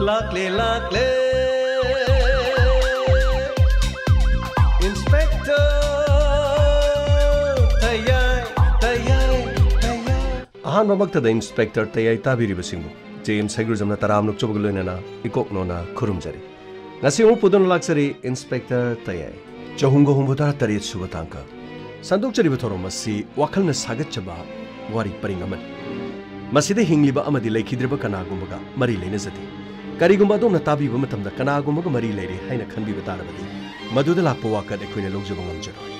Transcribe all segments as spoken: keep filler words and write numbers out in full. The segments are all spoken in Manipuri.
ꯂꯥꯛꯂꯦ, ꯂꯥꯛꯂꯦ, Inspector ꯇꯌꯥꯏ, Tayai, ꯇꯌꯥꯏ꯫ ꯑꯍꯥꯟꯕꯃꯛꯇꯗ Inspector ꯇꯌꯥꯏ ꯇꯥꯕꯤꯔꯤꯕꯁꯤꯡꯕꯨ J M ꯁꯩꯒ꯭ꯔꯨꯖꯝꯅ ꯇꯔꯥꯝꯅ ꯑꯣꯛꯆꯕꯒ ꯂꯣꯏꯅꯅ ꯏꯀꯣꯛꯅꯣꯅ ꯈꯨꯔꯨꯝꯖꯔꯤ꯫ ꯉꯁꯤ ꯑꯃꯨꯛ ꯄꯨꯗꯨꯅ ꯂꯥꯛꯆꯔꯤ Inspector ꯇꯌꯥꯏ꯫ ꯆꯍꯨꯝꯒ ꯍꯨꯝꯐꯨꯇꯔꯥ ꯇꯔꯦꯠ ꯁꯨꯕ ꯇꯥꯡꯀꯛ꯫ ꯁꯟꯗꯣꯛꯆꯔꯤꯕ ꯊꯧꯔꯝ ꯑꯁꯤ ꯋꯥꯈꯜꯅ ꯁꯥꯒꯠꯆꯕ ꯋꯥꯔꯤ ꯄꯔꯤꯡ ꯑꯃꯅꯤ꯫ ꯃꯁꯤꯗ ꯍꯤꯡꯂꯤꯕ ꯑꯃꯗꯤ ꯂꯩꯈꯤꯗ꯭ꯔꯕ ꯀꯅꯥꯒꯨꯝꯕꯒ ꯃꯔꯤ ꯂꯩꯅꯖꯗꯦ꯫ ꯀꯔꯤꯒꯨꯝꯕ ꯑꯗꯣꯝꯅ ꯇꯥꯕꯤꯕ ꯃꯇꯝꯗ ꯀꯅꯥꯒꯨꯝꯕꯒ ꯃꯔꯤ ꯂꯩꯔꯦ ꯍꯥꯏꯅ ꯈꯟꯕꯤꯕ ꯇꯥꯔꯕꯗꯤ, ꯃꯗꯨꯗ ꯂꯥꯛꯄ ꯋꯥꯀꯠ ꯑꯩꯈꯣꯏꯅ ꯂꯧꯖꯕ ꯉꯝꯖꯔꯣꯏ꯫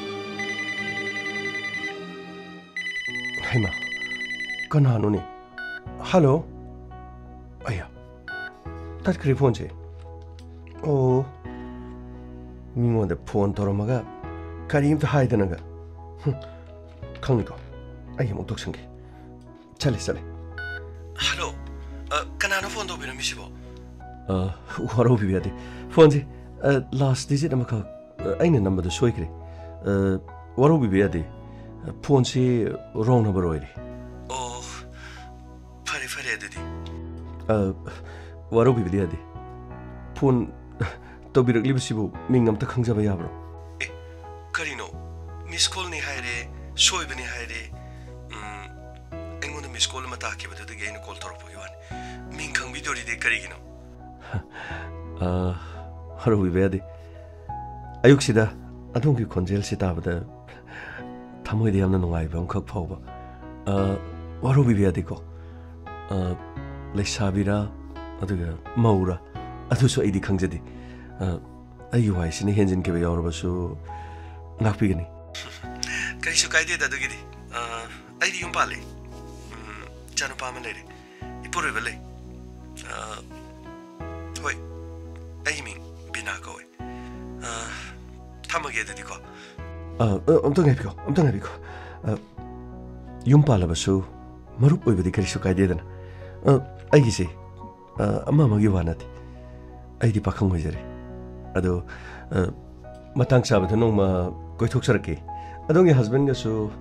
ꯍꯩꯃꯥ, ꯀꯅꯥꯅꯣꯅꯦ? ꯍꯜꯂꯣ? ꯑꯌꯥ, ꯇꯠꯈ꯭ꯔꯦ ꯐꯣꯟꯁꯦ꯫ ꯑꯣ, ꯃꯤꯉꯣꯟꯗ ꯐꯣꯟ ꯇꯧꯔꯝꯃꯒ ꯀꯔꯤꯝꯇ ꯍꯥꯏꯗꯅꯒ꯫ ꯍꯨꯝ, ꯈꯪꯅꯤꯀꯣ, ꯑꯩ ꯑꯃꯨꯛ ꯇꯧꯁꯟꯒꯦ꯫ ꯆꯠꯂꯦ, ꯆꯠꯂꯦ꯫ ꯍꯜꯂꯣ, ꯑ, ꯀꯅꯥꯅꯣ ꯐꯣꯟ ꯇꯧꯕꯤꯔꯝꯃꯤꯁꯤꯕꯣ? ꯑ, ꯋꯥꯔꯧꯕꯤꯕ ꯌꯥꯗꯦ꯫ ꯐꯣꯟꯁꯦ, ꯑ, ꯂꯥꯁ ꯗꯤꯖꯤꯠ ꯑꯃꯈꯛ, ꯑ, ꯑꯩꯅ ꯅꯝꯕꯗꯣ ꯁꯣꯏꯈ꯭ꯔꯦ꯫ ꯑ, ꯋꯥꯔꯧꯕꯤꯕ ꯌꯥꯗꯦ꯫ ꯐꯣꯟꯁꯤ ꯔꯣꯡ ꯅꯝꯕꯔ ꯑꯣꯏꯔꯦ꯫ ꯑꯣ, ꯐꯔꯦ, ꯐꯔꯦ ꯑꯗꯨꯗꯤ꯫ ꯑ, ꯋꯥꯔꯧꯕꯤꯕꯗꯤ ꯌꯥꯗꯦ꯫ ꯐꯣꯟ ꯇꯧꯕꯤꯔꯛꯂꯤꯕꯁꯤꯕꯨ ꯃꯤꯡ ꯑꯝꯇ ꯈꯪꯖꯕ ꯌꯥꯕ꯭ꯔꯣ? ꯑꯦ, ꯀꯔꯤꯅꯣ? ꯃꯤꯁ ꯀꯣꯜꯅꯤ ꯍꯥꯏꯔꯦ, ꯁꯣꯏꯕꯅꯤ ꯍꯥꯏꯔꯦ꯫ ꯎꯝ, ꯑꯩꯉꯣꯟꯗ ꯃꯤꯁ ꯀꯣꯜ ꯑꯃ ꯇꯥꯈꯤꯕꯗꯨꯗꯒꯤ ꯑꯩꯅ ꯀꯣꯜ ꯇꯧꯔꯛꯄꯒꯤ ꯋꯥꯅꯤ꯫ ꯃꯤꯡ ꯈꯪꯕꯤꯗꯣꯔꯤꯗꯤ ꯀꯔꯤꯒꯤꯅꯣ? ꯑ, ꯍꯔꯥꯎꯕꯤꯕ ꯌꯥꯗꯦ꯫ ꯑꯌꯨꯛꯁꯤꯗ ꯑꯗꯣꯝꯒꯤ ꯈꯣꯟꯖꯦꯜꯁꯤ ꯇꯥꯕꯗ ꯊꯃꯣꯏꯗ ꯌꯥꯝꯅ ꯅꯨꯡꯉꯥꯏꯕ ꯑꯃꯈꯛ ꯐꯥꯎꯕ꯫ ꯑ, ꯋꯥꯔꯧꯕꯤꯕ ꯌꯥꯗꯦꯀꯣ꯫ ꯑ, ꯂꯩꯁꯥꯕꯤꯔꯥ, ꯑꯗꯨꯒ ꯃꯧꯔꯥ, ꯑꯗꯨꯁꯨ ꯑꯩꯗꯤ ꯈꯪꯖꯗꯦ꯫ ꯑ, ꯑꯩꯒꯤ ꯋꯥꯍꯩꯁꯤꯅ ꯍꯦꯟꯖꯤꯟꯈꯤꯕ ꯌꯥꯎꯔꯕꯁꯨ ꯉꯥꯛꯄꯤꯒꯅꯤ꯫ ꯀꯔꯤꯁꯨ ꯀꯥꯏꯗꯦꯗ ꯑꯗꯨꯒꯤꯗꯤ꯫ ꯑ, ꯑꯩꯗꯤ ꯌꯨꯝ ꯄꯥꯜꯂꯦ꯫ ꯎꯝ, ꯏꯆꯥꯅꯨꯄꯥ ꯑꯃ ꯂꯩꯔꯦ꯫ ꯏꯄꯨꯔꯣꯏꯕ ꯂꯩ꯫ ꯑ, ꯍꯣꯏ, ꯑꯩꯒꯤ ꯃꯤꯡ ꯕꯤꯅꯥ ꯀꯧꯋꯦ꯫ ꯑ, ꯊꯝꯃꯒꯦ ꯑꯗꯨꯗꯤꯀꯣ꯫ ꯑ, ꯑ, ꯑꯝꯇ ꯉꯥꯏꯕꯤꯌꯣ, ꯑꯝꯇ ꯉꯥꯏꯕꯤꯌꯣ꯫ ꯑ, ꯌꯨꯝ ꯄꯥꯜꯂꯕꯁꯨ ꯃꯔꯨꯞ ꯑꯣꯏꯕꯗꯤ ꯀꯔꯤꯁꯨ ꯀꯥꯏꯗꯦꯗꯅ꯫ ꯑ, ꯑꯩꯒꯤꯁꯦ, ꯑ, ꯑꯃ ꯑꯃꯒꯤ ꯋꯥ ꯅꯠꯇꯦ꯫ ꯑꯩꯗꯤ ꯄꯥꯈꯪ ꯑꯣꯏꯖꯔꯦ꯫ ꯑꯗꯣ, ꯑ, ꯃꯇꯥꯡ ꯆꯥꯕꯗ ꯅꯣꯡꯃ ꯀꯣꯏꯊꯣꯛꯆꯔꯛꯀꯦ꯫ ꯑꯗꯣꯝꯒꯤ ꯍꯁꯕꯦꯟꯒꯁꯨ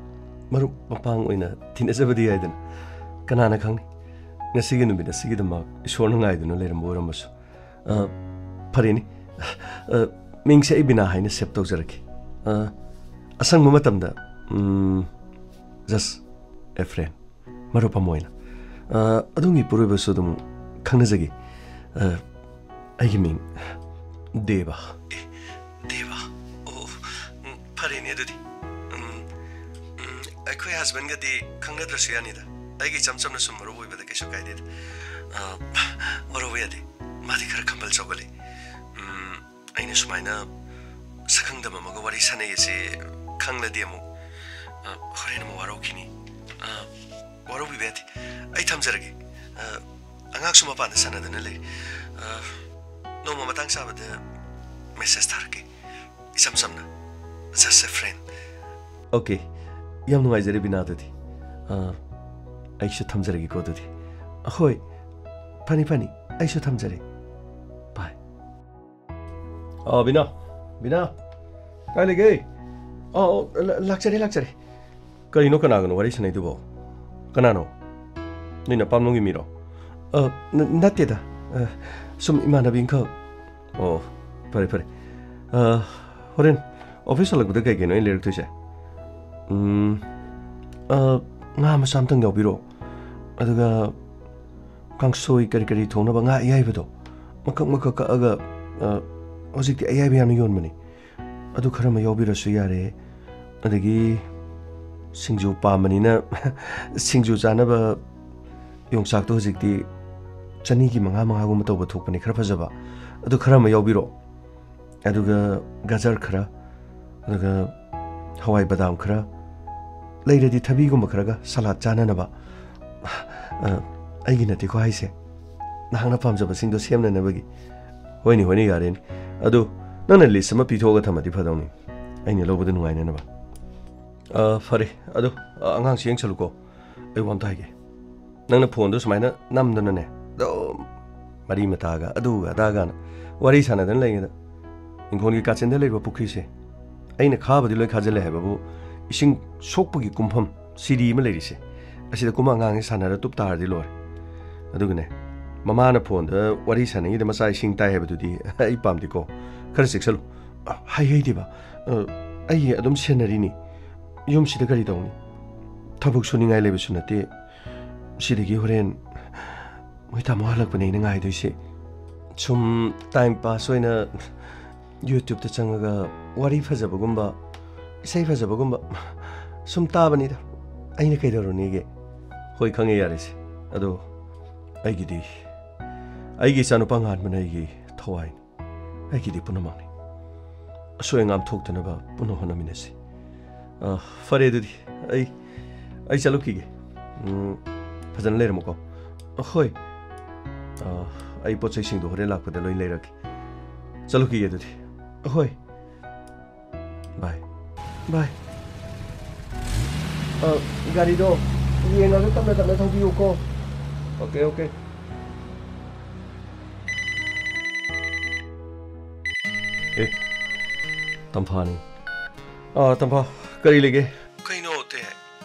ꯃꯔꯨꯞ ꯃꯄꯥꯡ ꯑꯣꯏꯅ ꯇꯤꯟꯅꯖꯕꯗꯤ ꯌꯥꯏꯗꯅ꯫ ꯀꯅꯥꯅ ꯈꯪꯅꯤ? ꯉꯁꯤꯒꯤ ꯅꯨꯃꯤꯠ ꯑꯁꯤꯒꯤꯗꯃꯛ ꯏꯁꯣꯔꯅ ꯉꯥꯏꯗꯨꯅ ꯂꯩꯔꯝꯕ ꯑꯣꯏꯔꯝꯃꯁꯨ꯫ ꯑ, ꯐꯔꯦꯅꯦ꯫ ꯑ, ꯃꯤꯡꯁꯦ ꯑꯩ ꯕꯤꯅꯥ ꯍꯥꯏꯅ save ꯇꯧꯖꯔꯛꯀꯦ꯫ ꯑ, ꯑꯁꯪꯕ ꯃꯇꯝꯗ, ꯎꯝ, just a friend, ꯃꯔꯨꯞ ꯑꯃ ꯑꯣꯏꯅ꯫ ꯑ, ꯑꯗꯣꯝꯒꯤ ꯏꯄꯨꯔꯣꯏꯕꯁꯨ ꯑꯗꯨꯝ ꯈꯪꯅꯖꯒꯦ꯫ ꯑ, ꯑꯩꯒꯤ ꯃꯤꯡ ꯗꯦꯕ꯫ ꯑꯦ, ꯗꯦꯕ? ꯑꯣ, ꯎꯝ, ꯐꯔꯦꯅꯦ ꯑꯗꯨꯗꯤ꯫ ꯎꯝ, ꯎꯝ, ꯑꯩꯈꯣꯏ husbandꯒꯗꯤ ꯈꯪꯅꯗ꯭ꯔꯁꯨ ꯌꯥꯅꯤꯗ꯫ ꯑꯩꯒ ꯏꯆꯝ ꯆꯝꯅ ꯁꯨꯝ ꯃꯔꯨꯞ ꯑꯣꯏꯕꯗ ꯀꯩꯁꯨ ꯀꯥꯏꯗꯦꯗ꯫ ꯑ, ꯋꯥꯔꯧꯕ ꯌꯥꯗꯦ꯫ ꯃꯥꯗꯤ ꯈꯔ ꯈꯝꯕꯜ ꯆꯥꯎꯒꯜꯂꯤ꯫ ꯎꯝ, ꯑꯩꯅ ꯁꯨꯃꯥꯏꯅ ꯁꯛꯈꯪꯗꯕ ꯑꯃꯒ ꯋꯥꯔꯤ ꯁꯥꯟꯅꯩ ꯑꯁꯤ ꯈꯪꯂꯗꯤ ꯑꯃꯨꯛ, ꯑ, ꯍꯣꯔꯦꯟ ꯑꯃꯨꯛ ꯋꯥꯔꯧꯈꯤꯅꯤ꯫ ꯑ, ꯋꯥꯔꯧꯕꯤꯕ ꯌꯥꯗꯦ꯫ ꯑꯩ ꯊꯝꯖꯔꯒꯦ꯫ ꯑ, ꯑꯉꯥꯡꯁꯨ ꯃꯄꯥꯟꯗ ꯁꯥꯟꯅꯗꯨꯅ ꯂꯩ꯫ ꯑ, ꯅꯣꯡꯃ ꯃꯇꯥꯡ ꯆꯥꯕꯗ message ꯊꯥꯔꯛꯀꯦ꯫ ꯏꯆꯝ ꯆꯝꯅ, just a friend꯫ Okay, ꯌꯥꯝ ꯅꯨꯡꯉꯥꯏꯖꯔꯦ ꯕꯤꯅꯥ, ꯑꯗꯨꯗꯤ꯫ ꯑ, ꯑꯩꯁꯨ ꯊꯝꯖꯔꯒꯦꯀꯣ ꯑꯗꯨꯗꯤ꯫ ꯍꯣꯏ, ꯐꯅꯤ ꯐꯅꯤ, ꯑꯩꯁꯨ ꯊꯝꯖꯔꯦ꯫ Bye꯫ ꯑ, ꯕꯤꯅꯥ, ꯕꯤꯅꯥ, ꯀꯥꯏ ꯂꯩꯒꯦ? ꯑ, ꯑ, ꯂ-, ꯂꯥꯛꯆꯔꯦ, ꯂꯥꯛꯆꯔꯦ꯫ ꯀꯔꯤꯅꯣ ꯀꯅꯥꯒꯅꯣ ꯋꯥꯔꯤ ꯁꯥꯟꯅꯩꯗꯨꯕꯣ? ꯀꯅꯥꯅꯣ? ꯅꯣꯏ ꯅꯄꯥꯝꯂꯣꯝꯒꯤ ꯃꯤꯔꯣ? ꯑ, ꯅ-, ꯅꯠꯇꯦꯗ꯫ ꯑ, ꯁꯨꯝ ꯏꯃꯥꯟꯅꯕꯤ ꯑꯃꯈꯛ꯫ ꯑꯣ, ꯐꯔꯦ, ꯐꯔꯦ꯫ ꯑ, ꯍꯣꯔꯦꯟ office ꯍꯜꯂꯛꯄꯗ ꯀꯩ ꯀꯩꯅꯣ ꯑꯩꯅ ꯂꯩꯔꯛꯇꯣꯏꯁꯦ? ꯎꯝ, ꯑ, ꯉꯥ ꯃꯆꯥ ꯑꯝꯇꯪ ꯌꯥꯎꯕꯤꯔꯣ꯫ ꯑꯗꯨꯒ ꯀꯥꯡꯁꯣꯏ ꯀꯔꯤ ꯀꯔꯤ ꯊꯣꯡꯅꯕ ꯉꯥ ꯑꯌꯥꯏꯕꯗꯣ ꯃꯀꯛ ꯃꯀꯛ ꯀꯛꯑꯒ, ꯑ, ꯍꯧꯖꯤꯛꯇꯤ ꯑꯌꯥꯏꯕ ꯌꯥꯝꯅ ꯌꯣꯟꯕꯅꯤ꯫ ꯑꯗꯨ ꯈꯔ ꯑꯃ ꯌꯥꯎꯕꯤꯔꯁꯨ ꯌꯥꯔꯦ꯫ ꯑꯗꯒꯤ ꯁꯤꯡꯖꯨ ꯄꯥꯝꯕꯅꯤꯅ ꯁꯤꯡꯖꯨ ꯆꯥꯅꯕ ꯌꯣꯡꯆꯥꯛꯇꯣ ꯍꯧꯖꯤꯛꯇꯤ ꯆꯅꯤꯒꯤ ꯃꯉꯥ ꯃꯉꯥꯒꯨꯝꯕ ꯇꯧꯕ ꯊꯣꯛꯄꯅꯤ, ꯈꯔ ꯐꯖꯕ꯫ ꯑꯗꯨ ꯈꯔ ꯑꯃ ꯌꯥꯎꯕꯤꯔꯣ꯫ ꯑꯗꯨꯒ ꯒꯖꯔ ꯈꯔ, ꯑꯗꯨꯒ ꯍꯋꯥꯏ ꯕꯗꯥꯝ ꯈꯔ, ꯂꯩꯔꯗꯤ ꯊꯕꯤꯒꯨꯝꯕ ꯈꯔꯒ salad ꯆꯥꯅꯅꯕ꯫ ꯑ, ꯑꯩꯒꯤ ꯅꯠꯇꯦꯀꯣ ꯍꯥꯏꯁꯦ, ꯅꯍꯥꯛꯅ ꯄꯥꯝꯖꯕꯁꯤꯡꯗꯣ ꯁꯦꯝꯅꯅꯕꯒꯤ꯫ ꯍꯣꯏꯅꯦ, ꯍꯣꯏꯅꯦ, ꯌꯥꯔꯦꯅꯦ꯫ ꯑꯗꯨ ꯅꯪꯅ list ꯑꯃ ꯄꯤꯊꯣꯛꯑꯒ ꯊꯝꯃꯗꯤ ꯐꯗꯧꯅꯤ, ꯑꯩꯅ ꯂꯧꯕꯗ ꯅꯨꯡꯉꯥꯏꯅꯅꯕ꯫ ꯑ, ꯐꯔꯦ, ꯑꯗꯨ, ꯑ, ꯑꯉꯥꯡꯁꯤ ꯌꯦꯡꯁꯜꯂꯨꯀꯣ꯫ ꯑꯩ ꯋꯥ ꯑꯝꯇ ꯍꯥꯏꯒꯦ꯫ ꯅꯪꯅ phoneꯗꯣ ꯁꯨꯃꯥꯏꯅ ꯅꯝꯗꯅꯅꯦ, ꯑꯗꯨꯝ ꯃꯔꯤ ꯃꯇꯥꯒ ꯑꯗꯨꯒ ꯑꯗꯥꯒꯅ ꯋꯥꯔꯤ ꯁꯥꯟꯅꯗꯅ ꯂꯩꯉꯩꯗ, ꯏꯪꯈꯣꯜꯒꯤ ꯀꯥꯆꯤꯟꯗ ꯂꯩꯔꯤꯕ ꯄꯨꯈ꯭ꯔꯤꯁꯦ, ꯑꯩꯅ ꯈꯥꯕꯗꯤ ꯂꯣꯏ ꯈꯥꯖꯤꯜꯂꯦ ꯍꯥꯏꯕꯕꯨ, ꯏꯁꯤꯡ ꯁꯣꯛꯄꯒꯤ ꯀꯨꯝꯐꯝ ꯁꯤꯔꯤ ꯑꯃ ꯂꯩꯔꯤꯁꯦ, ꯑꯁꯤꯗ ꯀꯨꯝꯕ ꯑꯉꯥꯡꯁꯦ ꯁꯥꯟꯅꯔ ꯇꯨꯞ ꯇꯥꯔꯗꯤ ꯂꯣꯏꯔꯦ꯫ ꯑꯗꯨꯒꯅꯦ, ꯃꯃꯥꯅ ꯐꯣꯟꯗ ꯋꯥꯔꯤ ꯁꯥꯟꯅꯉꯩꯗ ꯃꯆꯥ ꯏꯁꯤꯡ ꯇꯥꯏ ꯍꯥꯏꯕꯗꯨꯗꯤ ꯑꯩ ꯄꯥꯝꯗꯦꯀꯣ꯫ ꯈꯔ ꯆꯦꯛꯁꯜꯂꯨ꯫ ꯑ, ꯍꯩ ꯍꯩꯗꯦꯕ꯫ ꯑ, ꯑꯩ ꯑꯗꯨꯝ ꯁꯦꯟꯅꯔꯤꯅꯤ꯫ ꯌꯨꯝꯁꯤꯗ ꯀꯔꯤ ꯇꯧꯅꯤ? ꯊꯕꯛ ꯁꯨꯅꯤꯡꯉꯥꯏ ꯂꯩꯕꯁꯨ ꯅꯠꯇꯦ꯫ ꯁꯤꯗꯒꯤ ꯍꯣꯔꯦꯟ ꯃꯣꯏ ꯇꯥꯃꯣ ꯍꯜꯂꯛꯄꯅꯦ ꯑꯩꯅ ꯉꯥꯏꯗꯣꯏꯁꯦ꯫ ꯁꯨꯝ time pass ꯑꯣꯏꯅ YouTubeꯇ ꯆꯪꯉꯒ ꯋꯥꯔꯤ ꯐꯖꯕꯒꯨꯝꯕ, ꯏꯁꯩ ꯐꯖꯕꯒꯨꯝꯕ ꯁꯨꯝ ꯇꯥꯕꯅꯤꯗ꯫ ꯑꯩꯅ ꯀꯩꯗꯧꯔꯨꯅꯤꯒꯦ? ꯍꯣꯏ, ꯈꯪꯉꯦ, ꯌꯥꯔꯦꯁꯦ꯫ ꯑꯗꯣ ꯑꯩꯒꯤꯗꯤ, ꯑꯩꯒꯤ ꯏꯆꯥꯅꯨꯄꯥ ꯉꯥꯟꯕꯅ ꯑꯩꯒꯤ ꯊꯋꯥꯏꯅꯤ꯫ ꯑꯩꯒꯤꯗꯤ ꯄꯨꯝꯅꯃꯛꯅꯤ꯫ ꯑꯁꯣꯏ ꯑꯉꯥꯝ ꯊꯣꯛꯇꯅꯕ ꯄꯨꯟꯅ ꯍꯣꯠꯅꯃꯤꯟꯅꯁꯤ꯫ ꯑ, ꯐꯔꯦ ꯑꯗꯨꯗꯤ, ꯑꯩ, ꯑꯩ ꯆꯠꯂꯨꯈꯤꯒꯦ꯫ ꯎꯝ, ꯐꯖꯅ ꯂꯩꯔꯝꯃꯨꯀꯣ꯫ ꯑ, ꯍꯣꯏ꯫ ꯑ, ꯑꯩ ꯄꯣꯠ ꯆꯩꯁꯤꯡꯗꯣ ꯍꯣꯔꯦꯟ ꯂꯥꯛꯄꯗ ꯂꯣꯏ ꯂꯩꯔꯛꯀꯦ꯫ ꯆꯠꯂꯨꯈꯤꯒꯦ ꯑꯗꯨꯗꯤ꯫ ꯑ, ꯍꯣꯏ꯫ Bye꯫ Bye꯫ ꯑ, ꯒꯥꯔꯤꯗꯣ ꯌꯦꯡꯉꯒ ꯇꯞꯅ ꯇꯞꯅ ꯊꯧꯕꯤꯌꯨꯀꯣ꯫ OK, OK꯫ ꯑꯦ, ꯇꯝꯐꯥꯅꯤ꯫ ꯑꯥ, ꯇꯝꯐꯥ, ꯀꯔꯤ ꯂꯩꯒꯦ? ꯀꯩꯅꯣ, ꯇꯦ?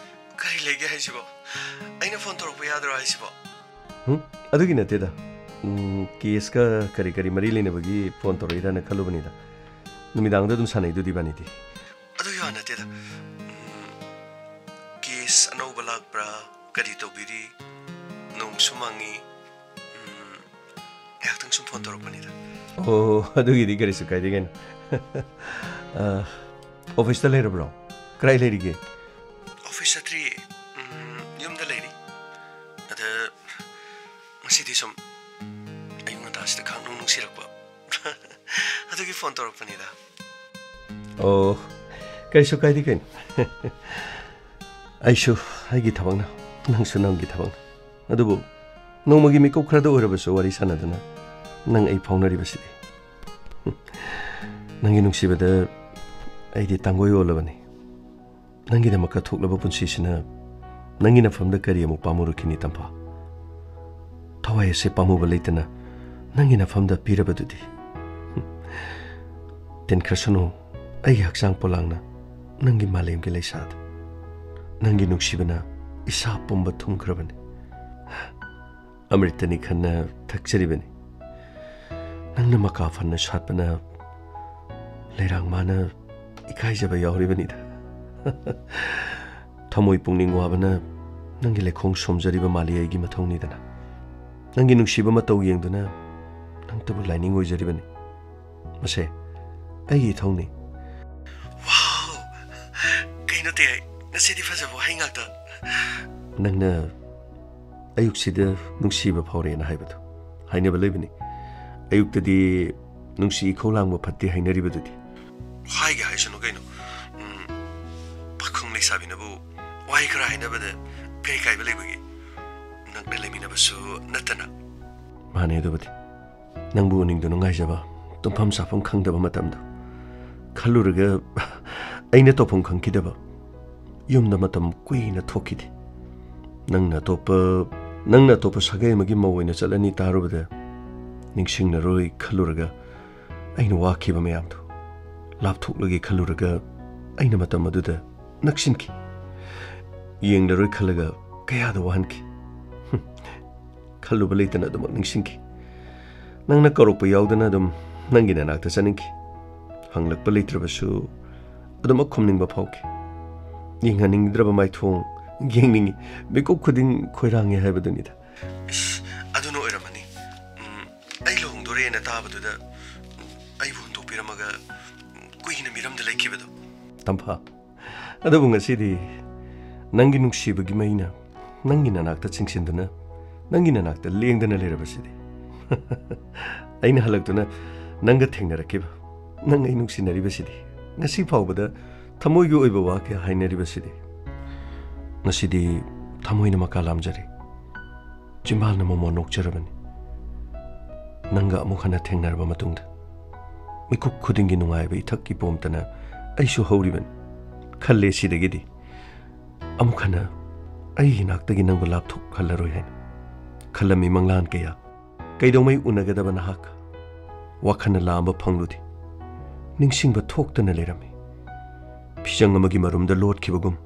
ꯀꯔꯤ ꯂꯩꯒꯦ ꯍꯥꯏꯁꯤꯕꯣ? ꯑꯩꯅ ꯐꯣꯟ ꯇꯧꯔꯛꯄ ꯌꯥꯗ꯭ꯔꯣ ꯍꯥꯏꯁꯤꯕꯣ? ꯎꯝ, ꯑꯗꯨꯒꯤ ꯅꯠꯇꯦꯗ꯫ ꯎꯝ, ꯀꯦꯁꯀ ꯀꯔꯤ ꯀꯔꯤ ꯃꯔꯤ ꯂꯩꯅꯕꯒꯤ ꯐꯣꯟ ꯇꯧꯔꯛꯏꯔꯥꯅ ꯈꯜꯂꯨꯕꯅꯤꯗ꯫ ꯅꯨꯃꯤꯗꯥꯡꯗ ꯑꯗꯨꯝ ꯁꯥꯟꯅꯩꯗꯨꯗꯤ ꯏꯕꯥꯅꯤꯗꯤ꯫ ꯑꯗꯨꯒꯤ ꯋꯥ ꯅꯠꯇꯦꯗ꯫ ꯎꯝ, ꯀꯦꯁ ꯑꯅꯧꯕ ꯂꯥꯛꯄ꯭ꯔꯥ? ꯀꯔꯤ ꯇꯧꯕꯤꯔꯤ? ꯅꯣꯡꯁꯨ ꯃꯪꯉꯤ꯫ ꯎꯝ, ꯉꯥꯏꯍꯥꯛꯇꯪ ꯁꯨꯝ ꯐꯣꯟ ꯇꯧꯔꯛꯄꯅꯤꯗ꯫ ꯑꯣ, ꯑꯗꯨꯒꯤꯗꯤ ꯀꯔꯤꯁꯨ ꯀꯥꯏꯗꯦ ꯀꯩꯅꯣ꯫ ꯑ, ꯑꯣꯐꯤꯁꯇ ꯂꯩꯔꯕ꯭ꯔꯣ? ꯀꯗꯥꯏ ꯂꯩꯔꯤꯒꯦ? ꯑꯣꯐꯤꯁ ꯆꯠꯇ꯭ꯔꯤꯌꯦ꯫ ꯎꯝ, ꯌꯨꯝꯗ ꯂꯩꯔꯤ꯫ ꯑꯗ ꯉꯁꯤꯗꯤ ꯁꯨꯝ ꯑꯌꯨꯛ ꯉꯟꯇꯥꯁꯤꯗ ꯈꯪꯅꯨꯡ ꯅꯨꯡꯁꯤꯔꯛꯄ꯫ ꯑꯗꯨꯒꯤ ꯐꯣꯟ ꯇꯧꯔꯛꯄꯅꯤꯗ꯫ ꯑꯣ, ꯀꯔꯤꯁꯨ ꯀꯥꯏꯗꯦ ꯀꯩꯅꯣ꯫ ꯑꯩꯁꯨ ꯑꯩꯒꯤ ꯊꯕꯛꯅ, ꯅꯪꯁꯨ ꯅꯪꯒꯤ ꯊꯕꯛꯅ꯫ ꯑꯗꯨꯕꯨ ꯅꯣꯡꯃꯒꯤ ꯃꯤꯀꯨꯞ ꯈꯔꯗ ꯑꯣꯏꯔꯕꯁꯨ ꯋꯥꯔꯤ ꯁꯥꯟꯅꯗꯨꯅ ꯅꯪ ꯑꯩ ꯐꯥꯎꯅꯔꯤꯕꯁꯤꯗꯤ꯫ ꯅꯪꯒꯤ ꯅꯨꯡꯁꯤꯕꯗ ꯑꯩꯗꯤ ꯇꯥꯡꯒꯣꯏ ꯑꯣꯜꯂꯕꯅꯤ꯫ ꯅꯪꯒꯤꯗꯃꯛ ꯀꯠꯊꯣꯛꯂꯕ ꯄꯨꯟꯁꯤꯁꯤꯅ ꯅꯪꯒꯤ ꯅꯐꯝꯗ ꯀꯔꯤ ꯑꯃꯨꯛ ꯄꯥꯝꯃꯨꯔꯛꯈꯤꯅꯤ, ꯇꯝꯐꯥ? ꯊꯋꯥꯏ ꯑꯁꯤ ꯄꯥꯝꯃꯨꯕ ꯂꯩꯇꯅ ꯅꯪꯒꯤ ꯅꯐꯝꯗ ꯄꯤꯔꯕꯗꯨꯗꯤ꯫ ꯇꯤꯟꯈ꯭ꯔꯁꯅꯨ ꯑꯩꯒꯤ ꯍꯛꯆꯥꯡ ꯄꯣꯂꯥꯡꯅ ꯅꯪꯒꯤ ꯃꯥꯂꯦꯝꯒꯤ ꯂꯩꯁꯥꯗ꯫ ꯅꯪꯒꯤ ꯅꯨꯡꯁꯤꯕꯅ ꯏꯁꯥ ꯄꯨꯝꯕ ꯊꯨꯝꯈ꯭ꯔꯕꯅꯤ꯫ ꯑꯃ꯭ꯔꯤꯇꯅꯤ ꯈꯟꯅ ꯊꯛꯆꯔꯤꯕꯅꯤ꯫ ꯅꯪꯅ ꯃꯀꯥ ꯐꯟꯅ ꯁꯥꯠꯄꯅ ꯂꯩꯔꯥꯡ ꯃꯥꯅ ꯏꯀꯥꯏꯖꯕ ꯌꯥꯎꯔꯤꯕꯅꯤꯗ꯫ ꯊꯃꯣꯏ ꯄꯨꯛꯅꯤꯡ ꯋꯥꯕꯅ ꯅꯪꯒꯤ ꯂꯩꯈꯣꯡ ꯁꯣꯝꯖꯔꯤꯕ ꯃꯥꯜꯂꯤ ꯑꯩꯒꯤ ꯃꯊꯧꯅꯤꯗꯅ꯫ ꯅꯪꯒꯤ ꯅꯨꯡꯁꯤꯕ ꯃꯇꯧ ꯌꯦꯡꯗꯨꯅ ꯅꯪꯇꯕꯨ ꯂꯥꯏꯅꯤꯡ ꯑꯣꯏꯖꯔꯤꯕꯅꯤ꯫ ꯃꯁꯦ ꯑꯩꯒꯤ ꯏꯊꯧꯅꯤ꯫ ꯋꯥꯎ! ꯀꯩꯅꯣ ꯇꯦ, ꯉꯁꯤꯗꯤ ꯐꯖꯕ ꯋꯥꯍꯩ ꯉꯥꯛꯇ꯫ ꯅꯪꯅ ꯑꯌꯨꯛꯁꯤꯗ ꯅꯨꯡꯁꯤꯕ ꯐꯥꯎꯔꯦꯅ ꯍꯥꯏꯕꯗꯣ꯫ ꯍꯥꯏꯅꯕ ꯂꯩꯕꯅꯤ, "ꯑꯌꯨꯛꯇꯗꯤ ꯅꯨꯡꯁꯤ ꯏꯈꯧ ꯂꯥꯡꯕ ꯐꯠꯇꯦ" ꯍꯥꯏꯅꯔꯤꯕꯗꯨꯗꯤ꯫ ꯍꯥꯏꯒꯦ ꯍꯥꯏꯁꯅꯨ ꯀꯩꯅꯣ꯫ ꯎꯝ, ꯄꯥꯈꯪ ꯂꯩꯁꯥꯕꯤꯅꯕꯨ ꯋꯥꯍꯩ ꯈꯔ ꯍꯥꯏꯅꯕꯗ ꯀꯔꯤ ꯀꯥꯏꯕ ꯂꯩꯕꯒꯦ? ꯅꯛꯅ ꯂꯩꯃꯤꯟꯅꯕꯁꯨ ꯅꯠꯇꯅ꯫ ꯃꯥꯅꯦ ꯑꯗꯨꯕꯨꯗꯤ꯫ ꯅꯪꯕꯨ ꯎꯅꯤꯡꯗꯨꯅ ꯉꯥꯏꯖꯕ, ꯇꯨꯝꯐꯝ ꯆꯥꯐꯝ ꯈꯪꯗꯕ ꯃꯇꯝꯗꯣ ꯈꯜꯂꯨꯔꯒ ꯑꯩꯅ ꯇꯧꯐꯝ ꯈꯪꯈꯤꯗꯕ꯫ ꯌꯨꯝꯗ ꯃꯇꯝ ꯀꯨꯏꯅ ꯊꯣꯛꯈꯤꯗꯦ꯫ ꯅꯪꯅ ꯑꯇꯣꯞꯄ, ꯅꯪꯅ ꯑꯇꯣꯞꯄ ꯁꯥꯒꯩ ꯑꯃꯒꯤ ꯃꯧ ꯑꯣꯏꯅ ꯆꯠꯂꯅꯤ ꯇꯥꯔꯨꯕꯗ ꯅꯤꯡꯁꯤꯡꯂꯔꯣꯏ ꯈꯜꯂꯨꯔꯒ ꯑꯩꯅ ꯋꯥꯈꯤꯕ ꯃꯌꯥꯝꯗꯣ ꯂꯥꯞꯊꯣꯛꯂꯒꯦ ꯈꯜꯂꯨꯔꯒ ꯑꯩꯅ ꯃꯇꯝ ꯑꯗꯨꯗ ꯅꯛꯁꯤꯟꯈꯤ꯫ ꯌꯦꯡꯂꯔꯣꯏ ꯈꯜꯂꯒ ꯀꯌꯥꯗ ꯋꯥꯍꯟꯈꯤ꯫ ꯍꯨꯝ, ꯈꯜꯂꯨꯕ ꯂꯩꯇꯅ ꯑꯗꯨꯃꯛ ꯅꯤꯡꯁꯤꯡꯈꯤ꯫ ꯅꯪꯅ ꯀꯧꯔꯛꯄ ꯌꯥꯎꯗꯅ ꯑꯗꯨꯝ ꯅꯪꯒꯤ ꯅꯅꯥꯛꯇ ꯆꯠꯅꯤꯡꯈꯤ꯫ ꯍꯪꯂꯛꯄ ꯂꯩꯇ꯭ꯔꯕꯁꯨ ꯑꯗꯨꯃꯛ ꯈꯨꯝꯅꯤꯡꯕ ꯐꯥꯎꯈꯤ꯫ ꯌꯦꯡꯍꯟꯅꯤꯡꯗ꯭ꯔꯕ ꯃꯥꯏꯊꯣꯡ ꯌꯦꯡꯅꯤꯡꯉꯤ꯫ ꯃꯤꯀꯨꯞ ꯈꯨꯗꯤꯡ ꯈꯣꯏꯔꯥꯡꯉꯦ ꯍꯥꯏꯕꯗꯨꯅꯤꯗ꯫ ꯏꯁ, ꯑꯗꯨꯅ ꯑꯣꯏꯔꯝꯃꯅꯤ꯫ ꯎꯝ, ꯑꯩ ꯂꯨꯍꯣꯡꯗꯣꯔꯦꯅ ꯇꯥꯕꯗꯨꯗ, ꯎꯝ, ꯑꯩꯕꯨ ꯍꯨꯟꯗꯣꯛꯄꯤꯔꯝꯃꯒ, ꯎꯝ, ꯀꯨꯏꯅ ꯃꯤꯔꯝꯗ ꯂꯩꯈꯤꯕꯗꯣ꯫ ꯇꯝꯐꯥ, ꯑꯗꯨꯕꯨ ꯉꯁꯤꯗꯤ ꯅꯪꯒꯤ ꯅꯨꯡꯁꯤꯕꯒꯤ ꯃꯩꯅ ꯅꯪꯒꯤ ꯅꯅꯥꯛꯇ ꯆꯤꯡꯁꯤꯟꯗꯨꯅ, ꯅꯪꯒꯤ ꯅꯅꯥꯛꯇ ꯂꯦꯡꯗꯅ ꯂꯩꯔꯕꯁꯤꯗꯤ꯫ ꯑꯩꯅ ꯍꯜꯂꯛꯇꯨꯅ ꯅꯪꯒ ꯊꯦꯡꯅꯔꯛꯈꯤꯕ, ꯅꯪ ꯑꯩ ꯅꯨꯡꯁꯤꯅꯔꯤꯕꯁꯤꯗꯤ, ꯉꯁꯤ ꯐꯥꯎꯕꯗ ꯊꯃꯣꯏꯒꯤ ꯑꯣꯏꯕ ꯋꯥ ꯀꯌꯥ ꯍꯥꯏꯅꯔꯤꯕꯁꯤꯗꯤ꯫ ꯉꯁꯤꯗꯤ ꯊꯃꯣꯏꯅ ꯃꯀꯥ ꯂꯥꯝꯖꯔꯦ, ꯆꯤꯝꯕꯥꯜꯅ ꯃꯣꯃꯣꯟ ꯅꯣꯛꯆꯔꯕꯅꯤ꯫ ꯅꯪꯒ ꯑꯃꯨꯛ ꯍꯟꯅ ꯊꯦꯡꯅꯔꯕ ꯃꯇꯨꯡꯗ ꯃꯤꯀꯨꯞ ꯈꯨꯗꯤꯡꯒꯤ ꯅꯨꯡꯉꯥꯏꯕ ꯏꯊꯛ ꯏꯄꯣꯝꯇꯅ ꯑꯩꯁꯨ ꯍꯧꯔꯤꯕꯅꯤ꯫ ꯈꯜꯂꯦ ꯁꯤꯗꯒꯤꯗꯤ ꯑꯃꯨꯛ ꯍꯟꯅ ꯑꯩꯒꯤ ꯅꯥꯛꯇꯒꯤ ꯅꯪꯕꯨ ꯂꯥꯞꯊꯣꯛꯍꯜꯂꯔꯣꯏ ꯍꯥꯏꯅ꯫ ꯈꯜꯂꯝꯃꯤ ꯃꯪꯂꯥꯟ ꯀꯌꯥ, ꯀꯩꯗꯧꯉꯩ ꯎꯅꯒꯗꯕ ꯅꯍꯥꯛ꯫ ꯋꯥꯈꯜꯅ ꯂꯥꯝꯕ ꯐꯪꯂꯨꯗꯦ꯫ ꯅꯤꯡꯁꯤꯡꯕ ꯊꯣꯛꯇꯅ ꯂꯩꯔꯝꯃꯤ꯫ ꯐꯤꯖꯪ ꯑꯃꯒꯤ ꯃꯔꯨꯝꯗ ꯂꯣꯠꯈꯤꯕꯒꯨꯝ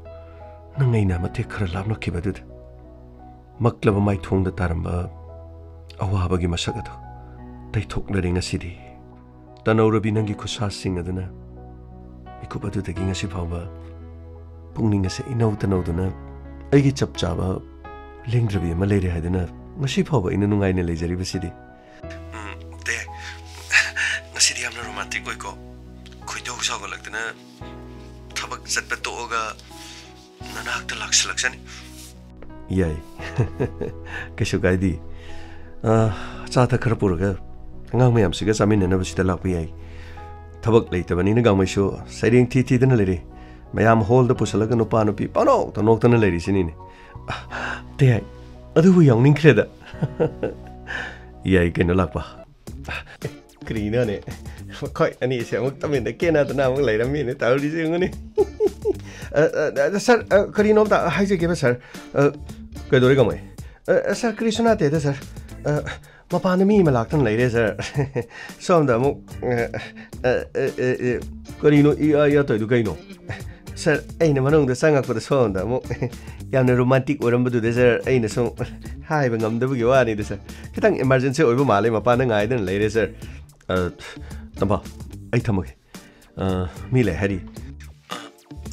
ꯅꯪ ꯑꯩꯅ ꯃꯇꯦꯛ ꯈꯔ ꯂꯥꯞꯅꯈꯤꯕꯗꯨꯗ ꯃꯛꯂꯕ ꯃꯥꯏꯊꯣꯡꯗ ꯇꯥꯔꯝꯕ ꯑꯋꯥꯕꯒꯤ ꯃꯁꯛ ꯑꯗꯨ ꯇꯩꯊꯣꯛꯂꯔꯦ ꯉꯁꯤꯗꯤ꯫ ꯇꯅꯧꯔꯕꯤ, ꯅꯪꯒꯤ ꯈꯨꯠꯁꯥꯁꯤꯡ ꯑꯗꯨꯅ ꯃꯤꯀꯨꯞ ꯑꯗꯨꯗꯒꯤ ꯉꯁꯤ ꯐꯥꯎꯕ ꯄꯨꯛꯅꯤꯡ ꯑꯁꯦ ꯏꯅꯧ ꯇꯅꯧꯗꯨꯅ ꯑꯩꯒꯤ ꯆꯞ ꯆꯥꯕ ꯂꯦꯡꯗ꯭ꯔꯕꯤ ꯑꯃ ꯂꯩꯔꯦ ꯍꯥꯏꯗꯨꯅ ꯉꯁꯤ ꯐꯥꯎꯕ ꯑꯩꯅ ꯅꯨꯡꯉꯥꯏꯅ ꯂꯩꯖꯔꯤꯕꯁꯤꯗꯤ꯫ ꯎꯝ, ꯇꯦ, ꯉꯁꯤꯗꯤ ꯌꯥꯝꯅ ꯔꯣꯃꯥꯟꯇꯤꯛ ꯑꯣꯏꯀꯣ꯫ ꯈꯣꯏꯗꯧ ꯁꯥꯎꯒꯠꯂꯛꯇꯅ ꯊꯕꯛ ꯆꯠꯄ ꯇꯣꯛꯑꯒ ꯅꯅꯥꯛꯇ ꯂꯥꯛꯁꯤꯜꯂꯛꯁꯅꯤ꯫ ꯌꯥꯏ꯫ ꯀꯩꯁꯨ ꯀꯥꯏꯗꯦ꯫ ꯑ, ꯑꯆꯥ ꯑꯊꯛ ꯈꯔ ꯄꯨꯔꯒ ꯑꯉꯥꯡ ꯃꯌꯥꯝꯁꯤꯒ ꯆꯥꯃꯤꯟꯅꯅꯕꯁꯤꯗ ꯂꯥꯛꯄ ꯌꯥꯏ꯫ ꯊꯕꯛ ꯂꯩꯇꯕꯅꯤꯅ ꯒꯥꯡꯃꯩꯁꯨ ꯁꯩꯔꯦꯡ ꯊꯤ ꯊꯤꯗꯅ ꯂꯩꯔꯦ꯫ ꯃꯌꯥꯝ ꯍꯣꯜꯗ ꯄꯨꯁꯜꯂꯒ ꯅꯨꯄꯥ ꯅꯨꯄꯤ ꯄꯪꯅꯣꯛꯇ ꯅꯣꯛꯇꯅ ꯂꯩꯔꯤꯁꯤꯅꯤꯅꯦ꯫ ꯑ, ꯇꯦ, ꯑꯗꯨꯕꯨ ꯌꯥꯎꯅꯤꯡꯈ꯭ꯔꯦꯗ꯫ ꯌꯥꯏ ꯀꯩꯅꯣ ꯂꯥꯛꯄ꯫ ꯀꯔꯤꯅꯣꯅꯦ? ꯃꯈꯣꯏ ꯑꯅꯤꯁꯦ ꯑꯃꯨꯛ ꯇꯃꯤꯟꯅ ꯀꯦꯅꯗꯅ ꯑꯃꯨꯛ ꯂꯩꯔꯝꯃꯤꯅꯦ ꯇꯧꯔꯤꯁꯦ, ꯌꯦꯡꯉꯨꯅꯦ꯫ ꯑ, ꯑ, ꯑ, ꯁꯥꯔ, ꯑ, ꯀꯔꯤꯅꯣꯝꯇ ꯍꯥꯏꯖꯒꯦꯕ, ꯁꯥꯔ꯫ ꯑ, ꯀꯩꯗꯧꯔꯦ, ꯀꯃꯥꯏ? ꯑ, ꯑ, ꯁꯥꯔ, ꯀꯔꯤꯁꯨ ꯅꯠꯇꯦꯗ, ꯁꯥꯔ꯫ ꯑ, ꯃꯄꯥꯟꯗ ꯃꯤ ꯑꯃ ꯂꯥꯛꯇꯅ ꯂꯩꯔꯦ, ꯁꯥꯔ꯫ ꯁꯣꯝꯗ ꯑꯃꯨꯛ, ꯑ, ꯑ, ꯑ, ꯑ, ꯑ, ꯀꯔꯤꯅꯣ ꯏ ꯑ ꯏ ꯑ ꯇꯧꯔꯤꯗꯨ ꯀꯩꯅꯣ? ꯁꯥꯔ, ꯑꯩꯅ ꯃꯅꯨꯡꯗ ꯆꯪꯉꯛꯄꯗ ꯁꯣꯝꯗ ꯑꯃꯨꯛ ꯌꯥꯝꯅ ꯔꯣꯃꯥꯟꯇꯤꯛ ꯑꯣꯏꯔꯝꯕꯗꯨꯗ, ꯁꯥꯔ, ꯑꯩꯅ ꯁꯨꯝ ꯍꯥꯏꯕ ꯉꯝꯗꯕꯒꯤ ꯋꯥꯅꯤꯗ, ꯁꯥꯔ꯫ ꯈꯤꯇꯪ ꯏꯃꯥꯔꯖꯦꯟꯁꯤ ꯑꯣꯏꯕ ꯃꯥꯜꯂꯦ, ꯃꯄꯥꯟꯗ ꯉꯥꯏꯗꯅ ꯂꯩꯔꯦ, ꯁꯥꯔ꯫ ꯑ, ꯇꯝꯐꯥ, ꯑꯩ ꯊꯝꯃꯒꯦ꯫ ꯑ, ꯃꯤ ꯂꯩ ꯍꯥꯏꯔꯤ꯫ ꯑ,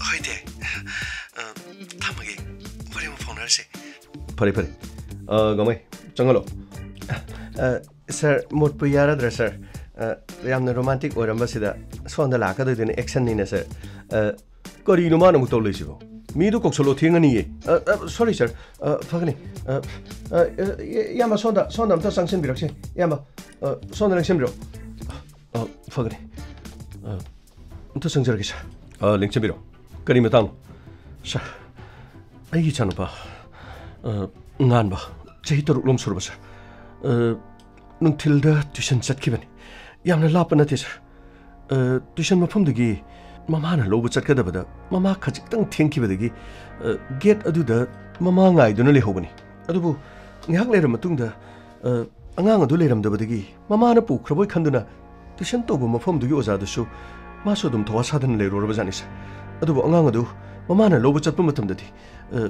ꯍꯣꯏ, ꯇꯦ꯫ ꯑ, ꯊꯝꯃꯒꯦ꯫ ꯍꯣꯔꯦꯟ ꯑꯃꯨꯛ ꯐꯥꯎꯅꯔꯁꯦ꯫ ꯐꯔꯦ, ꯐꯔꯦ꯫ ꯑ, ꯒꯥꯡꯃꯩ, ꯆꯪꯍꯜꯂꯣ꯫ ꯑ, ꯁꯥꯔ, ꯃꯨꯗꯄꯨ ꯌꯥꯔꯗ꯭ꯔꯥ, ꯁꯥꯔ? ꯑ, ꯌꯥꯝꯅ ꯔꯣꯃꯥꯟꯇꯤꯛ ꯑꯣꯏꯔꯝꯕꯁꯤꯗ ꯁꯣꯝꯗ ꯂꯥꯛꯀꯗꯣꯏꯗꯨꯅ ꯑꯦꯛꯁꯟꯅꯤꯅ, ꯁꯥꯔ꯫ ꯑ, ꯀꯔꯤꯅꯣ ꯃꯥꯅ ꯑꯃꯨꯛ ꯇꯧ ꯂꯩꯁꯤꯕꯣ? ꯃꯤꯗꯣ ꯀꯧꯁꯜꯂꯣ, ꯊꯦꯡꯉꯅꯤꯌꯦ꯫ ꯑ, ꯑ, ꯁꯣꯔꯤ, ꯁꯥꯔ꯫ ꯑ, ꯐꯒꯅꯤ꯫ ꯑ, ꯑ, ꯑ, ꯏꯌꯥꯝꯕ, ꯁꯣꯝꯗ, ꯁꯣꯝꯗ ꯑꯝꯇ ꯆꯪꯁꯤꯟꯕꯤꯔꯛꯁꯦ꯫ ꯏꯌꯥꯝꯕ, ꯑ, ꯁꯣꯝꯗ ꯂꯦꯡꯁꯤꯟꯕꯤꯔꯣ꯫ ꯑ, ꯐꯒꯅꯤ꯫ ꯑ, ꯑꯝꯇ ꯆꯪꯖꯔꯒꯦ, ꯁꯥꯔ꯫ ꯑ, ꯂꯦꯡꯁꯤꯟꯕꯤꯔꯣ꯫ ꯀꯔꯤ ꯃꯇꯥꯡꯅꯣ? ꯁꯥꯔ, ꯑꯩꯒꯤ ꯏꯆꯥꯅꯨꯄꯥ, ꯑ, ꯉꯥꯟꯕ, ꯆꯍꯤ ꯇꯔꯨꯛ ꯂꯣꯝ ꯁꯨꯔꯕ, ꯁꯥꯔ꯫ ꯑ, ꯅꯨꯡꯊꯤꯜꯗ ꯇ꯭ꯌꯨꯁꯟ ꯆꯠꯈꯤꯕꯅꯤ꯫ ꯌꯥꯝꯅ ꯂꯥꯞꯄ ꯅꯠꯇꯦ, ꯁꯥꯔ꯫ ꯑ, ꯇ꯭ꯌꯨꯁꯟ ꯃꯐꯝꯗꯒꯤ ꯃꯃꯥꯅ ꯂꯧꯕ ꯆꯠꯀꯗꯕꯗ ꯃꯃꯥ ꯈꯖꯤꯛꯇꯪ ꯊꯦꯡꯈꯤꯕꯗꯒꯤ, ꯑ, ꯒꯦꯠ ꯑꯗꯨꯗ ꯃꯃꯥ ꯉꯥꯏꯗꯨꯅ ꯂꯩꯍꯧꯕꯅꯤ꯫ ꯑꯗꯨꯕꯨ ꯉꯥꯏꯍꯥꯛ ꯂꯩꯔꯕ ꯃꯇꯨꯡꯗ, ꯑ, ꯑꯉꯥꯡ ꯑꯗꯨ ꯂꯩꯔꯝꯗꯕꯗꯒꯤ ꯃꯃꯥꯅ ꯄꯨꯈ꯭ꯔꯕꯣꯏ ꯈꯟꯗꯨꯅ ꯇ꯭ꯌꯨꯁꯟ ꯇꯧꯕ ꯃꯐꯝꯗꯨꯒꯤ ꯑꯣꯖꯥꯗꯨꯁꯨ ꯃꯥꯁꯨ ꯑꯗꯨꯝ ꯊꯧꯋꯥ ꯁꯥꯗꯅ ꯂꯩꯔꯨꯔꯕꯖꯥꯠꯅꯤ, ꯁꯥꯔ꯫ ꯑꯗꯨꯕꯨ ꯑꯉꯥꯡ ꯑꯗꯨ ꯃꯃꯥꯅ ꯂꯧꯕ ꯆꯠꯄ ꯃꯇꯝꯗꯗꯤ, ꯑ,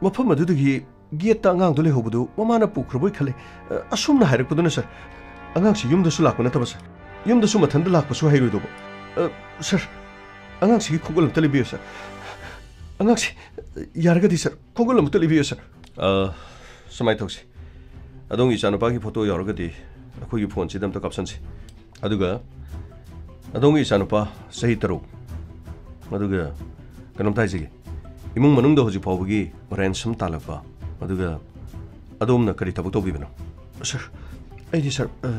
ꯃꯐꯝ ꯑꯗꯨꯗꯒꯤ ꯒꯦꯠꯇ ꯑꯉꯥꯡꯗꯣ ꯂꯩꯍꯧꯕꯗꯨ ꯃꯃꯥꯅ ꯄꯨꯈ꯭ꯔꯕꯣꯏ ꯈꯜꯂꯦ꯫ ꯑ, ꯑꯁꯨꯝꯅ ꯍꯥꯏꯔꯛꯄꯗꯨꯅ, ꯁꯥꯔ꯫ ꯑꯉꯥꯡꯁꯤ ꯌꯨꯝꯗꯁꯨ ꯂꯥꯛꯄ ꯅꯠꯇꯕ, ꯁꯥꯔ꯫ ꯌꯨꯝꯗꯁꯨ ꯃꯊꯟꯇ ꯂꯥꯛꯄꯁꯨ ꯍꯩꯔꯣꯏꯗꯧꯕ꯫ ꯑ, ꯁꯥꯔ, ꯑꯉꯥꯡꯁꯤꯒꯤ ꯈꯣꯡꯒꯨꯜ ꯑꯝꯇ ꯂꯩꯕꯤꯌꯨ, ꯁꯥꯔ꯫ ꯑꯉꯥꯡꯁꯤ, ꯌꯥꯔꯒꯗꯤ, ꯁꯥꯔ, ꯈꯣꯡꯒꯨꯜ ꯑꯃꯇ ꯂꯩꯕꯤꯌꯨ, ꯁꯥꯔ꯫ ꯑ, ꯁꯨꯃꯥꯏꯅ ꯇꯧꯁꯤ꯫ ꯑꯗꯣꯝꯒꯤ ꯏꯆꯥꯅꯨꯄꯥꯒꯤ ꯐꯣꯇꯣ ꯌꯥꯎꯔꯒꯗꯤ ꯑꯩꯈꯣꯏꯒꯤ ꯐꯣꯟꯁꯤꯗ ꯑꯝꯇ ꯀꯥꯞꯁꯟꯁꯤ꯫ ꯑꯗꯨꯒ ꯑꯗꯣꯝꯒꯤ ꯏꯆꯥꯅꯨꯄꯥ ꯆꯍꯤ ꯇꯔꯨꯛ, ꯑꯗꯨꯒ ꯀꯩꯅꯣꯝꯇ ꯍꯥꯏꯖꯒꯦ, ꯏꯃꯨꯡ ꯃꯅꯨꯡꯗ ꯍꯧꯖꯤꯛ ꯐꯥꯎꯕꯒꯤ ꯔꯦꯟꯁꯝ ꯇꯥꯜꯂꯛꯄ, ꯑꯗꯨꯒ ꯑꯗꯣꯝꯅ ꯀꯔꯤ ꯊꯕꯛ ꯇꯧꯕꯤꯕꯅꯣ? ꯁꯥꯔ, ꯑꯩꯗꯤ, ꯁꯥꯔ, ꯑ,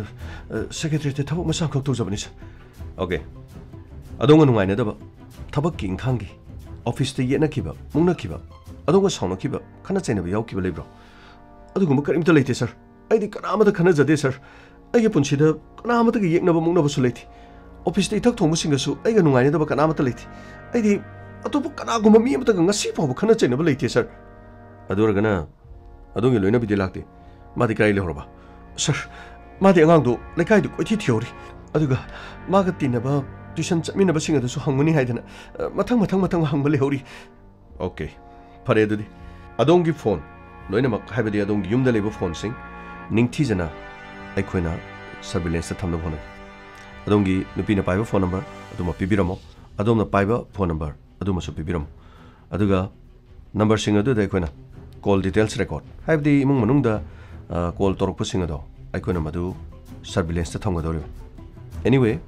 ꯑ, ꯁꯦꯀ꯭ꯔꯦꯇꯔꯤꯌꯦꯠꯇ ꯊꯕꯛ ꯃꯆꯥ ꯑꯃꯈꯛ ꯇꯧꯖꯕꯅꯤ, ꯁꯥꯔ꯫ ꯑꯣꯀꯦ꯫ ꯑꯗꯣꯝꯒ ꯅꯨꯡꯉꯥꯏꯅꯗꯕ, ꯊꯕꯛꯀꯤ ꯏꯪꯈꯥꯡꯒꯤ, ꯑꯣꯐꯤꯁꯇ ꯌꯦꯠꯅꯈꯤꯕ, ꯃꯨꯛꯅꯈꯤꯕ, ꯑꯗꯣꯝꯒ ꯁꯥꯎꯅꯈꯤꯕ, ꯈꯠꯅ ꯆꯩꯅꯕ ꯌꯥꯎꯈꯤꯕ ꯂꯩꯕ꯭ꯔꯣ? ꯑꯗꯨꯒꯨꯝꯕ ꯀꯔꯤꯝꯇ ꯂꯩꯇꯦ, ꯁꯥꯔ꯫ ꯑꯩꯗꯤ ꯀꯅꯥ ꯑꯃꯗ ꯈꯠꯅꯖꯗꯦ, ꯁꯥꯔ꯫ ꯑꯩꯒꯤ ꯄꯨꯟꯁꯤꯗ ꯀꯅꯥ ꯑꯃꯠꯇꯒ ꯌꯦꯛꯅꯕ ꯃꯨꯛꯅꯕꯁꯨ ꯂꯩꯇꯦ꯫ ꯑꯣꯐꯤꯁꯇ ꯏꯊꯛ ꯊꯣꯡꯕꯁꯤꯡꯒꯁꯨ ꯑꯩꯒ ꯅꯨꯡꯉꯥꯏꯅꯗꯕ ꯀꯅꯥ ꯑꯃꯠꯇ ꯂꯩꯇꯦ꯫ ꯑꯩꯗꯤ ꯑꯇꯣꯞꯄ ꯀꯅꯥꯒꯨꯝꯕ ꯃꯤ ꯑꯃꯠꯇꯒ ꯉꯁꯤ ꯐꯥꯎꯕ ꯈꯠꯅ ꯆꯩꯅꯕ ꯂꯩꯇꯦ, ꯁꯥꯔ꯫ ꯑꯗꯨ ꯑꯣꯏꯔꯒꯅ ꯑꯗꯣꯝꯒꯤ ꯂꯣꯏꯅꯕꯤꯗꯤ ꯂꯥꯛꯇꯦ꯫ ꯃꯥꯗꯤ ꯀꯗꯥꯏ ꯂꯩꯍꯧꯔꯕ? ꯁꯥꯔ, ꯃꯥꯗꯤ ꯑꯉꯥꯡꯗꯣ ꯂꯩꯀꯥꯏꯗ ꯀꯣꯏꯊꯤ ꯊꯤꯍꯧꯔꯤ꯫ ꯑꯗꯨꯒ ꯃꯥꯒ ꯇꯤꯟꯅꯕ ꯇ꯭ꯌꯨꯁꯟ ꯆꯠꯃꯤꯟꯅꯕꯁꯤꯡ ꯑꯗꯨꯁꯨ ꯍꯪꯉꯨꯅꯤ ꯍꯥꯏꯗꯅ, ꯑ, ꯃꯊꯪ, ꯃꯊꯪ, ꯃꯊꯪ ꯍꯪꯕ ꯂꯩꯍꯧꯔꯤ꯫ ꯑꯣꯀꯦ, ꯐꯔꯦ ꯑꯗꯨꯗꯤ꯫ ꯑꯗꯣꯝꯒꯤ ꯐꯣꯟ ꯂꯣꯏꯅꯃꯛ, ꯍꯥꯏꯕꯗꯤ ꯑꯗꯣꯝꯒꯤ ꯌꯨꯝꯗ ꯂꯩꯕ ꯐꯣꯟꯁꯤꯡ ꯅꯤꯡꯊꯤꯖꯅ ꯑꯩꯈꯣꯏꯅ ꯁꯔꯚꯤꯂꯦꯟꯁꯇ ꯊꯝꯅꯕ ꯍꯣꯠꯅꯒꯦ꯫ ꯑꯗꯣꯝꯒꯤ ꯅꯨꯄꯤꯅ ꯄꯥꯏꯕ ꯐꯣꯟ ꯅꯝꯕꯔ ꯑꯗꯨꯃꯛ ꯄꯤꯕꯤꯔꯝꯃꯣ, ꯑꯗꯣꯝꯅ ꯄꯥꯏꯕ ꯐꯣꯟ ꯅꯝꯕꯔ ꯑꯗꯨꯃꯁꯨ ꯄꯤꯕꯤꯔꯝꯃꯣ꯫ ꯑꯗꯨꯒ ꯅꯝꯕꯔꯁꯤꯡ ꯑꯗꯨꯗ ꯑꯩꯈꯣꯏꯅ ꯀꯣꯜ ꯗꯤꯇꯦꯜꯁ ꯔꯦꯀꯣꯔꯠ, ꯍꯥꯏꯕꯗꯤ ꯏꯃꯨꯡ ꯃꯅꯨꯡꯗ, ꯑ, ꯀꯣꯜ ꯇꯧꯔꯛꯄꯁꯤꯡ ꯑꯗꯣ ꯑꯩꯈꯣꯏꯅ ꯃꯗꯨ ꯁꯔꯚꯤꯂꯦꯟꯁꯇ ꯊꯝꯒꯗꯧꯔꯤꯕꯅꯤ꯫ ꯑꯦꯅꯤꯋꯦ,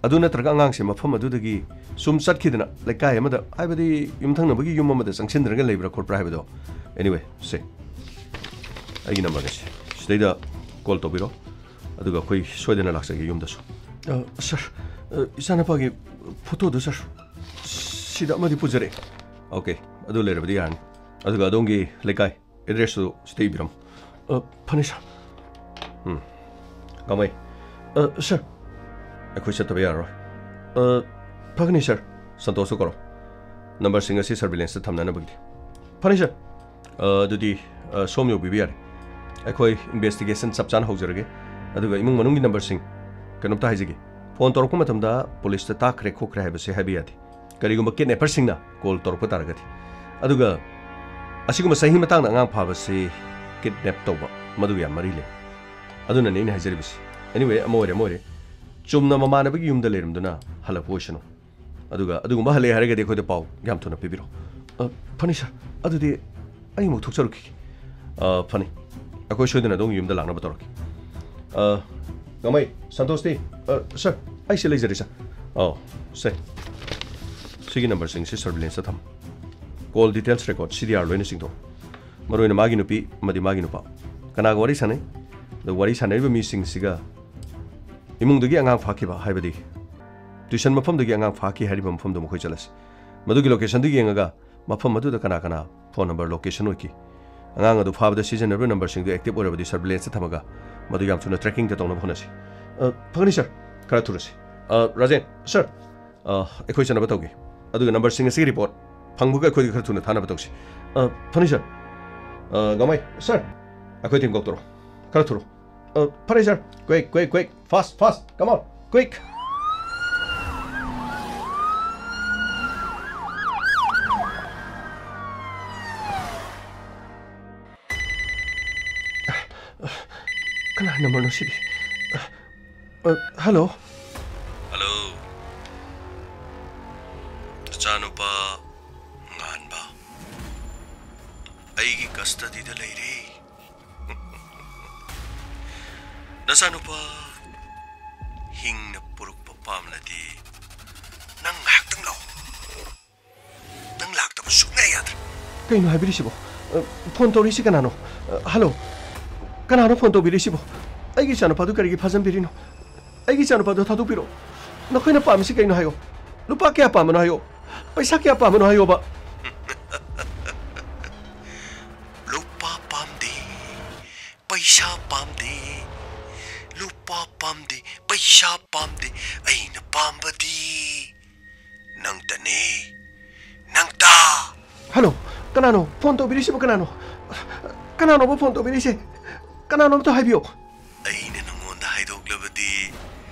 ꯑꯗꯨ ꯅꯠꯇ꯭ꯔꯒ ꯑꯉꯥꯡꯁꯦ ꯃꯐꯝ ꯑꯗꯨꯗꯒꯤ ꯁꯨꯝ ꯆꯠꯈꯤꯗꯅ ꯂꯩꯀꯥꯏ ꯑꯃꯗ, ꯍꯥꯏꯕꯗꯤ ꯌꯨꯝꯊꯪꯅꯕꯒꯤ ꯌꯨꯝ ꯑꯃꯗ ꯆꯪꯁꯤꯟꯗ꯭ꯔꯒ ꯂꯩꯕ꯭ꯔꯥ ꯈꯣꯠꯄ꯭ꯔꯥ ꯍꯥꯏꯕꯗꯣ꯫ ꯑꯦꯅꯤꯋꯦ, ꯁꯦ, ꯑꯩꯒꯤ ꯅꯝꯕꯔꯅꯦ ꯁꯦ, ꯁꯤꯗꯩꯗ ꯀꯣꯜ ꯇꯧꯕꯤꯔꯣ, ꯑꯗꯨꯒ ꯑꯩꯈꯣꯏ ꯁꯣꯏꯗꯅ ꯂꯥꯛꯆꯒꯦ ꯌꯨꯝꯗꯁꯨ꯫ ꯑ, ꯁꯥꯔ, ꯑ, ꯏꯆꯥꯅꯨꯄꯥꯒꯤ ꯐꯣꯇꯣꯗꯨ, ꯁꯥꯔ, ꯁꯤꯗ ꯑꯃꯗꯤ ꯄꯨꯖꯔꯛꯑꯦ꯫ ꯑꯣꯀꯦ, ꯑꯗꯨ ꯂꯩꯔꯕꯗꯤ ꯌꯥꯔꯅꯤ꯫ ꯑꯗꯨꯒ ꯑꯗꯣꯝꯒꯤ ꯂꯩꯀꯥꯏ ꯑꯦꯗ꯭ꯔꯦꯁꯇꯨ ꯁꯤꯗ ꯏꯕꯤꯔꯝꯃꯨ꯫ ꯑ, ꯐꯅꯤ, ꯁꯥꯔ꯫ ꯎꯝ꯫ ꯀꯃꯩ꯫ ꯑ, ꯁꯥꯔ꯫ ꯑꯩꯈꯣꯏ ꯆꯠꯇꯕ ꯌꯥꯔꯔꯣꯏ꯫ ꯑ, ꯐꯒꯅꯤ, ꯁꯥꯔ꯫ ꯁꯟꯇꯣꯁꯇꯨ ꯀꯧꯔꯣ꯫ ꯅꯝꯕꯔꯁꯤꯡ ꯑꯁꯤ ꯁꯔꯚꯤꯂꯦꯟꯁꯇ ꯊꯝꯅꯅꯕꯒꯤꯅꯤ꯫ ꯐꯅꯤ, ꯁꯥꯔ꯫ ꯑ, ꯑꯗꯨꯗꯤ, ꯑ, ꯁꯣꯝ ꯌꯧꯕꯤꯕ ꯌꯥꯔꯦ꯫ ꯑꯩꯈꯣꯏ ꯏꯟꯚꯦꯁꯇꯤꯒꯦꯁꯟ ꯆꯞ ꯆꯥꯅ ꯍꯧꯖꯔꯒꯦ꯫ ꯑꯗꯨꯒ ꯏꯃꯨꯡ ꯃꯅꯨꯡꯒꯤ ꯅꯝꯕꯔꯁꯤꯡ, ꯀꯩꯅꯣꯝꯇ ꯍꯥꯏꯖꯒꯦ꯫ ꯐꯣꯟ ꯇꯧꯔꯛꯄ ꯃꯇꯝꯗ ꯄꯨꯂꯤꯁꯇ ꯇꯥꯛꯈ꯭ꯔꯦ ꯈꯣꯠꯈ꯭ꯔꯦ ꯍꯥꯏꯕꯁꯦ ꯍꯥꯏꯕ ꯌꯥꯗꯦ꯫ ꯀꯔꯤꯒꯨꯝꯕ ꯀꯤꯗꯅꯦꯄꯔꯁꯤꯡꯅ ꯀꯣꯜ ꯇꯧꯔꯛꯄ ꯇꯥꯔꯒꯗꯤ꯫ ꯑꯗꯨꯒ ꯑꯁꯤꯒꯨꯝꯕ ꯆꯍꯤ ꯃꯇꯥꯡꯗ ꯑꯉꯥꯡ ꯐꯥꯕꯁꯤ ꯀꯤꯗꯅꯦꯞ ꯇꯧꯕ, ꯃꯗꯨꯒ ꯌꯥꯝ ꯃꯔꯤ ꯂꯩ꯫ ꯑꯗꯨꯅꯅꯦ ꯑꯩꯅ ꯍꯥꯏꯖꯔꯤꯕꯁꯤ꯫ Anyway, ꯑꯃ ꯑꯣꯏꯔꯦ, ꯑꯃ ꯑꯣꯏꯔꯦ꯫ ꯆꯨꯝꯅ ꯃꯃꯥꯟꯅꯕꯒꯤ ꯌꯨꯝꯗ ꯂꯩꯔꯝꯗꯨꯅ ꯍꯜꯂꯛꯄ ꯑꯣꯏꯁꯅꯨ꯫ ꯑꯗꯨꯒ ꯑꯗꯨꯒꯨꯝꯕ ꯍꯜꯂꯛꯑꯦ ꯍꯥꯏꯔꯒꯗꯤ ꯑꯩꯈꯣꯏꯗ ꯄꯥꯎ ꯌꯥꯝ ꯊꯨꯅ ꯄꯤꯕꯤꯔꯛꯑꯣ꯫ ꯑ, ꯐꯅꯤ ꯁꯥꯔ, ꯑꯗꯨꯗꯤ ꯑꯩ ꯑꯃꯨꯛ ꯊꯣꯛꯆꯔꯨꯈꯤꯒꯦ꯫ ꯑ, ꯐꯅꯤ, ꯑꯩꯈꯣꯏ ꯁꯣꯏꯗꯅ ꯑꯗꯣꯝꯒꯤ ꯌꯨꯝꯗ ꯂꯥꯛꯅꯕ ꯇꯧꯔꯛꯀꯦ꯫ ꯑ, ꯒꯥꯡꯃꯩ, ꯁꯟꯇꯣꯁꯇꯤ? ꯑ, ꯁꯥꯔ, ꯑꯩ ꯁꯤ ꯂꯩꯖꯔꯦ ꯁꯥꯔ꯫ ꯑꯧ, ꯁꯦ, ꯁꯤꯒꯤ ꯅꯝꯕꯔꯁꯤꯡꯁꯤ ꯁꯔꯚꯤꯂꯦꯟꯁꯇ ꯊꯝꯃꯨ꯫ ꯀꯣꯜ ꯗꯤꯇꯦꯜꯁ ꯔꯦꯀꯣꯔꯗ, ꯁꯤ ꯗꯤ ꯑꯥꯔ ꯂꯣꯏꯅ ꯆꯤꯡꯊꯣꯛꯎ꯫ ꯃꯔꯨꯑꯣꯏꯅ ꯃꯥꯒꯤ ꯅꯨꯄꯤ ꯑꯃꯗꯤ ꯃꯥꯒꯤ ꯅꯨꯄꯥ ꯀꯅꯥꯒ ꯋꯥꯔꯤ ꯁꯥꯟꯅꯩ, ꯑꯗ ꯋꯥꯔꯤ ꯁꯥꯟꯅꯔꯤꯕ ꯃꯤꯁꯤꯡꯁꯤꯒ ꯏꯃꯨꯡꯗꯒꯤ ꯑꯉꯥꯡ ꯐꯥꯈꯤꯕ, ꯍꯥꯏꯕꯗꯤ ꯇ꯭ꯌꯨꯁꯟ ꯃꯐꯝꯗꯒꯤ ꯑꯉꯥꯡ ꯐꯥꯈꯤ ꯍꯥꯏꯔꯤꯕ ꯃꯐꯝꯗꯨ ꯃꯈꯣꯏ ꯆꯠꯂꯁꯤ꯫ ꯃꯗꯨꯒꯤ ꯂꯣꯀꯦꯁꯟꯗꯨ ꯌꯦꯡꯉꯒ ꯃꯐꯝ ꯑꯗꯨꯗ ꯀꯅꯥ ꯀꯅꯥ ꯐꯣꯟ ꯅꯝꯕꯔ ꯂꯣꯀꯦꯁꯟ ꯑꯣꯏꯈꯤ, ꯑꯉꯥꯡ ꯑꯗꯨ ꯐꯥꯕꯗ ꯁꯤꯖꯤꯟꯅꯔꯤꯕ ꯅꯝꯕꯔꯁꯤꯡꯗꯨ ꯑꯦꯛꯇꯤꯚ ꯑꯣꯏꯔꯕꯗꯤ ꯁꯔꯚꯤꯂꯦꯟꯁꯇ ꯊꯝꯃꯒ ꯃꯗꯨ ꯌꯥꯝ ꯊꯨꯅ ꯇ꯭ꯔꯦꯀꯤꯡꯗ ꯇꯧꯅꯕ ꯍꯣꯠꯅꯁꯤ꯫ ꯑ, ꯐꯒꯅꯤ ꯁꯥꯔ, ꯈꯔ ꯊꯨꯔꯁꯤ꯫ ꯑ, ꯔꯥꯖꯦꯟ, ꯁꯥꯔ, ꯑ, ꯑꯩꯈꯣꯏ ꯆꯠꯅꯕ ꯇꯧꯒꯦ꯫ ꯑꯗꯨꯒ ꯅꯝꯕꯔꯁꯤꯡ ꯑꯁꯤꯒꯤ ꯔꯤꯄꯣꯔꯠ ꯐꯪꯕꯒ ꯑꯩꯈꯣꯏꯗ ꯈꯔ ꯊꯨꯅ ꯊꯥꯅꯕ ꯇꯧꯁꯤ꯫ ꯑ, ꯐꯅꯤ ꯁꯥꯔ꯫ ꯑ, ꯒꯥꯡꯃꯩ, ꯁꯥꯔ, ꯑꯩꯈꯣꯏ ꯇꯤꯝ ꯀꯧꯊꯣꯔꯛꯑꯣ, ꯈꯔ ꯊꯨꯔꯣ꯫ ꯑ, ꯐꯔꯦ ꯁꯥꯔ, quick, quick, quick, fast, fast, come on, quick. ꯀꯅꯥ ꯅꯝꯕꯔꯅꯣ ꯁꯤꯗꯤ? ꯑ, ꯍꯜꯂꯣ꯫ ꯍꯜꯂꯣ꯫ ꯅꯆꯥꯅꯨꯄꯥ ꯉꯥꯟꯕ ꯑꯩꯒꯤ ꯀꯁꯇꯗꯤꯗ ꯂꯩꯔꯦ꯫ ꯅꯆꯥꯅꯨꯄꯥ ꯍꯤꯡꯅ ꯄꯨꯔꯛꯄ ꯄꯥꯝꯂꯗꯤ ꯅꯪ ꯉꯥꯏꯍꯥꯛꯇꯪ ꯂꯥꯛꯑꯣ꯫ ꯅꯪ ꯂꯥꯛꯇꯕ ꯁꯨꯡꯌꯥ ꯌꯥꯗ꯭ꯔꯦ꯫ ꯀꯩꯅꯣ ꯍꯥꯏꯕꯤꯔꯤꯁꯤꯕꯣ? ꯑ, ꯐꯣꯟ ꯇꯧꯔꯤꯁꯤ ꯀꯅꯥꯅꯣ? ꯑ, ꯍꯜꯂꯣ? ꯀꯅꯥꯅꯣ ꯐꯣꯟ ꯇꯧꯕꯤꯔꯤꯁꯤꯕꯣ? ꯑꯩꯒꯤ ꯏꯆꯥꯅꯨꯄꯥꯗꯨ ꯀꯔꯤꯒꯤ ꯐꯥꯖꯟꯕꯤꯔꯤꯅꯣ? ꯑꯩꯒꯤ ꯏꯆꯥꯅꯨꯄꯥꯗꯨ ꯊꯥꯗꯣꯛꯄꯤꯔꯛꯑꯣ꯫ ꯅꯈꯣꯏꯅ ꯄꯥꯝꯃꯤꯁꯤ ꯀꯩꯅꯣ ꯍꯥꯏꯌꯣ꯫ ꯂꯨꯄꯥ ꯀꯌꯥ ꯄꯥꯝꯕꯅꯣ ꯍꯥꯏꯌꯣ꯫ ꯄꯩꯁꯥ ꯀꯌꯥ ꯄꯥꯝꯕꯅꯣ ꯍꯥꯏꯌꯣꯕ꯫ ꯂꯨꯄꯥ ꯄꯥꯝꯗꯦ, ꯄꯩꯁꯥ ꯄꯥꯝꯗꯦ, ꯂꯨꯄꯥ ꯄꯥꯝꯗꯦ, ꯄꯩꯁꯥ ꯄꯥꯝꯗꯦ, ꯑꯩꯅ ꯄꯥꯝꯕꯗꯤ ꯅꯪꯇꯅꯦ, ꯅꯪꯇ꯫ ꯍꯜꯂꯣ, ꯀꯅꯥꯅꯣ? ꯐꯣꯟ ꯇꯧꯕꯤꯔꯤꯁꯤꯕꯨ ꯀꯅꯥꯅꯣ? ꯀꯅꯥꯅꯣꯕ ꯐꯣꯟ ꯇꯧꯕꯤꯔꯤꯁꯦ? ꯀꯅꯥꯅꯣ ꯑꯝꯇ ꯍꯥꯏꯕꯤꯌꯣ꯫ ꯑꯩꯅ ꯅꯉꯣꯟꯗ ꯍꯥꯏꯗꯣꯛꯂꯕꯗꯤ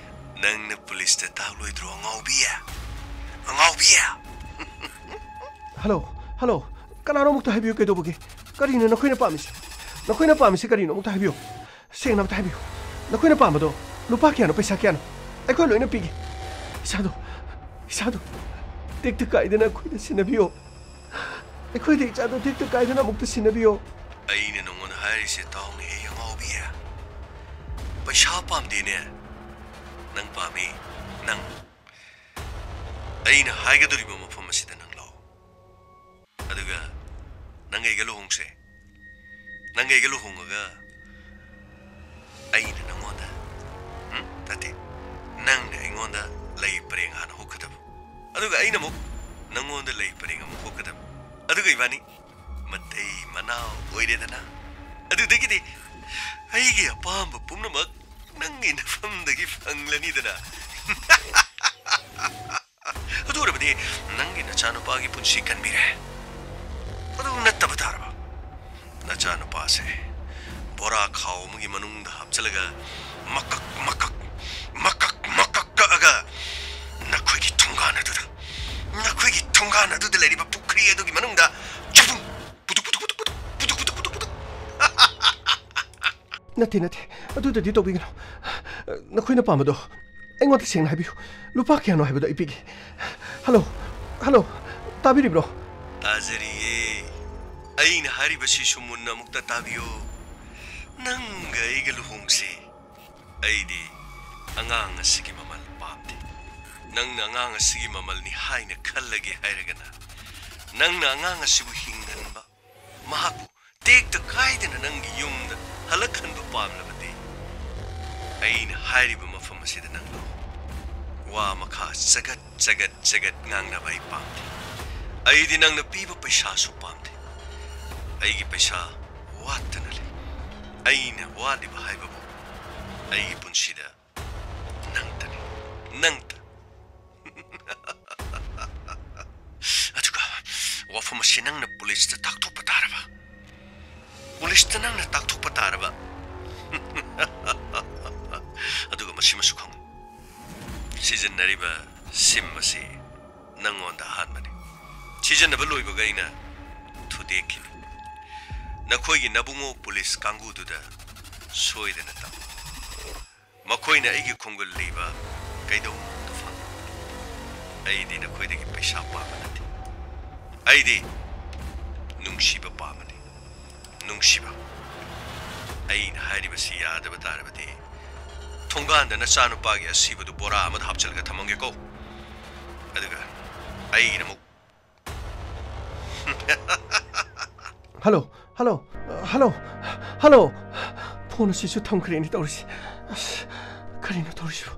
ꯅꯪꯅ ꯄꯨꯂꯤꯁꯇ ꯇꯥꯛꯂꯣꯏꯗ꯭ꯔꯣ, ꯑꯉꯥꯎꯕꯤ? ꯑꯉꯥꯎꯕꯤ? ꯍꯜꯂꯣ, ꯍꯜꯂꯣ, ꯀꯅꯥꯅꯣ ꯑꯃꯨꯛꯇ ꯍꯥꯏꯕꯤꯌꯨ, ꯀꯩꯗꯧꯕꯒꯦ? ꯀꯔꯤꯅꯣ ꯅꯈꯣꯏꯅ ꯄꯥꯝꯃꯤꯁꯦ? ꯅꯈꯣꯏꯅ ꯄꯥꯝꯃꯤꯁꯦ ꯀꯔꯤꯅꯣ? ꯑꯃꯨꯛꯇ ꯍꯥꯏꯕꯤꯌꯨ꯫ ꯁꯦꯡꯅ ꯑꯝꯇ ꯍꯥꯏꯕꯤꯌꯨ꯫ ꯅꯈꯣꯏꯅ ꯄꯥꯝꯕꯗꯣ ꯂꯨꯄꯥ ꯀꯌꯥꯅꯣ, ꯄꯩꯁꯥ ꯀꯌꯥꯅꯣ? ꯑꯩꯈꯣꯏ ꯂꯣꯏꯅ ꯄꯤꯒꯦ꯫ ꯏꯁꯥꯗꯣ, ꯏꯁꯥꯗꯣ ꯇꯦꯛꯇ ꯀꯥꯏꯗꯅ ꯑꯩꯈꯣꯏꯗ ꯁꯤꯟꯅꯕꯤꯌꯣ꯫ ꯑꯩꯈꯣꯏꯗ ꯏꯆꯥꯗꯣ ꯇꯦꯛꯇ ꯀꯥꯏꯗꯅ ꯑꯃꯨꯛꯇ ꯁꯤꯟꯅꯕꯤꯌꯣ꯫ ꯑꯩꯅ ꯅꯉꯣꯟꯗ ꯍꯥꯏꯔꯤꯁꯦ ꯇꯥꯎꯅꯦꯍꯦ ꯑꯉꯥꯎꯕꯤ꯫ ꯄꯩꯁꯥ ꯄꯥꯝꯗꯦꯅꯦ꯫ ꯅꯪ ꯄꯥꯝꯃꯤ, ꯅꯪ꯫ ꯑꯩꯅ ꯍꯥꯏꯒꯗꯧꯔꯤꯕ ꯃꯐꯝ ꯑꯁꯤꯗ ꯅꯪ ꯂꯥꯛꯑꯣ꯫ ꯑꯗꯨꯒ ꯅꯪ ꯑꯩꯒ ꯂꯨꯍꯣꯡꯁꯦ꯫ ꯅꯪ ꯑꯩꯒ ꯂꯨꯍꯣꯡꯉꯒ ꯑꯩꯅ ꯅꯪꯉꯣꯟꯗ, ꯎꯝ? ꯅꯠꯇꯦ, ꯅꯪꯅ ꯑꯩꯉꯣꯟꯗ ꯂꯩ ꯄꯔꯦꯡ ꯍꯥꯟꯅ ꯍꯨꯛꯀꯗꯕ꯫ ꯑꯗꯨꯒ ꯑꯩꯅ ꯑꯃꯨꯛ ꯅꯪꯉꯣꯟꯗ ꯂꯩ ꯄꯔꯦꯡ ꯑꯃꯨꯛ ꯍꯨꯛꯀꯗꯕ꯫ ꯑꯗꯨꯒ ꯏꯕꯥꯅꯤ ꯃꯇꯩ ꯃꯅꯥꯎ ꯑꯣꯏꯔꯦꯗꯅ꯫ ꯑꯗꯨꯗꯒꯤꯗꯤ ꯑꯩꯒꯤ ꯑꯄꯥꯝꯕ ꯄꯨꯝꯅꯃꯛ ꯅꯪꯒꯤ ꯅꯐꯝꯗꯒꯤ ꯐꯪꯂꯅꯤꯗꯅ꯫ ꯑꯗꯨ ꯑꯣꯏꯔꯕꯗꯤ ꯅꯪꯒꯤ ꯅꯆꯥꯅꯨꯄꯥꯒꯤ ꯄꯨꯟꯁꯤ ꯀꯟꯕꯤꯔꯦ꯫ ꯑꯗꯨ ꯅꯠꯇꯕ ꯇꯥꯔꯕ? ꯅꯆꯥꯅꯨꯄꯥꯁꯦ ꯕꯣꯔꯥ ꯈꯥꯎ ꯑꯃꯒꯤ ꯃꯅꯨꯡꯗ ꯍꯥꯞꯆꯤꯜꯂꯒ ꯃꯀꯛ ꯃꯀꯛ, ꯃꯀꯛ ꯃꯀꯛ ꯀꯛꯑꯒ ꯅꯈꯣꯏꯒꯤ ꯊꯣꯡꯒꯥꯟ ꯑꯗꯨꯗ, ꯅꯈꯣꯏꯒꯤ ꯊꯣꯡꯒꯥꯟ ꯑꯗꯨꯗ ꯂꯩꯔꯤꯕ ꯄꯨꯈ꯭ꯔꯤ ꯑꯗꯨꯒꯤ ꯃꯅꯨꯡꯗ ꯆꯕꯨꯡ, ꯄꯨꯗꯨꯛ, ꯄꯨꯗꯨꯛ, ꯄꯨꯗꯨꯛ, ꯄꯨꯗꯨꯛ, ꯄꯨꯗꯨꯛ, ꯄꯨꯗꯨꯛ, ꯄꯨꯗꯨꯛ꯫ ꯅꯠꯇꯦ, ꯅꯠꯇꯦ, ꯑꯗꯨꯗꯗꯤ ꯇꯧꯕꯤꯒꯅꯨ꯫ ꯅꯈꯣꯏꯅ ꯄꯥꯝꯕꯗꯣ ꯑꯩꯉꯣꯟꯗ ꯁꯦꯡꯅ ꯍꯥꯏꯕꯤꯌꯨ꯫ ꯂꯨꯄꯥ ꯀꯌꯥꯅꯣ ꯍꯥꯏꯕꯗꯣ ꯑꯩ ꯄꯤꯒꯦ꯫ ꯍꯜꯂꯣ, ꯍꯜꯂꯣ, ꯇꯥꯕꯤꯔꯤꯕ꯭ꯔꯣ? ꯇꯥꯖꯔꯤꯌꯦ꯫ ꯑꯩꯅ ꯍꯥꯏꯔꯤꯕꯁꯤꯁꯨ ꯃꯨꯟꯅ ꯑꯃꯨꯛꯇ ꯇꯥꯕꯤꯌꯨ꯫ ꯅꯪꯒ ꯑꯩꯒ ꯂꯨꯍꯣꯡꯁꯦ꯫ ꯑꯩꯗꯤ ꯑꯉꯥꯡ ꯑꯁꯤꯒꯤ ꯃꯃꯜ ꯄꯥꯝꯗꯦ꯫ ꯅꯪꯅ ꯑꯉꯥꯡ ꯑꯁꯤꯒꯤ ꯃꯃꯜꯅꯤ ꯍꯥꯏꯅ ꯈꯜꯂꯒꯦ ꯍꯥꯏꯔꯒꯅ, ꯅꯪꯅ ꯑꯉꯥꯡ ꯑꯁꯤꯕꯨ ꯍꯤꯡꯍꯟꯕ, ꯃꯍꯥꯛꯄꯨ ꯇꯦꯛꯇ ꯀꯥꯏꯗꯅ ꯅꯪꯒꯤ ꯌꯨꯝꯗ ꯍꯜꯂꯛꯍꯟꯕ ꯄꯥꯝꯂꯕꯗꯤ, ꯑꯩꯅ ꯍꯥꯏꯔꯤꯕ ꯃꯐꯝ ꯑꯁꯤꯗ ꯅꯪ ꯂꯥꯛꯎ꯫ ꯋꯥ ꯃꯈꯥ ꯆꯒꯠ ꯆꯒꯠ ꯆꯒꯠ ꯉꯥꯡꯅꯕ ꯑꯩ ꯄꯥꯝꯗꯦ꯫ ꯑꯩꯗꯤ ꯅꯪꯅ ꯄꯤꯕ ꯄꯩꯁꯥꯁꯨ ꯄꯥꯝꯗꯦ꯫ ꯑꯩꯒꯤ ꯄꯩꯁꯥ ꯋꯥꯠꯇꯅ ꯂꯩ꯫ ꯑꯩꯅ ꯋꯥꯠꯂꯤꯕ ꯍꯥꯏꯕꯕꯨ ꯑꯩꯒꯤ ꯄꯨꯟꯁꯤꯗ ꯅꯪꯇꯅꯤ, ꯅꯪꯇ꯫ ꯑꯗꯨꯒ ꯋꯥꯐꯝ ꯑꯁꯤ ꯅꯪꯅ ꯄꯨꯂꯤꯁꯇ ꯇꯥꯛꯊꯣꯛꯄ ꯇꯥꯔꯕ? ꯄꯨꯂꯤꯁꯇ ꯅꯪꯅ ꯇꯥꯛꯊꯣꯛꯄ ꯇꯥꯔꯕ? ꯑꯗꯨꯒ ꯃꯁꯤꯃꯁꯨ ꯈꯪꯉꯨ, ꯁꯤꯖꯤꯟꯅꯔꯤꯕ ꯁꯤꯝ ꯑꯁꯤ ꯅꯪꯉꯣꯟꯗ ꯑꯍꯥꯟꯕꯅꯤ꯫ ꯁꯤꯖꯤꯟꯅꯕ ꯂꯣꯏꯕꯒ ꯑꯩꯅ ꯇꯦꯛꯈꯤꯅꯤ꯫ ꯅꯈꯣꯏꯒꯤ ꯅꯕꯨꯡꯉꯣ ꯄꯨꯂꯤꯁ ꯀꯥꯡꯕꯨꯗꯨꯗ ꯁꯣꯏꯗꯅ ꯇꯝꯃꯨ꯫ ꯃꯈꯣꯏꯅ ꯑꯩꯒꯤ ꯈꯣꯡꯒꯨꯜ ꯂꯤꯕ ꯀꯩꯗꯧꯅꯨꯡꯗ ꯐꯪꯉꯤ꯫ ꯑꯩꯗꯤ ꯅꯈꯣꯏꯗꯒꯤ ꯄꯩꯁꯥ ꯄꯥꯝꯕ ꯅꯠꯇꯦ꯫ ꯑꯩꯗꯤ ꯅꯨꯡꯁꯤꯕ ꯄꯥꯝꯕꯅꯤ꯫ ꯅꯨꯡꯁꯤꯕ꯫ ꯑꯩꯅ ꯍꯥꯏꯔꯤꯕꯁꯤ ꯌꯥꯗꯕ ꯇꯥꯔꯕꯗꯤ, ꯊꯣꯡꯒꯥꯟꯗ ꯅꯆꯥꯅꯨꯄꯥꯒꯤ ꯑꯁꯤꯕꯗꯨ ꯕꯣꯔꯥ ꯑꯃꯗ ꯍꯥꯞꯆꯤꯜꯂꯒ ꯊꯝꯃꯝꯒꯦꯀꯣ꯫ ꯑꯗꯨꯒ ꯑꯩꯒꯤꯗꯃꯛ hello, hello, hello, hello. Phone ꯑꯁꯤꯁꯨ ꯊꯝꯈ꯭ꯔꯦꯅꯦ ꯇꯧꯔꯤꯁꯤ꯫ ꯑꯁ, ꯀꯔꯤꯅꯣ ꯇꯧꯔꯤꯁꯤꯕꯣ?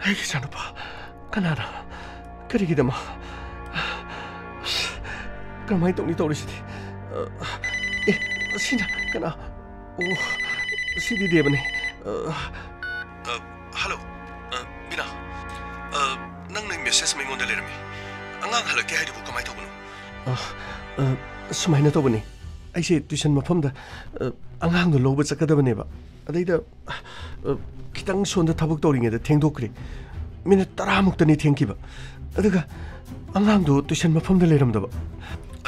ꯑꯩꯒꯤ ꯏꯆꯥꯅꯨꯄꯥ ꯀꯅꯥꯅ? ꯀꯔꯤꯒꯤꯗꯃꯛ? ꯑꯁ, ꯀꯔꯝꯍꯥꯏꯅ ꯇꯧꯅꯤ ꯇꯧꯔꯤꯁꯤꯗꯤ? ꯑꯦ, ꯑꯁꯤꯅ ꯀꯅꯥ? ꯑꯣ, ꯁꯤꯗꯤ ꯗꯦꯕꯅꯤ꯫ ꯑ, ꯑ, ꯍꯜꯂꯣ꯫ ꯑ, ꯃꯤꯅꯥ꯫ ꯑ, ꯅꯪ ꯅꯣꯏ ꯃꯦꯁꯦꯖ ꯑꯃ ꯑꯩꯉꯣꯟꯗ ꯂꯩꯔꯝꯃꯤ꯫ ꯑꯉꯥꯡ ꯍꯜꯂꯛꯇꯦ ꯍꯥꯏꯗꯨꯕꯨ ꯀꯃꯥꯏꯅ ꯇꯧꯕꯅꯣ? ꯑ, ꯑ, ꯁꯨꯃꯥꯏꯅ ꯇꯧꯕꯅꯤ꯫ ꯑꯩꯁꯦ ꯇ꯭ꯌꯨꯁꯟ ꯃꯐꯝꯗ, ꯑ, ꯑꯉꯥꯡꯗꯣ ꯂꯧꯕ ꯆꯠꯀꯗꯕꯅꯦꯕ꯫ ꯑꯗꯩꯗ, ꯑ, ꯈꯤꯇꯪ ꯁꯣꯝꯗ ꯊꯕꯛ ꯇꯧꯔꯤꯉꯩꯗ ꯊꯦꯡꯗꯣꯛꯈ꯭ꯔꯦ꯫ ꯃꯤꯅꯤꯠ ꯇꯔꯥꯃꯨꯛꯇꯅꯤ ꯊꯦꯡꯈꯤꯕ꯫ ꯑꯗꯨꯒ ꯑꯉꯥꯡꯗꯣ ꯇ꯭ꯌꯨꯁꯟ ꯃꯐꯝꯗ ꯂꯩꯔꯝꯗꯕ꯫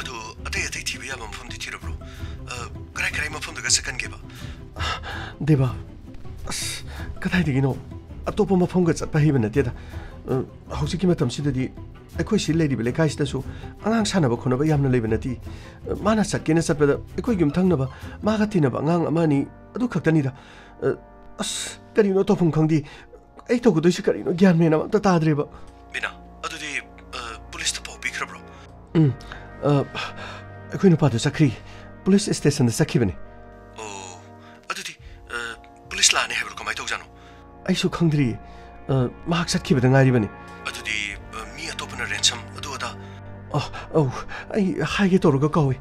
ꯑꯗꯣ ꯑꯇꯩ ꯑꯇꯩ ꯊꯤꯕ ꯌꯥꯕ ꯃꯐꯝꯗꯤ ꯊꯤꯔꯕ꯭ꯔꯣ? ꯑ, ꯀꯔꯥꯏ ꯀꯔꯥꯏ ꯃꯐꯝꯗꯒ ꯆꯠꯀꯟꯒꯦꯕ? ꯗꯦꯕ, ꯑꯁ, ꯀꯗꯥꯏꯗꯒꯤꯅꯣ? ꯑꯇꯣꯞꯄ ꯃꯐꯝꯒ ꯆꯠꯄ ꯍꯩꯕ ꯅꯠꯇꯦꯗ꯫ ꯑ, ꯍꯧꯖꯤꯛꯀꯤ ꯃꯇꯝꯁꯤꯗꯗꯤ ꯑꯩꯈꯣꯏ ꯁꯤ ꯂꯩꯔꯤꯕ ꯂꯩꯀꯥꯏꯁꯤꯗꯁꯨ ꯑꯉꯥꯡ ꯁꯥꯟꯅꯕ ꯈꯣꯠꯅꯕ ꯌꯥꯝꯅ ꯂꯩꯕ ꯅꯠꯇꯦ꯫ ꯑ, ꯃꯥꯅ ꯆꯠꯀꯦꯅ ꯆꯠꯄꯗ ꯑꯩꯈꯣꯏ ꯌꯨꯝꯊꯪꯅꯕ ꯃꯥꯒ ꯇꯤꯟꯅꯕ ꯑꯉꯥꯡ ꯑꯃ ꯑꯅꯤ ꯑꯗꯨ ꯈꯛꯇꯅꯤꯗ꯫ ꯑ, ꯑꯁ, ꯀꯔꯤꯅꯣ ꯇꯧꯐꯝ ꯈꯪꯗꯦ꯫ ꯑꯩ ꯇꯧꯒꯗꯣꯏꯁꯤ ꯀꯔꯤꯅꯣ? ꯒ꯭ꯌꯥꯟ ꯃꯦꯟ ꯑꯃ ꯑꯝꯇ ꯇꯥꯗ꯭ꯔꯦꯕ꯫ ꯃꯤꯅꯥ, ꯑꯗꯨꯗꯤ, ꯑ, ꯄꯨꯂꯤꯁꯇ ꯄꯥꯎ ꯄꯤꯈ꯭ꯔꯕ꯭ꯔꯣ? ꯎꯝ, ꯑ, ꯑꯩꯈꯣꯏ ꯅꯨꯄꯥꯗꯣ ꯆꯠꯈ꯭ꯔꯤ꯫ ꯄꯨꯂꯤꯁ ꯁ꯭ꯇꯦꯁꯟꯗ ꯆꯠꯈꯤꯕꯅꯤ꯫ ꯑꯣ, ꯑꯗꯨꯗꯤ, ꯑ, ꯄꯨꯂꯤꯁ ꯂꯥꯛꯑꯅꯤ ꯍꯥꯏꯕ꯭ꯔꯣ? ꯀꯃꯥꯏꯅ ꯇꯧꯖꯥꯠꯅꯣ? ꯑꯩꯁꯨ ꯈꯪꯗ꯭ꯔꯤꯌꯦ꯫ ꯑ, ꯃꯍꯥꯛ ꯆꯠꯈꯤꯕꯗ ꯉꯥꯏꯔꯤꯕꯅꯤ꯫ ꯑꯗꯨꯗꯤ, ꯑ, ꯃꯤ ꯑꯇꯣꯞꯄꯅ ꯔꯦꯟꯁꯝ ꯑꯗꯨ ꯑꯗꯥ? ꯑ, ꯑꯧ, ꯑꯩ ꯍꯥꯏꯒꯦ ꯇꯧꯔꯒ ꯀꯥꯎꯏ꯫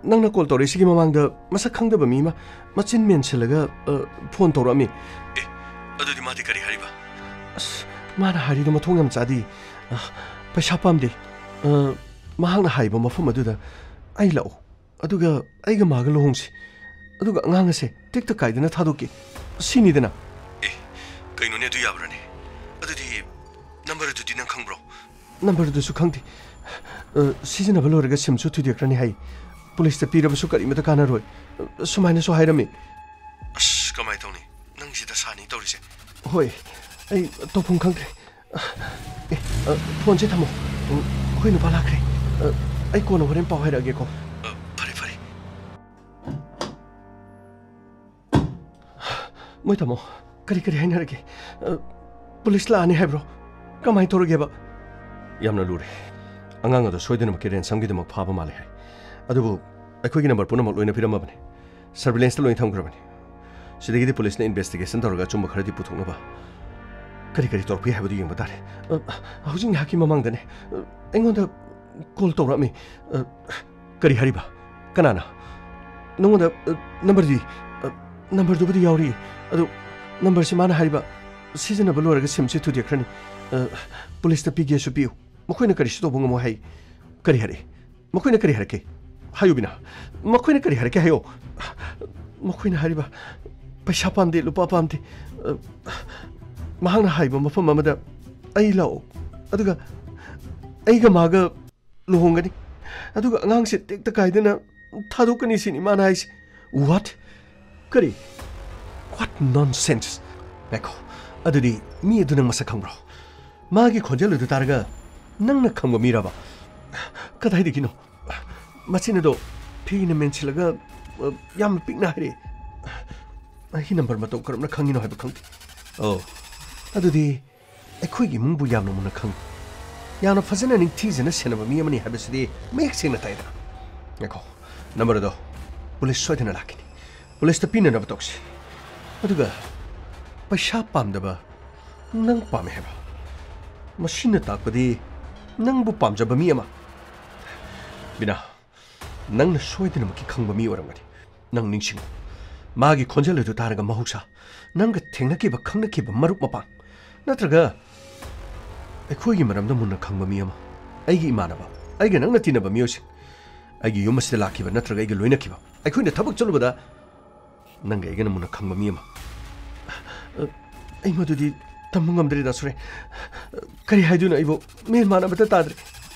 ꯅꯪꯅ ꯀꯣꯜ ꯇꯧꯔꯛꯏꯁꯤꯒꯤ ꯃꯃꯥꯡꯗ ꯃꯁꯛ ꯈꯪꯗꯕ ꯃꯤ ꯑꯃ ꯃꯆꯤꯟ ꯃꯦꯟꯁꯤꯜꯂꯒ, ꯑ, ꯐꯣꯟ ꯇꯧꯔꯛꯑꯝꯃꯤ꯫ ꯑꯦ, ꯑꯗꯨꯗꯤ ꯃꯥꯗꯤ ꯀꯔꯤ ꯍꯥꯏꯔꯤꯕ? ꯑꯁ, ꯃꯥꯅ ꯍꯥꯏꯔꯤꯗꯣ ꯃꯊꯣꯡ ꯌꯥꯝ ꯆꯥꯗꯦ꯫ ꯑ, ꯄꯩꯁꯥ ꯄꯥꯝꯗꯦ꯫ ꯑ, ꯃꯍꯥꯛꯅ ꯍꯥꯏꯕ ꯃꯐꯝ ꯑꯗꯨꯗ ꯑꯩ ꯂꯥꯛꯎ꯫ ꯑꯗꯨꯒ ꯑꯩꯒ ꯃꯥꯒ ꯂꯨꯍꯣꯡꯁꯤ꯫ ꯑꯗꯨꯒ ꯑꯉꯥꯡ ꯑꯁꯦ ꯇꯦꯛꯇ ꯀꯥꯏꯗꯅ ꯊꯥꯗꯣꯛꯀꯦ꯫ ꯁꯤꯅꯤꯗꯅ꯫ ꯑꯦ, ꯀꯩꯅꯣꯅꯦ, ꯑꯗꯨ ꯌꯥꯕ꯭ꯔꯥꯅꯦ? ꯑꯗꯨꯗꯤ ꯅꯝꯕꯔꯗꯨꯗꯤ ꯅꯪ ꯈꯪꯕ꯭ꯔꯣ? ꯅꯝꯕꯔꯗꯨꯁꯨ ꯈꯪꯗꯦ꯫ ꯑ, ꯁꯤꯖꯤꯟꯅꯕ ꯂꯣꯏꯔꯒ ꯁꯤꯝꯁꯨ ꯊꯨꯗꯦꯛꯈ꯭ꯔꯅꯤ ꯍꯥꯏ꯫ ꯄꯨꯂꯤꯁꯇ ꯄꯤꯔꯕꯁꯨ ꯀꯔꯤꯃꯇ ꯀꯥꯟꯅꯔꯣꯏ꯫ ꯑ, ꯁꯨꯃꯥꯏꯅꯁꯨ ꯍꯥꯏꯔꯝꯃꯤ꯫ ꯑꯁ, ꯀꯃꯥꯏꯅ ꯇꯧꯅꯤ? ꯅꯪꯁꯤꯗ ꯁꯥꯅꯤ ꯇꯧꯔꯤꯁꯦ꯫ ꯍꯣꯏ, ꯑꯩ ꯇꯧꯐꯝ ꯈꯪꯗ꯭ꯔꯦ꯫ ꯑꯦ, ꯑ, ꯐꯣꯟꯁꯦ ꯊꯝꯃꯣ꯫ ꯎꯝ, ꯑꯩꯈꯣꯏ ꯅꯨꯄꯥ ꯂꯥꯛꯈ꯭ꯔꯦ꯫ ꯑ, ꯑꯩ ꯀꯣꯟꯅ ꯍꯣꯔꯦꯟ ꯄꯥꯎ ꯍꯥꯏꯔꯛꯑꯒꯦꯀꯣ꯫ ꯑ, ꯐꯔꯦ, ꯐꯔꯦ꯫ ꯃꯣꯏ ꯇꯥꯃꯣ, ꯀꯔꯤ ꯀꯔꯤ ꯍꯥꯏꯅꯔꯒꯦ? ꯑ, ꯄꯨꯂꯤꯁ ꯂꯥꯛꯑꯅꯤ ꯍꯥꯏꯕ꯭ꯔꯣ? ꯀꯃꯥꯏꯅ ꯇꯧꯔꯒꯦꯕ? ꯌꯥꯝꯅ ꯂꯨꯔꯦ꯫ ꯑꯉꯥꯡ ꯑꯗꯣ ꯁꯣꯏꯗꯅꯃꯛꯀꯤ ꯔꯦꯟꯁꯝꯒꯤꯗꯃꯛ ꯐꯥꯕ ꯃꯥꯜꯂꯦ ꯍꯥꯏ꯫ ꯑꯗꯨꯕꯨ ꯑꯩꯈꯣꯏꯒꯤ ꯅꯝꯕꯔ ꯄꯨꯝꯅꯃꯛ ꯂꯣꯏꯅ ꯄꯤꯔꯝꯃꯕꯅꯤ꯫ ꯁꯔꯚꯤꯂꯦꯟꯁꯇ ꯂꯣꯏꯅ ꯊꯝꯈ꯭ꯔꯕꯅꯤ꯫ ꯁꯤꯗꯒꯤꯗꯤ ꯄꯨꯂꯤꯁꯅ ꯏꯟꯚꯦꯁꯇꯤꯒꯦꯁꯟ ꯇꯧꯔꯒ ꯑꯆꯨꯝꯕ ꯈꯔꯗꯤ ꯄꯨꯊꯣꯛꯅꯕ ꯀꯔꯤ ꯀꯔꯤ ꯇꯧꯔꯛꯄ ꯌꯥꯏ ꯍꯥꯏꯕꯗꯨ ꯌꯦꯡꯕ ꯇꯥꯔꯦ꯫ ꯑ, ꯍꯧꯖꯤꯛ ꯉꯥꯏꯍꯥꯛꯀꯤ ꯃꯃꯥꯡꯗꯅꯦ, ꯑ, ꯑꯩꯉꯣꯟꯗ ꯀꯣꯜ ꯇꯧꯔꯛꯑꯝꯃꯤ꯫ ꯑ, ꯀꯔꯤ ꯍꯥꯏꯔꯤꯕ? ꯀꯅꯥꯅ? ꯅꯉꯣꯟꯗ, ꯑ, ꯅꯝꯕꯔꯗꯤ? ꯑ, ꯅꯝꯕꯔꯗꯨꯕꯨꯗꯤ ꯌꯥꯎꯔꯤ꯫ ꯑꯗꯨ ꯅꯝꯕꯔꯁꯤ ꯃꯥꯅ ꯍꯥꯏꯔꯤꯕ, ꯁꯤꯖꯤꯟꯅꯕ ꯂꯣꯏꯔꯒ ꯁꯤꯝꯁꯤ ꯊꯨꯗꯦꯛꯈ꯭ꯔꯅꯤ꯫ ꯑ, ꯄꯨꯂꯤꯁꯇ ꯄꯤꯒꯦꯁꯨ ꯄꯤꯌꯨ꯫ ꯃꯈꯣꯏꯅ ꯀꯔꯤꯁꯨ ꯇꯧꯕ ꯉꯝꯃꯣꯏ ꯍꯥꯏ꯫ ꯀꯔꯤ ꯍꯥꯏꯔꯛꯏ? ꯃꯈꯣꯏꯅ ꯀꯔꯤ ꯍꯥꯏꯔꯛꯀꯦ? ꯍꯥꯏꯌꯨ ꯕꯤꯅꯥ꯫ ꯃꯈꯣꯏꯅ ꯀꯔꯤ ꯍꯥꯏꯔꯛꯀꯦ ꯍꯥꯏꯌꯣ꯫ ꯃꯈꯣꯏꯅ ꯍꯥꯏꯔꯤꯕ, ꯄꯩꯁꯥ ꯄꯥꯝꯗꯦ, ꯂꯨꯄꯥ ꯄꯥꯝꯗꯦ꯫ ꯑ, ꯃꯍꯥꯛꯅ ꯍꯥꯏꯕ ꯃꯐꯝ ꯑꯃꯗ ꯑꯩ ꯂꯥꯛꯑꯣ꯫ ꯑꯗꯨꯒ ꯑꯩꯒ ꯃꯥꯒ ꯂꯨꯍꯣꯡꯒꯅꯤ꯫ ꯑꯗꯨꯒ ꯑꯉꯥꯡꯁꯦ ꯇꯦꯛꯇ ꯀꯥꯏꯗꯅ ꯊꯥꯗꯣꯛꯀꯅꯤ ꯁꯤꯅꯤ ꯃꯥꯅ ꯍꯥꯏꯁꯦ꯫ What? ꯀꯔꯤ? What nonsense? ꯉꯥꯏꯈꯣ, ꯑꯗꯨꯗꯤ ꯃꯤ ꯑꯗꯨ ꯅꯪ ꯃꯁꯛ ꯈꯪꯕ꯭ꯔꯣ? ꯃꯥꯒꯤ ꯈꯣꯟꯖꯦꯜ ꯑꯗꯨ ꯇꯥꯔꯒ ꯅꯪꯅ ꯈꯪꯕ ꯃꯤꯔꯕ? ꯀꯗꯥꯏꯗꯒꯤꯅꯣ? ꯃꯆꯤꯟ ꯑꯗꯣ ꯐꯤꯅ ꯃꯦꯟꯁꯤꯜꯂꯒ, ꯑ, ꯌꯥꯝꯅ ꯄꯤꯛꯅ ꯍꯥꯏꯔꯛꯑꯦ꯫ ꯑꯩꯒꯤ ꯅꯝꯕꯔ ꯃꯇꯧ ꯀꯔꯝꯅ ꯈꯪꯉꯤꯅꯣ ꯍꯥꯏꯕ ꯈꯪꯗꯦ꯫ ꯑꯣ, ꯑꯗꯨꯗꯤ ꯑꯩꯈꯣꯏꯒꯤ ꯏꯃꯨꯡꯕꯨ ꯌꯥꯝꯅ ꯃꯨꯟꯅ ꯈꯪꯏ꯫ ꯌꯥꯝꯅ ꯐꯖꯅ ꯅꯤꯡꯊꯤꯖꯅ ꯁꯦꯟꯅꯕ ꯃꯤ ꯑꯃꯅꯤ ꯍꯥꯏꯕꯁꯤꯗꯤ ꯃꯌꯦꯛ ꯁꯦꯡꯅ ꯇꯥꯏꯗꯅ꯫ ꯉꯥꯏꯈꯣ, ꯅꯝꯕꯔ ꯑꯗꯣ ꯄꯨꯂꯤꯁ ꯁꯣꯏꯗꯅ ꯂꯥꯛꯈꯤꯅꯤ꯫ ꯄꯨꯂꯤꯁꯇ ꯄꯤꯅꯅꯕ ꯇꯧꯁꯤ꯫ ꯑꯗꯨꯒ ꯄꯩꯁꯥ ꯄꯥꯝꯗꯕ ꯅꯪ ꯄꯥꯝꯃꯦ ꯍꯥꯏꯕ꯫ ꯃꯁꯤꯅ ꯇꯥꯛꯄꯗꯤ ꯅꯪꯕꯨ ꯄꯥꯝꯖꯕ ꯃꯤ ꯑꯃ꯫ ꯕꯤꯅꯥ, ꯅꯪꯅ ꯁꯣꯏꯗꯅꯃꯛꯀꯤ ꯈꯪꯕ ꯃꯤ ꯑꯣꯏꯔꯝꯒꯅꯤ꯫ ꯅꯪ ꯅꯤꯡꯁꯤꯡꯉꯨ, ꯃꯥꯒꯤ ꯈꯣꯟꯖꯦꯜ ꯑꯗꯨ ꯇꯥꯔꯒ ꯃꯍꯧꯁꯥ ꯅꯪꯒ ꯊꯦꯡꯅꯈꯤꯕ, ꯈꯪꯅꯈꯤꯕ ꯃꯔꯨꯞ ꯃꯄꯥꯡ ꯅꯠꯇ꯭ꯔꯒ ꯑꯩꯈꯣꯏꯒꯤ ꯃꯔꯝꯗ ꯃꯨꯟꯅ ꯈꯪꯕ ꯃꯤ ꯑꯃ, ꯑꯩꯒꯤ ꯏꯃꯥꯟꯅꯕ, ꯑꯩꯒ ꯅꯛꯅ ꯇꯤꯟꯅꯕ ꯃꯤꯑꯣꯏꯁꯤꯡ, ꯑꯩꯒꯤ ꯌꯨꯝ ꯑꯁꯤꯗ ꯂꯥꯛꯈꯤꯕ ꯅꯠꯇ꯭ꯔꯒ ꯑꯩꯒ ꯂꯣꯏꯅꯈꯤꯕ, ꯑꯩꯈꯣꯏꯅ ꯊꯕꯛ ꯆꯠꯂꯨꯕꯗ ꯅꯪꯒ ꯑꯩꯒꯅ ꯃꯨꯟꯅ ꯈꯪꯕ ꯃꯤ ꯑꯃ꯫ ꯑꯩ ꯃꯗꯨꯗꯤ ꯇꯝꯕ ꯉꯝꯗ꯭ꯔꯦ, ꯗꯥ ꯁꯨꯔꯦꯟ꯫ ꯀꯔꯤ ꯍꯥꯏꯗꯣꯏꯅꯣ ꯑꯩꯕꯨ? ꯃꯦꯟ ꯃꯥꯟ ꯑꯃꯠꯇ ꯇꯥꯗ꯭ꯔꯦ꯫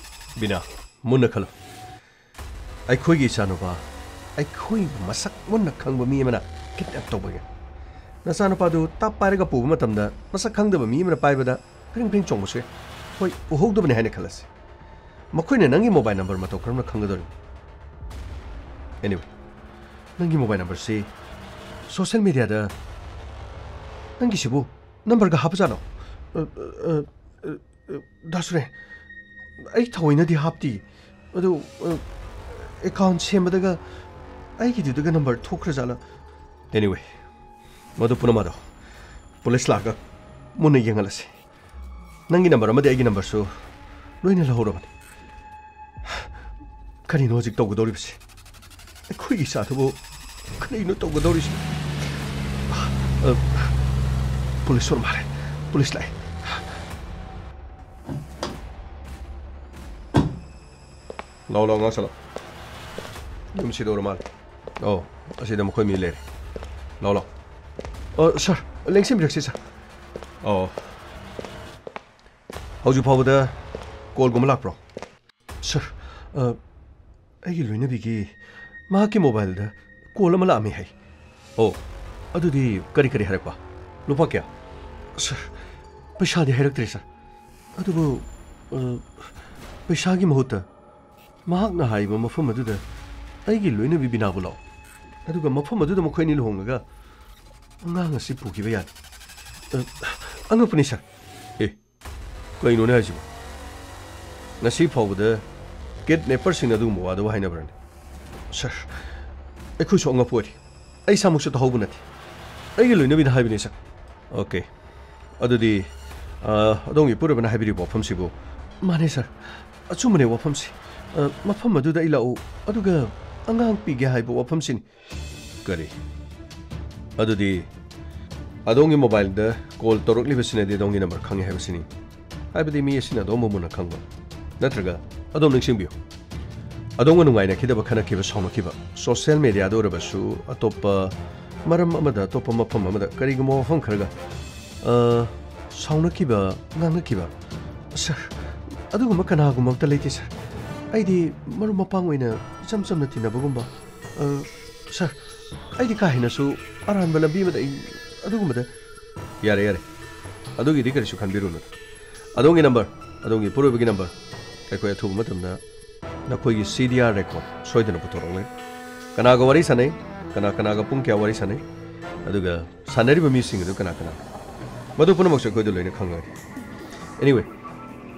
ꯕꯤꯅꯥ, ꯃꯨꯟꯅ ꯈꯜꯂꯨ꯫ ꯑꯩꯈꯣꯏꯒꯤ ꯏꯆꯥꯅꯨꯄꯥ, ꯑꯩꯈꯣꯏ ꯃꯁꯛ ꯃꯨꯟꯅ ꯈꯪꯕ ꯃꯤ ꯑꯃꯅ ꯀꯤꯗꯅꯦꯞ ꯇꯧꯕꯒꯤ꯫ ꯅꯆꯥꯅꯨꯄꯥꯗꯨ ꯇꯞ ꯄꯥꯏꯔꯒ ꯄꯨꯕ ꯃꯇꯝꯗ ꯃꯁꯛ ꯈꯪꯗꯕ ꯃꯤ ꯑꯃꯅ ꯄꯥꯏꯕꯗ ꯐ꯭ꯔꯤꯡ ꯐ꯭ꯔꯤꯡ ꯆꯣꯡꯕꯁꯨ ꯌꯥꯏ꯫ ꯍꯣꯏ, ꯎꯍꯧꯗꯕꯅꯤ ꯍꯥꯏꯅ ꯈꯜꯂꯁꯤ꯫ ꯃꯈꯣꯏꯅ ꯅꯪꯒꯤ ꯃꯣꯕꯥꯏꯜ ꯅꯝꯕꯔ ꯃꯇꯧ ꯀꯔꯝꯅ ꯈꯪꯒꯗꯧꯔꯤꯕ? Anyway, ꯅꯪꯒꯤ ꯃꯣꯕꯥꯏꯜ ꯅꯝꯕꯔꯁꯤ ꯁꯣꯁꯤꯌꯦꯜ ꯃꯦꯗꯤꯌꯥꯗ, ꯅꯪꯒꯤꯁꯤꯕꯨ ꯅꯝꯕꯔꯒ ꯍꯥꯞꯄꯖꯥꯠꯂꯣ? ꯑ, ꯑ, ꯑ, ꯑ, ꯗꯥ ꯁꯨꯔꯦꯟ, ꯑꯩ ꯊꯑꯣꯏꯅꯗꯤ ꯍꯥꯞꯇꯤ꯫ ꯑꯗꯨ, ꯑ, ꯑꯦꯀꯥꯎꯟ ꯁꯦꯝꯕꯗꯒ ꯑꯩꯒꯤꯗꯨꯗꯒ ꯅꯝꯕꯔ ꯊꯣꯛꯈ꯭ꯔꯖꯥꯠꯂ? Anyway, ꯃꯗꯨ ꯄꯨꯝꯅꯃꯛ ꯑꯗꯣ ꯄꯨꯂꯤꯁ ꯂꯥꯛꯑꯒ ꯃꯨꯟꯅ ꯌꯦꯡꯍꯜꯂꯁꯤ꯫ ꯅꯪꯒꯤ ꯅꯝꯕꯔ ꯑꯃꯗꯤ ꯑꯩꯒꯤ ꯅꯝꯕꯔꯁꯨ ꯂꯣꯏꯅ ꯂꯧꯍꯧꯔꯕꯅꯤ꯫ ꯀꯔꯤꯅꯣ ꯍꯧꯖꯤꯛ ꯇꯧꯒꯗꯧꯔꯤꯕꯁꯤ? ꯑꯩꯈꯣꯏꯒꯤ ꯏꯆꯥꯗꯨꯕꯨ ꯀꯔꯤꯅꯣ ꯇꯧꯒꯗꯧꯔꯤꯁꯤ? ꯑ, ꯄꯨꯂꯤꯁ ꯑꯣꯏꯔ ꯃꯥꯜꯂꯦ꯫ ꯄꯨꯂꯤꯁ ꯂꯥꯛꯑꯦ꯫ ꯂꯥꯎ, ꯂꯥꯎ, ꯉꯥꯡꯁꯜꯂꯣ꯫ ꯌꯨꯝꯁꯤꯗ ꯑꯣꯏꯔ ꯃꯥꯜꯂꯦ꯫ ꯑꯣ, ꯑꯁꯤꯗ ꯃꯈꯣꯏ ꯃꯤ ꯂꯩꯔꯦ꯫ ꯂꯥꯎ, ꯂꯥꯎ꯫ ꯑ, ꯁꯥꯔ, ꯂꯦꯡꯁꯤꯟꯕꯤꯔꯛꯁꯤ, ꯁꯥꯔ꯫ ꯑꯣ꯫ ꯍꯧꯖꯤꯛ ꯐꯥꯎꯕꯗ ꯀꯣꯜꯒꯨꯝꯕ ꯂꯥꯛꯄ꯭ꯔꯣ? ꯁꯥꯔ, ꯑ, ꯑꯩꯒꯤ ꯂꯣꯏꯅꯕꯤꯒꯤ ꯃꯍꯥꯛꯀꯤ ꯃꯣꯕꯥꯏꯜꯗ ꯀꯣꯜ ꯑꯃ ꯂꯥꯛꯑꯝꯃꯤ ꯍꯥꯏ꯫ ꯑꯣ, ꯑꯗꯨꯗꯤ ꯀꯔꯤ ꯀꯔꯤ ꯍꯥꯏꯔꯛꯄ? ꯂꯨꯄꯥ ꯀꯌꯥ? ꯁꯥꯔ, ꯄꯩꯁꯥꯗꯤ ꯍꯥꯏꯔꯛꯇ꯭ꯔꯦ, ꯁꯥꯔ꯫ ꯑꯗꯨꯕꯨ, ꯑ, ꯄꯩꯁꯥꯒꯤ ꯃꯍꯨꯠꯇ ꯃꯍꯥꯛꯅ ꯍꯥꯏꯕ ꯃꯐꯝ ꯑꯗꯨꯗ ꯑꯩꯒꯤ ꯂꯣꯏꯅꯕꯤ ꯕꯤꯅꯥꯕꯨ ꯂꯥꯛꯑꯣ꯫ ꯑꯗꯨꯒ ꯃꯐꯝ ꯑꯗꯨꯗ ꯃꯈꯣꯏ ꯑꯅꯤ ꯂꯨꯍꯣꯡꯂꯒ ꯑꯉꯥꯡ ꯑꯁꯤ ꯄꯨꯈꯤꯕ ꯌꯥꯅꯤ꯫ ꯑ, ꯑꯉꯛꯄꯅꯤ, ꯁꯥꯔ꯫ ꯑꯦ, ꯀꯩꯅꯣꯅꯦ ꯍꯥꯏꯁꯤꯕꯣ? ꯉꯁꯤ ꯐꯥꯎꯕꯗ ꯀꯤꯗꯅꯦꯄꯔꯁꯤꯡꯅ ꯑꯗꯨꯒꯨꯝꯕ ꯋꯥꯗꯨꯕꯨ ꯍꯥꯏꯅꯕ꯭ꯔꯅꯦ? ꯁꯥꯔ, ꯑꯩꯈꯣꯏꯁꯨ ꯑꯉꯛꯄ ꯑꯣꯏꯔꯤ꯫ ꯑꯩ ꯏꯁꯥꯃꯛꯁꯨ ꯇꯥꯍꯧꯕ ꯅꯠꯇꯦ꯫ ꯑꯩꯒꯤ ꯂꯣꯏꯅꯕꯤꯅ ꯍꯥꯏꯕꯅꯤ, ꯁꯥꯔ꯫ ꯑꯣꯀꯦ꯫ ꯑꯗꯨꯗꯤ, ꯑ, ꯑꯗꯣꯝꯒꯤ ꯏꯄꯨꯔꯣꯏꯕꯅ ꯍꯥꯏꯕꯤꯔꯤꯕ ꯋꯥꯐꯝꯁꯤꯕꯨ? ꯃꯥꯅꯦ, ꯁꯥꯔ꯫ ꯑꯆꯨꯝꯕꯅꯦ ꯋꯥꯐꯝꯁꯤ꯫ ꯑ, ꯃꯐꯝ ꯑꯗꯨꯗ ꯑꯩ ꯂꯥꯛꯎ, ꯑꯗꯨꯒ ꯑꯉꯥꯡ ꯄꯤꯒꯦ ꯍꯥꯏꯕ ꯋꯥꯐꯝꯁꯤꯅꯤ꯫ ꯀꯔꯤ? ꯑꯗꯨꯗꯤ ꯑꯗꯣꯝꯒꯤ ꯃꯣꯕꯥꯏꯜꯗ ꯀꯣꯜ ꯇꯧꯔꯛꯂꯤꯕꯁꯤꯅꯗꯤ ꯑꯗꯣꯝꯒꯤ ꯅꯝꯕꯔ ꯈꯪꯉꯦ ꯍꯥꯏꯕꯁꯤꯅꯤ꯫ ꯍꯥꯏꯕꯗꯤ ꯃꯤ ꯑꯁꯤꯅ ꯑꯗꯣꯝꯕꯨ ꯃꯨꯟꯅ ꯈꯪꯕ꯫ ꯅꯠꯇ꯭ꯔꯒ ꯑꯗꯣꯝ ꯅꯤꯡꯁꯤꯡꯕꯤꯌꯨ, ꯑꯗꯣꯝꯒ ꯅꯨꯡꯉꯥꯏꯅꯈꯤꯗꯕ, ꯈꯠꯅꯈꯤꯕ, ꯁꯥꯎꯅꯈꯤꯕ, ꯁꯣꯁꯤꯌꯦꯜ ꯃꯦꯗꯤꯌꯥꯗ ꯑꯣꯏꯔꯕꯁꯨ, ꯑꯇꯣꯞꯄ ꯃꯔꯝ ꯑꯃꯗ, ꯑꯇꯣꯞꯄ ꯃꯐꯝ ꯑꯃꯗ, ꯀꯔꯤꯒꯨꯝꯕ ꯋꯥꯐꯝ ꯈꯔꯒ, ꯑ, ꯁꯥꯎꯅꯈꯤꯕ, ꯉꯥꯡꯅꯈꯤꯕ꯫ ꯁꯥꯔ, ꯑꯗꯨꯒꯨꯝꯕ ꯀꯅꯥꯒꯨꯝꯕ ꯑꯝꯇ ꯂꯩꯇꯦ, ꯁꯥꯔ꯫ ꯑꯩꯗꯤ ꯃꯔꯨꯞ ꯃꯄꯥꯡ ꯑꯣꯏꯅ ꯏꯆꯝ ꯆꯝꯅ ꯇꯤꯟꯅꯕꯒꯨꯝꯕ꯫ ꯑ, ꯁꯥꯔ, ꯑꯩꯗꯤ ꯀꯥ ꯍꯦꯟꯅꯁꯨ ꯑꯔꯥꯟꯕ ꯂꯝꯕꯤ ꯑꯃꯗ ꯑꯩ ꯑꯗꯨꯒꯨꯝꯕꯗ꯫ ꯌꯥꯔꯦ, ꯌꯥꯔꯦ꯫ ꯑꯗꯨꯒꯤꯗꯤ ꯀꯔꯤꯁꯨ ꯈꯟꯕꯤꯔꯨꯅꯨ꯫ ꯑꯗꯣꯝꯒꯤ ꯅꯝꯕꯔ, ꯑꯗꯣꯝꯒꯤ ꯏꯄꯨꯔꯣꯏꯕꯒꯤ ꯅꯝꯕꯔ ꯑꯩꯈꯣꯏ ꯑꯊꯨꯕ ꯃꯇꯝꯗ ꯅꯈꯣꯏꯒꯤ C D R record ꯁꯣꯏꯗꯅ ꯄꯨꯊꯣꯔꯛꯂꯦ꯫ ꯀꯅꯥꯒ ꯋꯥꯔꯤ ꯁꯥꯟꯅꯩ, ꯀꯅꯥ ꯀꯅꯥꯒ ꯄꯨꯡ ꯀꯌꯥ ꯋꯥꯔꯤ ꯁꯥꯟꯅꯩ, ꯑꯗꯨꯒ ꯁꯥꯟꯅꯔꯤꯕ ꯃꯤꯁꯤꯡ ꯑꯗꯨ ꯀꯅꯥ ꯀꯅꯥ, ꯃꯗꯨ ꯄꯨꯝꯅꯃꯛꯁꯨ ꯑꯩꯈꯣꯏꯗ ꯂꯣꯏꯅ ꯈꯪꯉꯒꯅꯤ꯫ Anyway,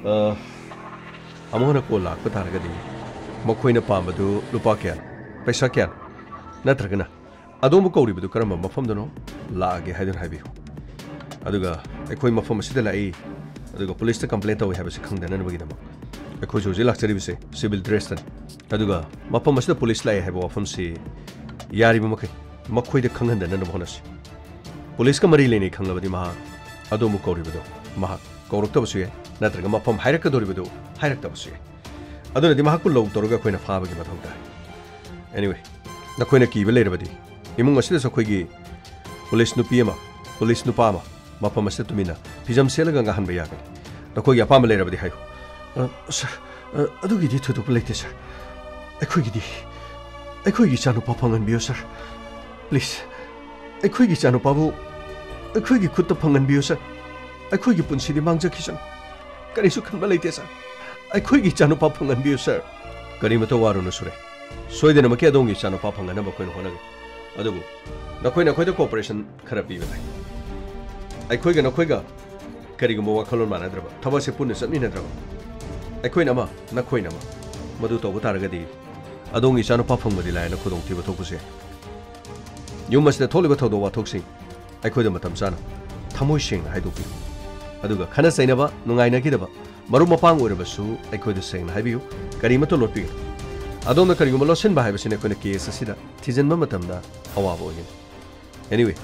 ꯑ, ꯑꯃꯨꯛ ꯍꯟꯅ ꯀꯣꯜ ꯂꯥꯛꯄ ꯇꯥꯔꯒꯗꯤ ꯃꯈꯣꯏꯅ ꯄꯥꯝꯕꯗꯨ ꯂꯨꯄꯥ ꯀꯌꯥꯅꯣ, ꯄꯩꯁꯥ ꯀꯌꯥꯅꯣ, ꯅꯠꯇ꯭ꯔꯒꯅ ꯑꯗꯣꯝꯕꯨ ꯀꯧꯔꯤꯕꯗꯨ ꯀꯔꯝꯕ ꯃꯐꯝꯗꯅꯣ ꯂꯥꯛꯑꯒꯦ ꯍꯥꯏꯗꯨꯅ ꯍꯥꯏꯕꯤꯌꯨ꯫ ꯑꯗꯨꯒ ꯑꯩꯈꯣꯏ ꯃꯐꯝ ꯑꯁꯤꯗ ꯂꯥꯛꯏ, ꯑꯗꯨꯒ ꯄꯨꯂꯤꯁꯇ ꯀꯝꯄ꯭ꯂꯦꯟ ꯇꯧꯏ ꯍꯥꯏꯕꯁꯤ ꯈꯪꯗꯅꯕꯒꯤꯗꯃꯛ ꯑꯩꯈꯣꯏꯁꯨ ꯍꯧꯖꯤꯛ ꯂꯥꯛꯆꯔꯤꯕꯁꯦ ꯁꯤꯚꯤꯜ ꯗ꯭ꯔꯦꯁꯇꯅꯤ꯫ ꯑꯗꯨꯒ ꯃꯐꯝ ꯑꯁꯤꯗ ꯄꯨꯂꯤꯁ ꯂꯥꯛꯑꯦ ꯍꯥꯏꯕ ꯋꯥꯐꯝꯁꯤ ꯌꯥꯔꯤꯕ ꯃꯈꯩ ꯃꯈꯣꯏꯗ ꯈꯪꯍꯟꯗꯅꯕ ꯍꯣꯠꯅꯁꯤ꯫ ꯄꯨꯂꯤꯁꯀ ꯃꯔꯤ ꯂꯩꯅꯩ ꯈꯪꯂꯕꯗꯤ ꯃꯍꯥꯛ ꯑꯗꯣꯝꯕꯨ ꯀꯧꯔꯤꯕꯗꯣ ꯃꯍꯥꯛ ꯀꯧꯔꯛꯇꯕꯁꯨ ꯌꯥꯏ, ꯅꯠꯇ꯭ꯔꯒ ꯃꯐꯝ ꯍꯥꯏꯔꯛꯀꯗꯧꯔꯤꯕꯗꯨ ꯍꯥꯏꯔꯛꯇꯕꯁꯨ ꯌꯥꯏ꯫ ꯑꯗꯨꯅꯗꯤ ꯃꯍꯥꯛꯄꯨ ꯂꯧ ꯇꯧꯔꯒ ꯑꯩꯈꯣꯏꯅ ꯐꯥꯕꯒꯤ ꯃꯊꯧ ꯇꯥꯏ꯫ Anyway, ꯅꯈꯣꯏꯅ ꯀꯤꯕ ꯂꯩꯔꯕꯗꯤ ꯏꯃꯨꯡ ꯑꯁꯤꯗꯁꯨ ꯑꯩꯈꯣꯏꯒꯤ ꯄꯨꯂꯤꯁ ꯅꯨꯄꯤ ꯑꯃ, ꯄꯨꯂꯤꯁ ꯅꯨꯄꯥ ꯑꯃ ꯃꯐꯝ ꯑꯁꯤꯗ ꯇꯨꯃꯤꯟꯅ ꯐꯤꯖꯝ ꯁꯦꯠꯂꯒ ꯉꯥꯡꯍꯟꯕ ꯌꯥꯒꯅꯤ꯫ ꯅꯈꯣꯏꯒꯤ ꯑꯄꯥꯝꯕ ꯂꯩꯔꯕꯗꯤ ꯍꯥꯏꯌꯨ꯫ ꯑ, ꯁꯥꯔ, ꯑ, ꯑꯗꯨꯒꯤꯗꯤ ꯊꯣꯏꯗꯣꯛꯄ ꯂꯩꯇꯦ, ꯁꯥꯔ꯫ ꯑꯩꯈꯣꯏꯒꯤꯗꯤ, ꯑꯩꯈꯣꯏꯒꯤ ꯏꯆꯥꯅꯨꯄꯥ ꯐꯪꯍꯟꯕꯤꯌꯨ, ꯁꯥꯔ꯫ Please, ꯑꯩꯈꯣꯏꯒꯤ ꯏꯆꯥꯅꯨꯄꯥꯕꯨ ꯑꯩꯈꯣꯏꯒꯤ ꯈꯨꯠꯇ ꯐꯪꯍꯟꯕꯤꯌꯨ, ꯁꯥꯔ꯫ ꯑꯩꯈꯣꯏꯒꯤ ꯄꯨꯟꯁꯤꯗꯤ ꯃꯥꯡꯖꯈꯤꯁꯅꯨ꯫ ꯀꯔꯤꯁꯨ ꯈꯟꯕ ꯂꯩꯇꯦ, ꯁꯥꯔ꯫ ꯑꯩꯈꯣꯏꯒꯤ ꯏꯆꯥꯅꯨꯄꯥ ꯐꯪꯍꯟꯕꯤꯌꯨ, ꯁꯥꯔ꯫ ꯀꯔꯤꯃꯇ ꯋꯥꯔꯨꯅꯨ, ꯁꯨꯔꯦ꯫ ꯁꯣꯏꯗꯅꯃꯛꯀꯤ ꯑꯗꯣꯝꯒꯤ ꯏꯆꯥꯅꯨꯄꯥ ꯐꯪꯍꯟꯅꯕ ꯑꯩꯈꯣꯏꯅ ꯍꯣꯠꯅꯒꯅꯤ꯫ ꯑꯗꯨꯕꯨ ꯅꯈꯣꯏꯅ ꯑꯩꯈꯣꯏꯗ ꯀꯣꯑꯣꯄꯔꯦꯁꯟ ꯈꯔ ꯄꯤꯕ ꯇꯥꯏ꯫ ꯑꯩꯈꯣꯏꯒ ꯅꯈꯣꯏꯒ ꯀꯔꯤꯒꯨꯝꯕ ꯋꯥꯈꯜꯂꯣꯟ ꯃꯥꯟꯅꯗ꯭ꯔꯕ, ꯊꯕꯛꯁꯦ ꯄꯨꯟꯅ ꯆꯠꯃꯤꯟꯅꯗ꯭ꯔꯕ, ꯑꯩꯈꯣꯏꯅ ꯑꯃ, ꯅꯈꯣꯏꯅ ꯑꯃ, ꯃꯗꯨ ꯇꯧꯕ ꯇꯥꯔꯒꯗꯤ ꯑꯗꯣꯝꯒꯤ ꯏꯆꯥꯅꯨꯄꯥ ꯐꯪꯕꯗꯤ ꯂꯥꯏꯅ ꯈꯨꯗꯣꯡꯊꯤꯕ ꯊꯣꯛꯄꯁꯨ ꯌꯥꯏ꯫ ꯌꯨꯝ ꯑꯁꯤꯗ ꯊꯣꯛꯂꯤꯕ ꯊꯧꯗꯣꯛ ꯋꯥꯊꯣꯛꯁꯤꯡ ꯑꯩꯈꯣꯏꯗ ꯃꯇꯝ ꯆꯥꯅ ꯊꯃꯣꯏ ꯁꯦꯡꯅ ꯍꯥꯏꯗꯣꯛꯄꯤꯌꯨ꯫ ꯑꯗꯨꯒ ꯈꯠꯅ ꯆꯩꯅꯕ, ꯅꯨꯡꯉꯥꯏꯅꯈꯤꯗꯕ, ꯃꯔꯨꯞ ꯃꯄꯥꯡ ꯑꯣꯏꯔꯕꯁꯨ ꯑꯩꯈꯣꯏꯗ ꯁꯦꯡꯅ ꯍꯥꯏꯕꯤꯌꯨ꯫ ꯀꯔꯤꯃꯠꯇ ꯂꯣꯠꯄꯤꯒꯅꯨ꯫ ꯑꯗꯣꯝꯅ ꯀꯔꯤꯒꯨꯝꯕ ꯂꯣꯠꯁꯤꯟꯕ ꯍꯥꯏꯕꯁꯤꯅ ꯑꯩꯈꯣꯏꯅ ꯀꯦꯁ ꯑꯁꯤꯗ ꯊꯤꯖꯤꯟꯕ ꯃꯇꯝꯗ ꯑꯋꯥꯕ ꯑꯣꯏꯒꯅꯤ꯫ Anyway,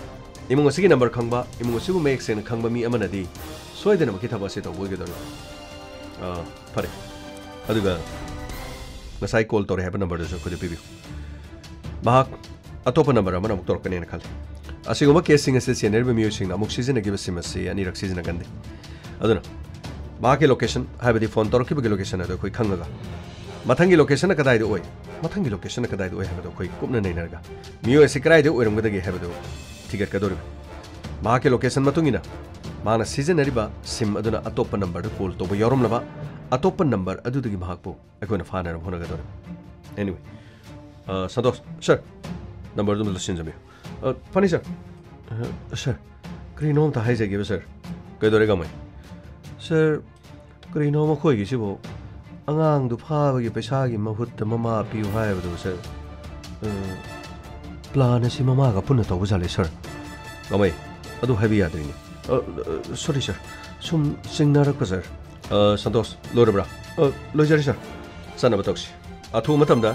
ꯏꯃꯨꯡ ꯑꯁꯤꯒꯤ ꯅꯝꯕꯔ ꯈꯪꯕ, ꯏꯃꯨꯡ ꯑꯁꯤꯕꯨ ꯃꯌꯦꯛ ꯁꯦꯡꯅ ꯈꯪꯕ ꯃꯤ ꯑꯃꯅꯗꯤ ꯁꯣꯏꯗꯅꯃꯛꯀꯤ ꯊꯕꯛ ꯑꯁꯤ ꯇꯧꯕ ꯑꯣꯏꯒꯗꯧꯔꯤꯕꯅꯤ꯫ ꯑꯥ, ꯐꯔꯦ꯫ ꯑꯗꯨꯒ ꯉꯁꯥꯏ ꯀꯣꯜ ꯇꯧꯔꯦ ꯍꯥꯏꯕ ꯅꯝꯕꯔꯗꯨꯁꯨ ꯑꯩꯈꯣꯏꯗ ꯄꯤꯕꯤꯌꯨ꯫ ꯃꯍꯥꯛ ꯑꯇꯣꯞꯄ ꯅꯝꯕꯔ ꯑꯃꯅ ꯑꯃꯨꯛ ꯇꯧꯔꯛꯀꯅꯦꯅ ꯈꯜꯂꯤ꯫ ꯑꯁꯤꯒꯨꯝꯕ ꯀꯦꯁꯁꯤꯡ ꯑꯁꯤ ꯆꯦꯟꯅꯔꯤꯕ ꯃꯤꯑꯣꯏꯁꯤꯡꯅ ꯑꯃꯨꯛ ꯁꯤꯖꯤꯟꯅꯈꯤꯕ ꯁꯤꯝ ꯑꯁꯤ ꯑꯅꯤꯔꯛ ꯁꯤꯖꯤꯟꯅꯒꯟꯗꯦ꯫ ꯑꯗꯨꯅ ꯃꯍꯥꯛꯀꯤ ꯂꯣꯀꯦꯁꯟ, ꯍꯥꯏꯕꯗꯤ ꯐꯣꯟ ꯇꯧꯔꯛꯈꯤꯕꯒꯤ ꯂꯣꯀꯦꯁꯟ ꯑꯗꯨ ꯑꯩꯈꯣꯏ ꯈꯪꯉꯒ, ꯃꯊꯪꯒꯤ ꯂꯣꯀꯦꯁꯟꯅ ꯀꯗꯥꯏꯗ ꯑꯣꯏ, ꯃꯊꯪꯒꯤ ꯂꯣꯀꯦꯁꯟꯅ ꯀꯗꯥꯏꯗ ꯑꯣꯏ ꯍꯥꯏꯕꯗꯨ ꯑꯩꯈꯣꯏ ꯀꯨꯞꯅ ꯅꯩꯅꯔꯒ, ꯃꯤꯑꯣꯏ ꯑꯁꯤ ꯀꯗꯥꯏꯗ ꯑꯣꯏꯔꯝꯒꯗꯒꯦ ꯍꯥꯏꯕꯗꯨ ꯊꯤꯒꯠꯀꯗꯧꯔꯤꯕꯅꯤ꯫ ꯃꯍꯥꯛꯀꯤ ꯂꯣꯀꯦꯁꯟ ꯃꯇꯨꯡ ꯏꯟꯅ ꯃꯍꯥꯛꯅ ꯁꯤꯖꯤꯟꯅꯔꯤꯕ ꯁꯤꯝ ꯑꯗꯨꯅ ꯑꯇꯣꯞꯄ ꯅꯝꯕꯔꯗ ꯀꯣꯜ ꯇꯧꯕ ꯌꯥꯎꯔꯝꯂꯕ, ꯑꯇꯣꯞꯄ ꯅꯝꯕꯔ ꯑꯗꯨꯗꯒꯤ ꯃꯍꯥꯛꯄꯨ ꯑꯩꯈꯣꯏꯅ ꯐꯥꯅꯅꯕ ꯍꯣꯠꯅꯒꯗꯧꯔꯤꯕꯅꯤ꯫ Anyway, ꯑ, ꯁꯟꯇꯣꯁ, ꯁꯔ, ꯅꯝꯕꯔꯗꯨ ꯑꯝꯇ ꯁꯤꯟꯖꯕꯤꯌꯨ꯫ ꯑ, ꯐꯅꯤ, ꯁꯔ꯫ ꯑ, ꯁꯔ, ꯀꯔꯤꯅꯣ ꯑꯝꯇ ꯍꯥꯏꯖꯒꯦꯕ, ꯁꯔ꯫ ꯀꯩꯗꯧꯔꯦ, ꯒꯃꯩ? ꯁꯔ, ꯀꯔꯤꯅꯣ ꯃꯈꯣꯏꯒꯤꯁꯤꯕꯨ? ꯑꯉꯥꯡꯗꯨ ꯐꯥꯕꯒꯤ ꯄꯩꯁꯥꯒꯤ ꯃꯍꯨꯠꯇ ꯃꯃꯥ ꯄꯤꯌꯨ ꯍꯥꯏꯕꯗꯨ, ꯁꯔ꯫ ꯑ, ꯄ꯭ꯂꯥꯟ ꯑꯁꯤ ꯃꯃꯥꯒ ꯄꯨꯟꯅ ꯇꯧꯕ ꯖꯥꯠꯂꯦ, ꯁꯔ꯫ ꯒꯃꯩ, ꯑꯗꯨ ꯍꯥꯏꯕ ꯌꯥꯗ꯭ꯔꯤꯅꯦ꯫ ꯑ, ꯑ, ꯁꯣꯔꯤ, ꯁꯔ꯫ ꯁꯨꯝ ꯆꯤꯡꯅꯔꯛꯄ, ꯁꯔ꯫ ꯑ, ꯁꯟꯇꯣꯁ, ꯂꯣꯏꯔꯕ꯭ꯔꯥ? ꯑ, ꯂꯣꯏꯖꯔꯦ, ꯁꯔ꯫ ꯆꯠꯅꯕ ꯇꯧꯁꯤ꯫ ꯑꯊꯨꯕ ꯃꯇꯝꯗ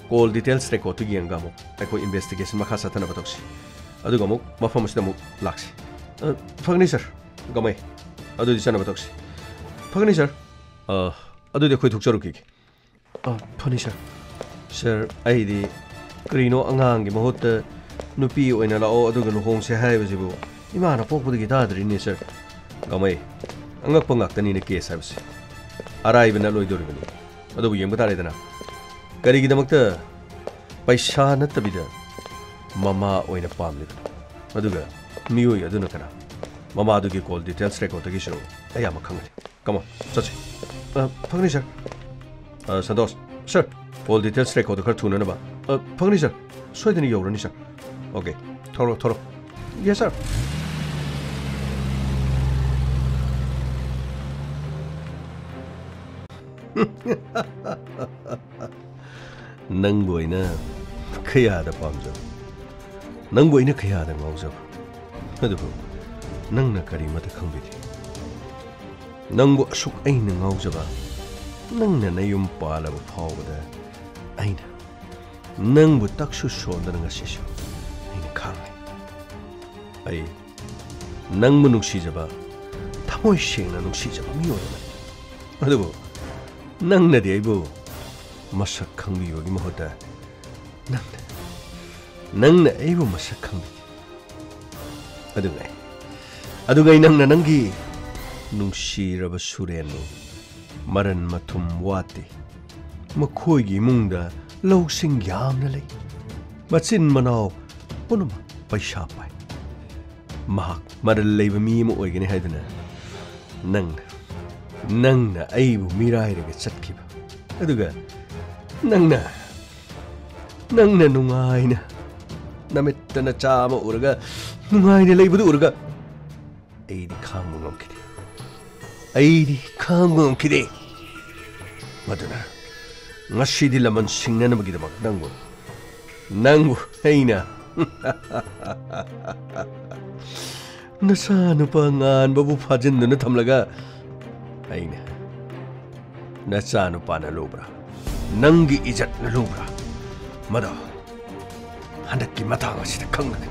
ꯀꯣꯜ ꯗꯤꯇꯦꯜꯁ ꯔꯦꯀꯣꯔꯗꯇꯨ ꯌꯦꯡꯉꯒ ꯑꯃꯨꯛ ꯑꯩꯈꯣꯏ ꯏꯟꯚꯦꯁꯇꯤꯒꯦꯁꯟ ꯃꯈꯥ ꯆꯠꯊꯅꯕ ꯇꯧꯁꯤ꯫ ꯑꯗꯨꯒ ꯑꯃꯨꯛ ꯃꯐꯝ ꯑꯁꯤꯗ ꯑꯃꯨꯛ ꯂꯥꯛꯁꯤ꯫ ꯑ, ꯐꯒꯅꯤ, ꯁꯔ꯫ ꯒꯃꯩ, ꯑꯗꯨꯗꯤ ꯆꯠꯅꯕ ꯇꯧꯁꯤ꯫ ꯐꯒꯅꯤ, ꯁꯔ꯫ ꯑ, ꯑꯗꯨꯗꯤ ꯑꯩꯈꯣꯏ ꯊꯣꯛꯆꯔꯨꯈꯤꯒꯦ꯫ ꯑ, ꯐꯅꯤ, ꯁꯔ꯫ ꯁꯔ, ꯑꯩꯗꯤ ꯀꯔꯤꯅꯣ ꯑꯉꯥꯡꯒꯤ ꯃꯍꯨꯠꯇ ꯅꯨꯄꯤ ꯑꯣꯏꯅ ꯂꯥꯛꯑꯣ ꯑꯗꯨꯒ ꯂꯨꯍꯣꯡꯁꯦ ꯍꯥꯏꯕꯁꯤꯕꯨ ꯏꯃꯥꯅ ꯄꯣꯛꯄꯗꯒꯤ ꯇꯥꯗ꯭ꯔꯤꯅꯦ, ꯁꯔ꯫ ꯒꯃꯩ, ꯑꯉꯛꯄ ꯉꯥꯛꯇꯅꯤꯅꯦ ꯀꯦꯁ ꯍꯥꯏꯕꯁꯦ꯫ ꯑꯔꯥꯏꯕ ꯅꯠꯂꯣꯏꯗꯧꯔꯤꯕꯅꯤ꯫ ꯑꯗꯨꯕꯨ ꯌꯦꯡꯕ ꯇꯥꯔꯦꯗꯅ꯫ ꯀꯔꯤꯒꯤꯗꯃꯛꯇ ꯄꯩꯁꯥ ꯅꯠꯇꯕꯤꯗ ꯃꯃꯥ ꯑꯣꯏꯅ ꯄꯥꯝꯂꯤꯕꯅꯣ? ꯑꯗꯨꯒ ꯃꯤꯑꯣꯏ ꯑꯗꯨꯅ ꯀꯅꯥ? ꯃꯃꯥꯗꯨꯒꯤ ꯀꯣꯜ ꯗꯤꯇꯦꯜꯁ ꯔꯦꯀꯣꯔꯗꯇꯒꯤꯁꯨ ꯑꯌꯥꯝꯕ ꯈꯪꯒꯅꯤ꯫ Come on, ꯆꯠꯁꯤ꯫ ꯑ, ꯐꯒꯅꯤ, ꯁꯔ꯫ ꯑ, ꯁꯟꯇꯣꯁ, ꯁꯔ, ꯀꯣꯜ ꯗꯤꯇꯦꯜꯁ ꯔꯦꯀꯣꯔꯗꯇꯨ ꯈꯔ ꯊꯨꯅꯅꯕ꯫ ꯑ, ꯐꯒꯅꯤ, ꯁꯔ꯫ ꯁꯣꯏꯗꯅ ꯌꯧꯔꯅꯤ, ꯁꯔ꯫ ꯑꯣꯀꯦ, ꯊꯧꯔꯣ, ꯊꯧꯔꯣ꯫ Yes, sir. ꯅꯪꯕꯨ ꯑꯩꯅ ꯀꯌꯥꯗ ꯄꯥꯝꯖꯕ, ꯅꯪꯕꯨ ꯑꯩꯅ ꯀꯌꯥꯗ ꯉꯥꯎꯖꯕ, ꯑꯗꯨꯕꯨ ꯅꯪꯅ ꯀꯔꯤꯃꯠꯇ ꯈꯪꯕꯤꯗꯦ꯫ ꯅꯪꯕꯨ ꯑꯁꯨꯛ ꯑꯩꯅ ꯉꯥꯎꯖꯕ, ꯅꯪꯅ ꯅꯌꯨꯝ ꯄꯥꯜꯂꯕ ꯐꯥꯎꯕꯗ ꯑꯩꯅ ꯅꯪꯕꯨ ꯇꯛꯁꯨ ꯁꯣꯟꯗꯅ ꯉꯁꯤꯁꯨ ꯑꯩꯅ ꯈꯥꯡꯂꯤ꯫ ꯑꯩ ꯅꯪꯕꯨ ꯅꯨꯡꯁꯤꯖꯕ, ꯊꯃꯣꯏ ꯁꯦꯡꯅ ꯅꯨꯡꯁꯤꯖꯕ ꯃꯤꯑꯣꯏ ꯑꯃꯅꯤ꯫ ꯑꯗꯨꯕꯨ ꯅꯪꯅꯗꯤ ꯑꯩꯕꯨ ꯃꯁꯛ ꯈꯪꯕꯤꯕꯒꯤ ꯃꯍꯨꯠꯇ ꯅꯪꯅ, ꯅꯪꯅ ꯑꯩꯕꯨ ꯃꯁꯛ ꯈꯪꯕꯤ꯫ ꯑꯗꯨꯒ ꯑꯩ, ꯑꯗꯨꯒ ꯑꯩ ꯅꯪꯅ ꯅꯪꯒꯤ ꯅꯨꯡꯁꯤꯔꯕ ꯁꯨꯔꯦꯟꯅꯤ꯫ ꯃꯔꯟ ꯃꯊꯨꯝ ꯋꯥꯠꯇꯦ꯫ ꯃꯈꯣꯏꯒꯤ ꯏꯃꯨꯡꯗ ꯂꯧꯁꯤꯡ ꯌꯥꯝꯅ ꯂꯩ꯫ ꯃꯆꯤꯟ ꯃꯅꯥꯎ ꯄꯨꯝꯅꯃꯛ ꯄꯩꯁꯥ ꯄꯥꯏ꯫ ꯃꯍꯥꯛ ꯃꯔꯜ ꯂꯩꯕ ꯃꯤ ꯑꯃ ꯑꯣꯏꯒꯅꯤ ꯍꯥꯏꯗꯨꯅ ꯅꯪꯅ, ꯅꯪꯅ ꯑꯩꯕꯨ ꯃꯤꯔꯥꯏꯔꯒ ꯆꯠꯈꯤꯕ꯫ ꯑꯗꯨꯒ ꯅꯪꯅ, ꯅꯪꯅ ꯅꯨꯡꯉꯥꯏꯅ ꯅꯃꯤꯠꯇ ꯅꯆꯥ ꯑꯃ ꯎꯔꯒ ꯅꯨꯡꯉꯥꯏꯅ ꯂꯩꯕꯗꯨ ꯎꯔꯒ ꯑꯩꯗꯤ ꯈꯥꯡꯕ ꯉꯝꯈꯤꯗꯦ꯫ ꯑꯩꯗꯤ ꯈꯥꯡꯕ ꯉꯝꯈꯤꯗꯦ꯫ ꯃꯗꯨꯅ ꯉꯁꯤꯗꯤ ꯂꯃꯟ ꯁꯤꯡꯅꯅꯕꯒꯤꯗꯃꯛ ꯅꯪꯕꯨ, ꯅꯪꯕꯨ ꯑꯩꯅ ꯅꯆꯥꯅꯨꯄꯥ ꯉꯥꯟꯕꯕꯨ ꯐꯥꯖꯤꯟꯗꯨꯅ ꯊꯝꯂꯒ ꯑꯩꯅ ꯅꯆꯥꯅꯨꯄꯥꯅ ꯂꯧꯕ꯭ꯔꯥ? ꯅꯪꯒꯤ ꯏꯖꯠꯅ ꯂꯧꯕ꯭ꯔꯥ? ꯃꯗꯣ ꯍꯟꯗꯛꯀꯤ ꯃꯇꯥꯡ ꯑꯁꯤꯗ ꯈꯪꯒꯅꯤ꯫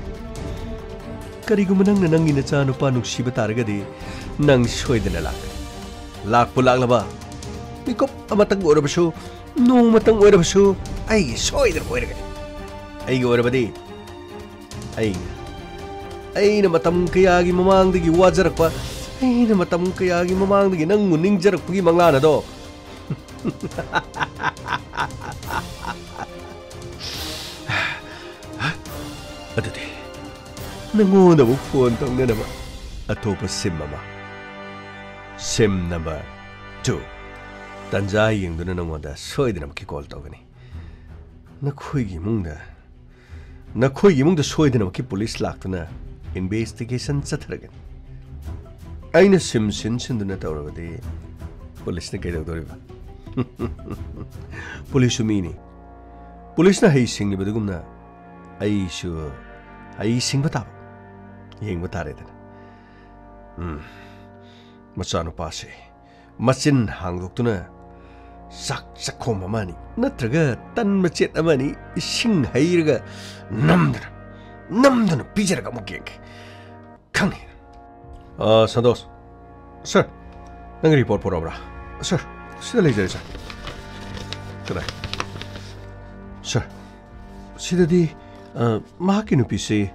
ꯀꯔꯤꯒꯨꯝꯕ ꯅꯪꯅ ꯅꯪꯒꯤ ꯅꯆꯥꯅꯨꯄꯥ ꯅꯨꯡꯁꯤꯕ ꯇꯥꯔꯒꯗꯤ ꯅꯪ ꯁꯣꯏꯗꯅ ꯂꯥꯛꯀꯅꯤ꯫ ꯂꯥꯛꯄꯨ ꯂꯥꯛꯂꯕ ꯃꯤꯀꯨꯞ ꯑꯃꯇꯪ ꯑꯣꯏꯔꯕꯁꯨ, ꯅꯣꯡꯃꯇꯪ ꯑꯣꯏꯔꯕꯁꯨ ꯑꯩꯒꯤ ꯁꯣꯏꯗꯅ ꯑꯣꯏꯔꯒꯅꯤ꯫ ꯑꯩꯒꯤ ꯑꯣꯏꯔꯕꯗꯤ ꯑꯩꯅ, ꯑꯩꯅ ꯃꯇꯝ ꯀꯌꯥꯒꯤ ꯃꯃꯥꯡꯗꯒꯤ ꯋꯥꯖꯔꯛꯄ, ꯑꯩꯅ ꯃꯇꯝ ꯀꯌꯥꯒꯤ ꯃꯃꯥꯡꯗꯒꯤ ꯅꯪꯕꯨ ꯅꯤꯡꯖꯔꯛꯄꯒꯤ ꯃꯪꯂꯥꯟ ꯑꯗꯣ ꯑꯗꯨꯗꯤ ꯅꯉꯣꯟꯗ ꯑꯃꯨꯛ ꯐꯣꯟ ꯇꯧꯅꯅꯕ ꯑꯇꯣꯞꯄ ꯁꯤꯝ ꯑꯃ, ꯁꯤꯝ ꯅꯝꯕꯔ ꯇꯨ, ꯇꯟꯖꯥ ꯌꯦꯡꯗꯨꯅ ꯅꯉꯣꯟꯗ ꯁꯣꯏꯗꯅꯃꯛꯀꯤ ꯀꯣꯜ ꯇꯧꯒꯅꯤ꯫ ꯅꯈꯣꯏꯒꯤ ꯏꯃꯨꯡꯗ, ꯅꯈꯣꯏꯒꯤ ꯏꯃꯨꯡꯗ ꯁꯣꯏꯗꯅꯃꯛꯀꯤ ꯄꯨꯂꯤꯁ ꯂꯥꯛꯇꯨꯅ ꯏꯟꯚꯦꯁꯇꯤꯒꯦꯁꯟ ꯆꯠꯊꯔꯒꯅꯤ꯫ ꯑꯩꯅ ꯁꯤꯝ ꯁꯤꯟ ꯁꯤꯟꯗꯨꯅ ꯇꯧꯔꯕꯗꯤ ꯄꯨꯂꯤꯁꯅ ꯀꯩꯗꯧꯗꯣꯔꯤꯕ? ꯄꯨꯂꯤꯁꯁꯨ ꯃꯤꯅꯤ꯫ ꯄꯨꯂꯤꯁꯅ ꯍꯩ ꯁꯤꯡꯂꯤꯕꯗꯨꯒꯨꯝꯅ ꯑꯩꯁꯨ ꯍꯩ ꯁꯤꯡꯕ ꯇꯥꯕ꯫ ꯌꯦꯡꯕ ꯇꯥꯔꯦꯗꯅ꯫ ꯎꯝ, ꯃꯆꯥꯅꯨꯄꯥꯁꯦ ꯃꯆꯤꯟ ꯍꯥꯡꯗꯣꯛꯇꯨꯅ ꯆꯥꯛ ꯆꯥꯛꯈꯣꯝ ꯑꯃ ꯑꯅꯤ ꯅꯠꯇ꯭ꯔꯒ ꯇꯟ ꯃꯆꯦꯠ ꯑꯃ ꯑꯅꯤ ꯏꯁꯤꯡ ꯍꯩꯔꯒ ꯅꯝꯗꯨꯅ, ꯅꯝꯗꯨꯅ ꯄꯤꯖꯔꯒ ꯑꯃꯨꯛ ꯌꯦꯡꯒꯦ꯫ ꯈꯪꯉꯦ꯫ ꯑ, ꯁꯟꯇꯣꯁ꯫ ꯁꯥꯔ, ꯅꯪꯒꯤ ꯔꯤꯄꯣꯔꯠ ꯄꯨꯔꯛꯑꯕ꯭ꯔꯥ? ꯁꯥꯔ, ꯁꯤꯗ ꯂꯩꯖꯔꯦ, ꯁꯥꯔ꯫ ꯀꯗꯥꯏ? ꯁꯥꯔ, ꯁꯤꯗꯗꯤ, ꯑ, ꯃꯍꯥꯛꯀꯤ ꯅꯨꯄꯤꯁꯤ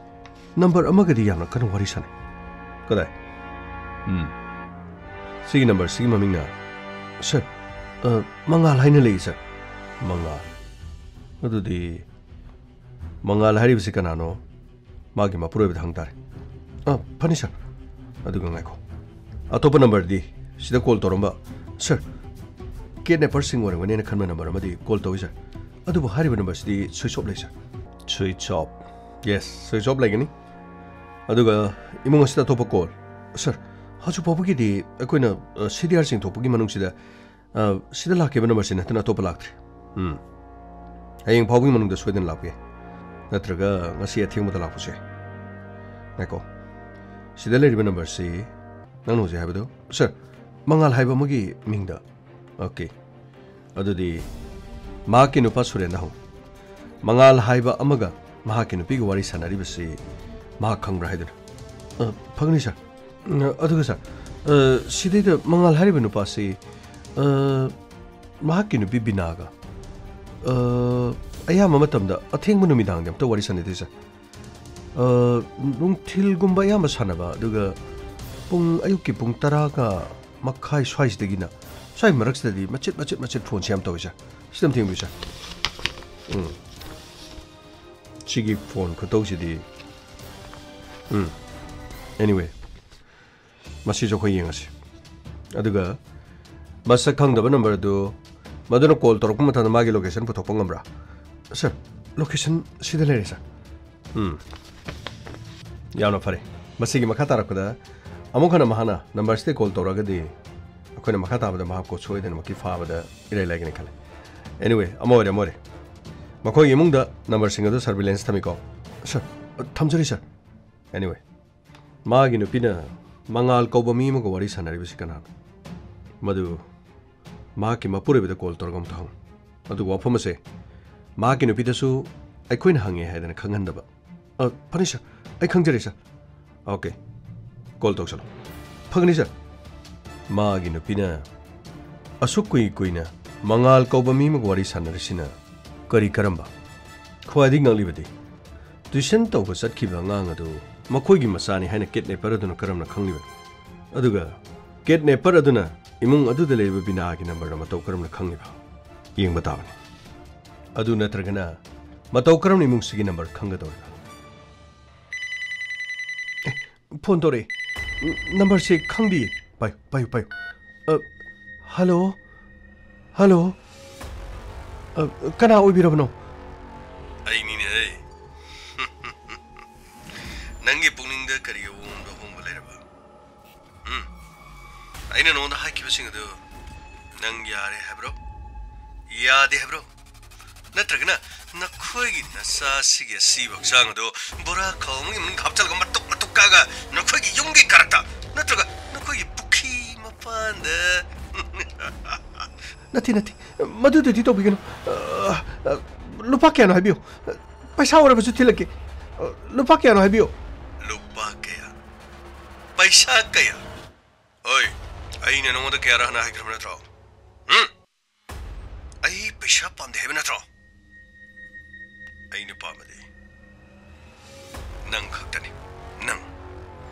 ꯅꯝꯕꯔ ꯑꯃꯒꯗꯤ ꯌꯥꯝꯅ ꯀꯟꯅ ꯋꯥꯔꯤ ꯁꯥꯟꯅꯩ꯫ ꯀꯗꯥꯏ? ꯎꯝ꯫ ꯁꯤꯒꯤ ꯅꯝꯕꯔꯁꯤꯒꯤ ꯃꯃꯤꯡꯅ? ꯁꯥꯔ, ꯑ, ꯃꯉꯥꯜ ꯍꯥꯏꯅ ꯂꯩ, ꯁꯥꯔ꯫ ꯃꯉꯥꯜ? ꯑꯗꯨꯗꯤ ꯃꯉꯥꯜ ꯍꯥꯏꯔꯤꯕꯁꯤ ꯀꯅꯥꯅꯣ? ꯃꯥꯒꯤ ꯃꯄꯨꯔꯣꯏꯕꯗ ꯍꯪ ꯇꯥꯔꯦ꯫ ꯑ, ꯐꯅꯤ, ꯁꯥꯔ꯫ ꯑꯗꯨꯒ ꯉꯥꯏꯈꯣ, ꯑꯇꯣꯞꯄ ꯅꯝꯕꯔꯗꯤ ꯁꯤꯗ ꯀꯣꯜ ꯇꯧꯔꯝꯕ, ꯁꯥꯔ, ꯀꯤꯗꯅꯦꯄꯔꯁꯤꯡ ꯑꯣꯏꯔꯝꯒꯅꯤꯅ ꯈꯟꯕ ꯅꯝꯕꯔ ꯑꯃꯗꯤ ꯀꯣꯜ ꯇꯧꯏ, ꯁꯥꯔ꯫ ꯑꯗꯨꯕꯨ ꯍꯥꯏꯔꯤꯕ ꯅꯝꯕꯔꯁꯤꯗꯤ ꯁ꯭ꯋꯤꯆ ꯑꯣꯐ ꯂꯩ, sir. Switch off? Yes, switch off ꯂꯩꯒꯅꯤ꯫ ꯑꯗꯨꯒ ꯏꯃꯨꯡ ꯑꯁꯤꯗ ꯑꯇꯣꯞꯄ ꯀꯣꯜ? ꯁꯥꯔ, ꯍꯧꯖꯤꯛ ꯐꯥꯎꯕꯒꯤꯗꯤ ꯑꯩꯈꯣꯏꯅ, ꯑ, ꯁꯤ ꯗꯤ ꯑꯥꯔ ꯆꯤꯡꯊꯣꯛꯄꯒꯤ ꯃꯅꯨꯡꯁꯤꯗ, ꯑ, ꯁꯤꯗ ꯂꯥꯛꯈꯤꯕ ꯅꯝꯕꯔꯁꯤ ꯅꯠꯇꯅ ꯑꯇꯣꯞꯄ ꯂꯥꯛꯇ꯭ꯔꯤ꯫ ꯎꯝ꯫ ꯍꯌꯦꯡ ꯐꯥꯎꯕꯒꯤ ꯃꯅꯨꯡꯗ ꯁꯣꯏꯗꯅ ꯂꯥꯛꯄ ꯌꯥꯏ꯫ ꯅꯠꯇ꯭ꯔꯒ ꯉꯁꯤ ꯑꯊꯦꯡꯕꯗ ꯂꯥꯛꯄꯁꯨ ꯌꯥꯏ꯫ ꯉꯥꯏꯈꯣ꯫ ꯁꯤꯗ ꯂꯩꯔꯤꯕ ꯅꯝꯕꯔꯁꯤ ꯅꯪꯅ ꯍꯧꯖꯤꯛ ꯍꯥꯏꯕꯗꯣ? ꯁꯥꯔ, ꯃꯉꯥꯜ ꯍꯥꯏꯕ ꯑꯃꯒꯤ ꯃꯤꯡꯗ꯫ ꯑꯣꯀꯦ꯫ ꯑꯗꯨꯗꯤ ꯃꯍꯥꯛꯀꯤ ꯅꯨꯄꯥ ꯁꯨꯔꯦꯟꯗ ꯍꯪꯉꯨ꯫ ꯃꯉꯥꯜ ꯍꯥꯏꯕ ꯑꯃꯒ ꯃꯍꯥꯛꯀꯤ ꯅꯨꯄꯤꯒ ꯋꯥꯔꯤ ꯁꯥꯟꯅꯔꯤꯕꯁꯤ ꯃꯍꯥꯛ ꯈꯪꯕ꯭ꯔꯥ ꯍꯥꯏꯗꯨꯅ꯫ ꯑ, ꯐꯒꯅꯤ, ꯁꯥꯔ꯫ ꯑ, ꯑꯗꯨꯒ, ꯁꯥꯔ, ꯑ, ꯁꯤꯗꯩꯗ ꯃꯉꯥꯜ ꯍꯥꯏꯔꯤꯕ ꯅꯨꯄꯥꯁꯤ, ꯑ, ꯃꯍꯥꯛꯀꯤ ꯅꯨꯄꯤ ꯕꯤꯅꯥꯒ, ꯑ, ꯑꯌꯥꯝꯕ ꯃꯇꯝꯗ ꯑꯊꯦꯡꯕ ꯅꯨꯃꯤꯗꯥꯡꯗꯤ ꯑꯝꯇ ꯋꯥꯔꯤ ꯁꯥꯟꯅꯗꯦ, ꯁꯥꯔ꯫ ꯑ, ꯅꯨꯡꯊꯤꯜꯒꯨꯝꯕ ꯑꯌꯥꯝꯕ ꯁꯥꯟꯅꯕ, ꯑꯗꯨꯒ ꯄꯨꯡ, ꯑꯌꯨꯛꯀꯤ ꯄꯨꯡ ꯇꯔꯥꯒ ꯃꯈꯥꯏ ꯁ꯭ꯋꯥꯏꯁꯤꯗꯒꯤꯅ ꯁ꯭ꯋꯥꯏ ꯃꯔꯛꯁꯤꯗꯗꯤ ꯃꯆꯤꯠ, ꯃꯆꯤꯠ, ꯃꯆꯤꯠ ꯐꯣꯟꯁꯦ ꯌꯥꯝ ꯇꯧꯏ, ꯁꯥꯔ꯫ ꯁꯤꯗ ꯑꯝꯇ ꯌꯦꯡꯕꯤꯌꯨ, ꯁꯥꯔ꯫ ꯎꯝ꯫ ꯁꯤꯒꯤ ꯐꯣꯟ ꯈꯨꯇꯧꯁꯤꯗꯤ꯫ ꯎꯝ꯫ Anyway, ꯃꯁꯤꯁꯨ ꯑꯩꯈꯣꯏ ꯌꯦꯡꯉꯁꯤ꯫ ꯑꯗꯨꯒ ꯃꯁꯛ ꯈꯪꯗꯕ ꯅꯝꯕꯔ ꯑꯗꯨ, ꯃꯗꯨꯅ ꯀꯣꯜ ꯇꯧꯔꯛꯄ ꯃꯇꯝꯗ ꯃꯥꯒꯤ ꯂꯣꯀꯦꯁꯟ ꯄꯨꯊꯣꯛꯄ ꯉꯝꯕ꯭ꯔꯥ? ꯁꯥꯔ, ꯂꯣꯀꯦꯁꯟ ꯁꯤꯗ ꯂꯩꯔꯦ, ꯁꯥꯔ꯫ ꯎꯝ꯫ ꯌꯥꯝꯅ ꯐꯔꯦ꯫ ꯃꯁꯤꯒꯤ ꯃꯈꯥ ꯇꯥꯔꯛꯄꯗ ꯑꯃꯨꯛ ꯍꯟꯅ ꯃꯍꯥꯛꯅ ꯅꯝꯕꯔꯁꯤꯗ ꯀꯣꯜ ꯇꯧꯔꯛꯑꯒꯗꯤ ꯑꯩꯈꯣꯏꯅ ꯃꯈꯥ ꯇꯥꯕꯗ ꯃꯍꯥꯛꯄꯨ ꯁꯣꯏꯗꯅꯃꯛꯀꯤ ꯐꯥꯕꯗ ꯏꯔꯥꯏ ꯂꯥꯏꯒꯅꯤ ꯈꯜꯂꯦ꯫ Anyway, ꯑꯃ ꯑꯣꯏꯔꯦ, ꯑꯃ ꯑꯣꯏꯔꯦ꯫ ꯃꯈꯣꯏꯒꯤ ꯏꯃꯨꯡꯗ ꯅꯝꯕꯔꯁꯤꯡ ꯑꯗꯨ ꯁꯔꯚꯤꯂꯦꯟꯁ ꯊꯝꯃꯤꯀꯣ? ꯁꯥꯔ, ꯊꯝꯖꯔꯤ, ꯁꯥꯔ꯫ Anyway, ꯃꯥꯒꯤ ꯅꯨꯄꯤꯅ ꯃꯉꯥꯜ ꯀꯧꯕ ꯃꯤ ꯑꯃꯒ ꯋꯥꯔꯤ ꯁꯥꯟꯅꯔꯤꯕꯁꯤ ꯀꯅꯥꯅꯣ? ꯃꯗꯨ ꯃꯍꯥꯛꯀꯤ ꯃꯄꯨꯔꯣꯏꯕꯗ ꯀꯣꯜ ꯇꯧꯔꯒ ꯑꯃꯨꯛꯇ ꯍꯪꯉꯨ꯫ ꯑꯗꯨꯒ ꯋꯥꯐꯝ ꯑꯁꯦ ꯃꯍꯥꯛꯀꯤ ꯅꯨꯄꯤꯗꯁꯨ ꯑꯩꯈꯣꯏꯅ ꯍꯪꯉꯦ ꯍꯥꯏꯗꯅ ꯈꯪꯍꯟꯗꯕ꯫ ꯑ, ꯐꯅꯤ, ꯁꯥꯔ꯫ ꯑꯩ ꯈꯪꯖꯔꯦ, ꯁꯥꯔ꯫ ꯑꯣꯀꯦ꯫ ꯀꯣꯜ ꯇꯧꯁꯜꯂꯣ꯫ ꯐꯒꯅꯤ, ꯁꯥꯔ꯫ ꯃꯥꯒꯤ ꯅꯨꯄꯤꯅ ꯑꯁꯨꯛ ꯀꯨꯏ ꯀꯨꯏꯅ ꯃꯉꯥꯜ ꯀꯧꯕ ꯃꯤ ꯑꯃꯒ ꯋꯥꯔꯤ ꯁꯥꯟꯅꯔꯤꯁꯤꯅ ꯀꯔꯤ ꯀꯔꯝꯕ? ꯈ꯭ꯋꯥꯏꯗꯒꯤ ꯉꯛꯂꯤꯕꯗꯤ, ꯇ꯭ꯌꯨꯁꯟ ꯇꯧꯕ ꯆꯠꯈꯤꯕ ꯑꯉꯥꯡ ꯑꯗꯨ ꯃꯈꯣꯏꯒꯤ ꯃꯆꯥꯅꯤ ꯍꯥꯏꯅ ꯀꯤꯗꯅꯦꯄꯔ ꯑꯗꯨꯅ ꯀꯔꯝꯅ ꯈꯪꯂꯤꯕꯅꯣ? ꯑꯗꯨꯒ ꯀꯤꯗꯅꯦꯄꯔ ꯑꯗꯨꯅ ꯏꯃꯨꯡ ꯑꯗꯨꯗ ꯂꯩꯔꯤꯕ ꯕꯤꯅꯥꯒꯤ ꯅꯝꯕꯔ ꯃꯇꯧ ꯀꯔꯝꯅ ꯈꯪꯂꯤꯕ? ꯌꯦꯡꯕ ꯇꯥꯕꯅꯤ꯫ ꯑꯗꯨ ꯅꯠꯇ꯭ꯔꯒꯅ ꯃꯇꯧ ꯀꯔꯝꯅ ꯏꯃꯨꯡꯁꯤꯒꯤ ꯅꯝꯕꯔ ꯈꯪꯒꯗꯧꯔꯤꯕ? ꯑꯦ, ꯐꯣꯟ ꯇꯧꯔꯛꯑꯦ꯫ ꯅꯝꯕꯔꯁꯦ ꯈꯪꯗꯤꯌꯦ꯫ ꯄꯥꯏꯌꯨ, ꯄꯥꯏꯌꯨ, ꯄꯥꯏꯌꯨ꯫ ꯑ, ꯍꯜꯂꯣ? ꯍꯜꯂꯣ? ꯑ, ꯀꯅꯥ ꯑꯣꯏꯕꯤꯔꯕꯅꯣ? ꯑꯩꯅꯤꯅꯦ꯫ ꯅꯪꯒꯤ ꯄꯨꯛꯅꯤꯡꯗ ꯀꯔꯤ ꯑꯑꯣꯟꯕ ꯑꯍꯣꯡꯕ ꯂꯩꯔꯕ? ꯎꯝ? ꯑꯩꯅ ꯅꯉꯣꯟꯗ ꯍꯥꯏꯈꯤꯕꯁꯤꯡ ꯑꯗꯨ ꯅꯪ ꯌꯥꯔꯦ ꯍꯥꯏꯕ꯭ꯔꯣ? ꯌꯥꯗꯦ ꯍꯥꯏꯕ꯭ꯔꯣ? ꯅꯠꯇ꯭ꯔꯒꯅ ꯅꯈꯣꯏꯒꯤ ꯅꯆꯥꯁꯤꯒꯤ ꯑꯁꯤꯕ ꯍꯛꯆꯥꯡ ꯑꯗꯨ ꯕꯣꯔꯥ ꯈꯥꯎ ꯑꯃꯒꯤ ꯃꯅꯨꯡꯗ ꯍꯥꯞꯆꯤꯜꯂꯒ ꯃꯇꯨꯛ ꯃꯇꯨꯛ ꯀꯛꯑꯒ ꯅꯈꯣꯏꯒꯤ ꯌꯨꯝꯒꯤ ꯀꯥꯔꯛꯇ ꯅꯠꯇ꯭ꯔꯒ ꯅꯈꯣꯏꯒꯤ ꯄꯨꯈ꯭ꯔꯤ ꯃꯄꯥꯟꯗ? ꯅꯠꯇꯦ, ꯅꯠꯇꯦ, ꯃꯗꯨꯗꯨꯗꯤ ꯇꯧꯕꯤꯒꯅꯨ꯫ ꯑ, ꯑ, ꯂꯨꯄꯥ ꯀꯌꯥꯅꯣ ꯍꯥꯏꯕꯤꯌꯨ꯫ ꯄꯩꯁꯥ ꯑꯣꯏꯔꯕꯁꯨ ꯊꯤꯜꯂꯛꯀꯦ꯫ ꯑ, ꯂꯨꯄꯥ ꯀꯌꯥꯅꯣ ꯍꯥꯏꯕꯤꯌꯨ꯫ ꯂꯨꯄꯥ ꯀꯌꯥ? ꯄꯩꯁꯥ ꯀꯌꯥ? ꯍꯣꯏ, ꯑꯩꯅ ꯅꯉꯣꯟꯗ ꯀꯌꯥꯔꯛ ꯍꯟꯅ ꯍꯥꯏꯈ꯭ꯔꯕ ꯅꯠꯇ꯭ꯔꯣ? ꯎꯝ? ꯑꯩ ꯄꯩꯁꯥ ꯄꯥꯝꯗꯦ ꯍꯥꯏꯕ ꯅꯠꯇ꯭ꯔꯣ? ꯑꯩꯅ ꯄꯥꯝꯕꯗꯤ ꯅꯪ ꯈꯛꯇꯅꯤ꯫ ꯅꯪ꯫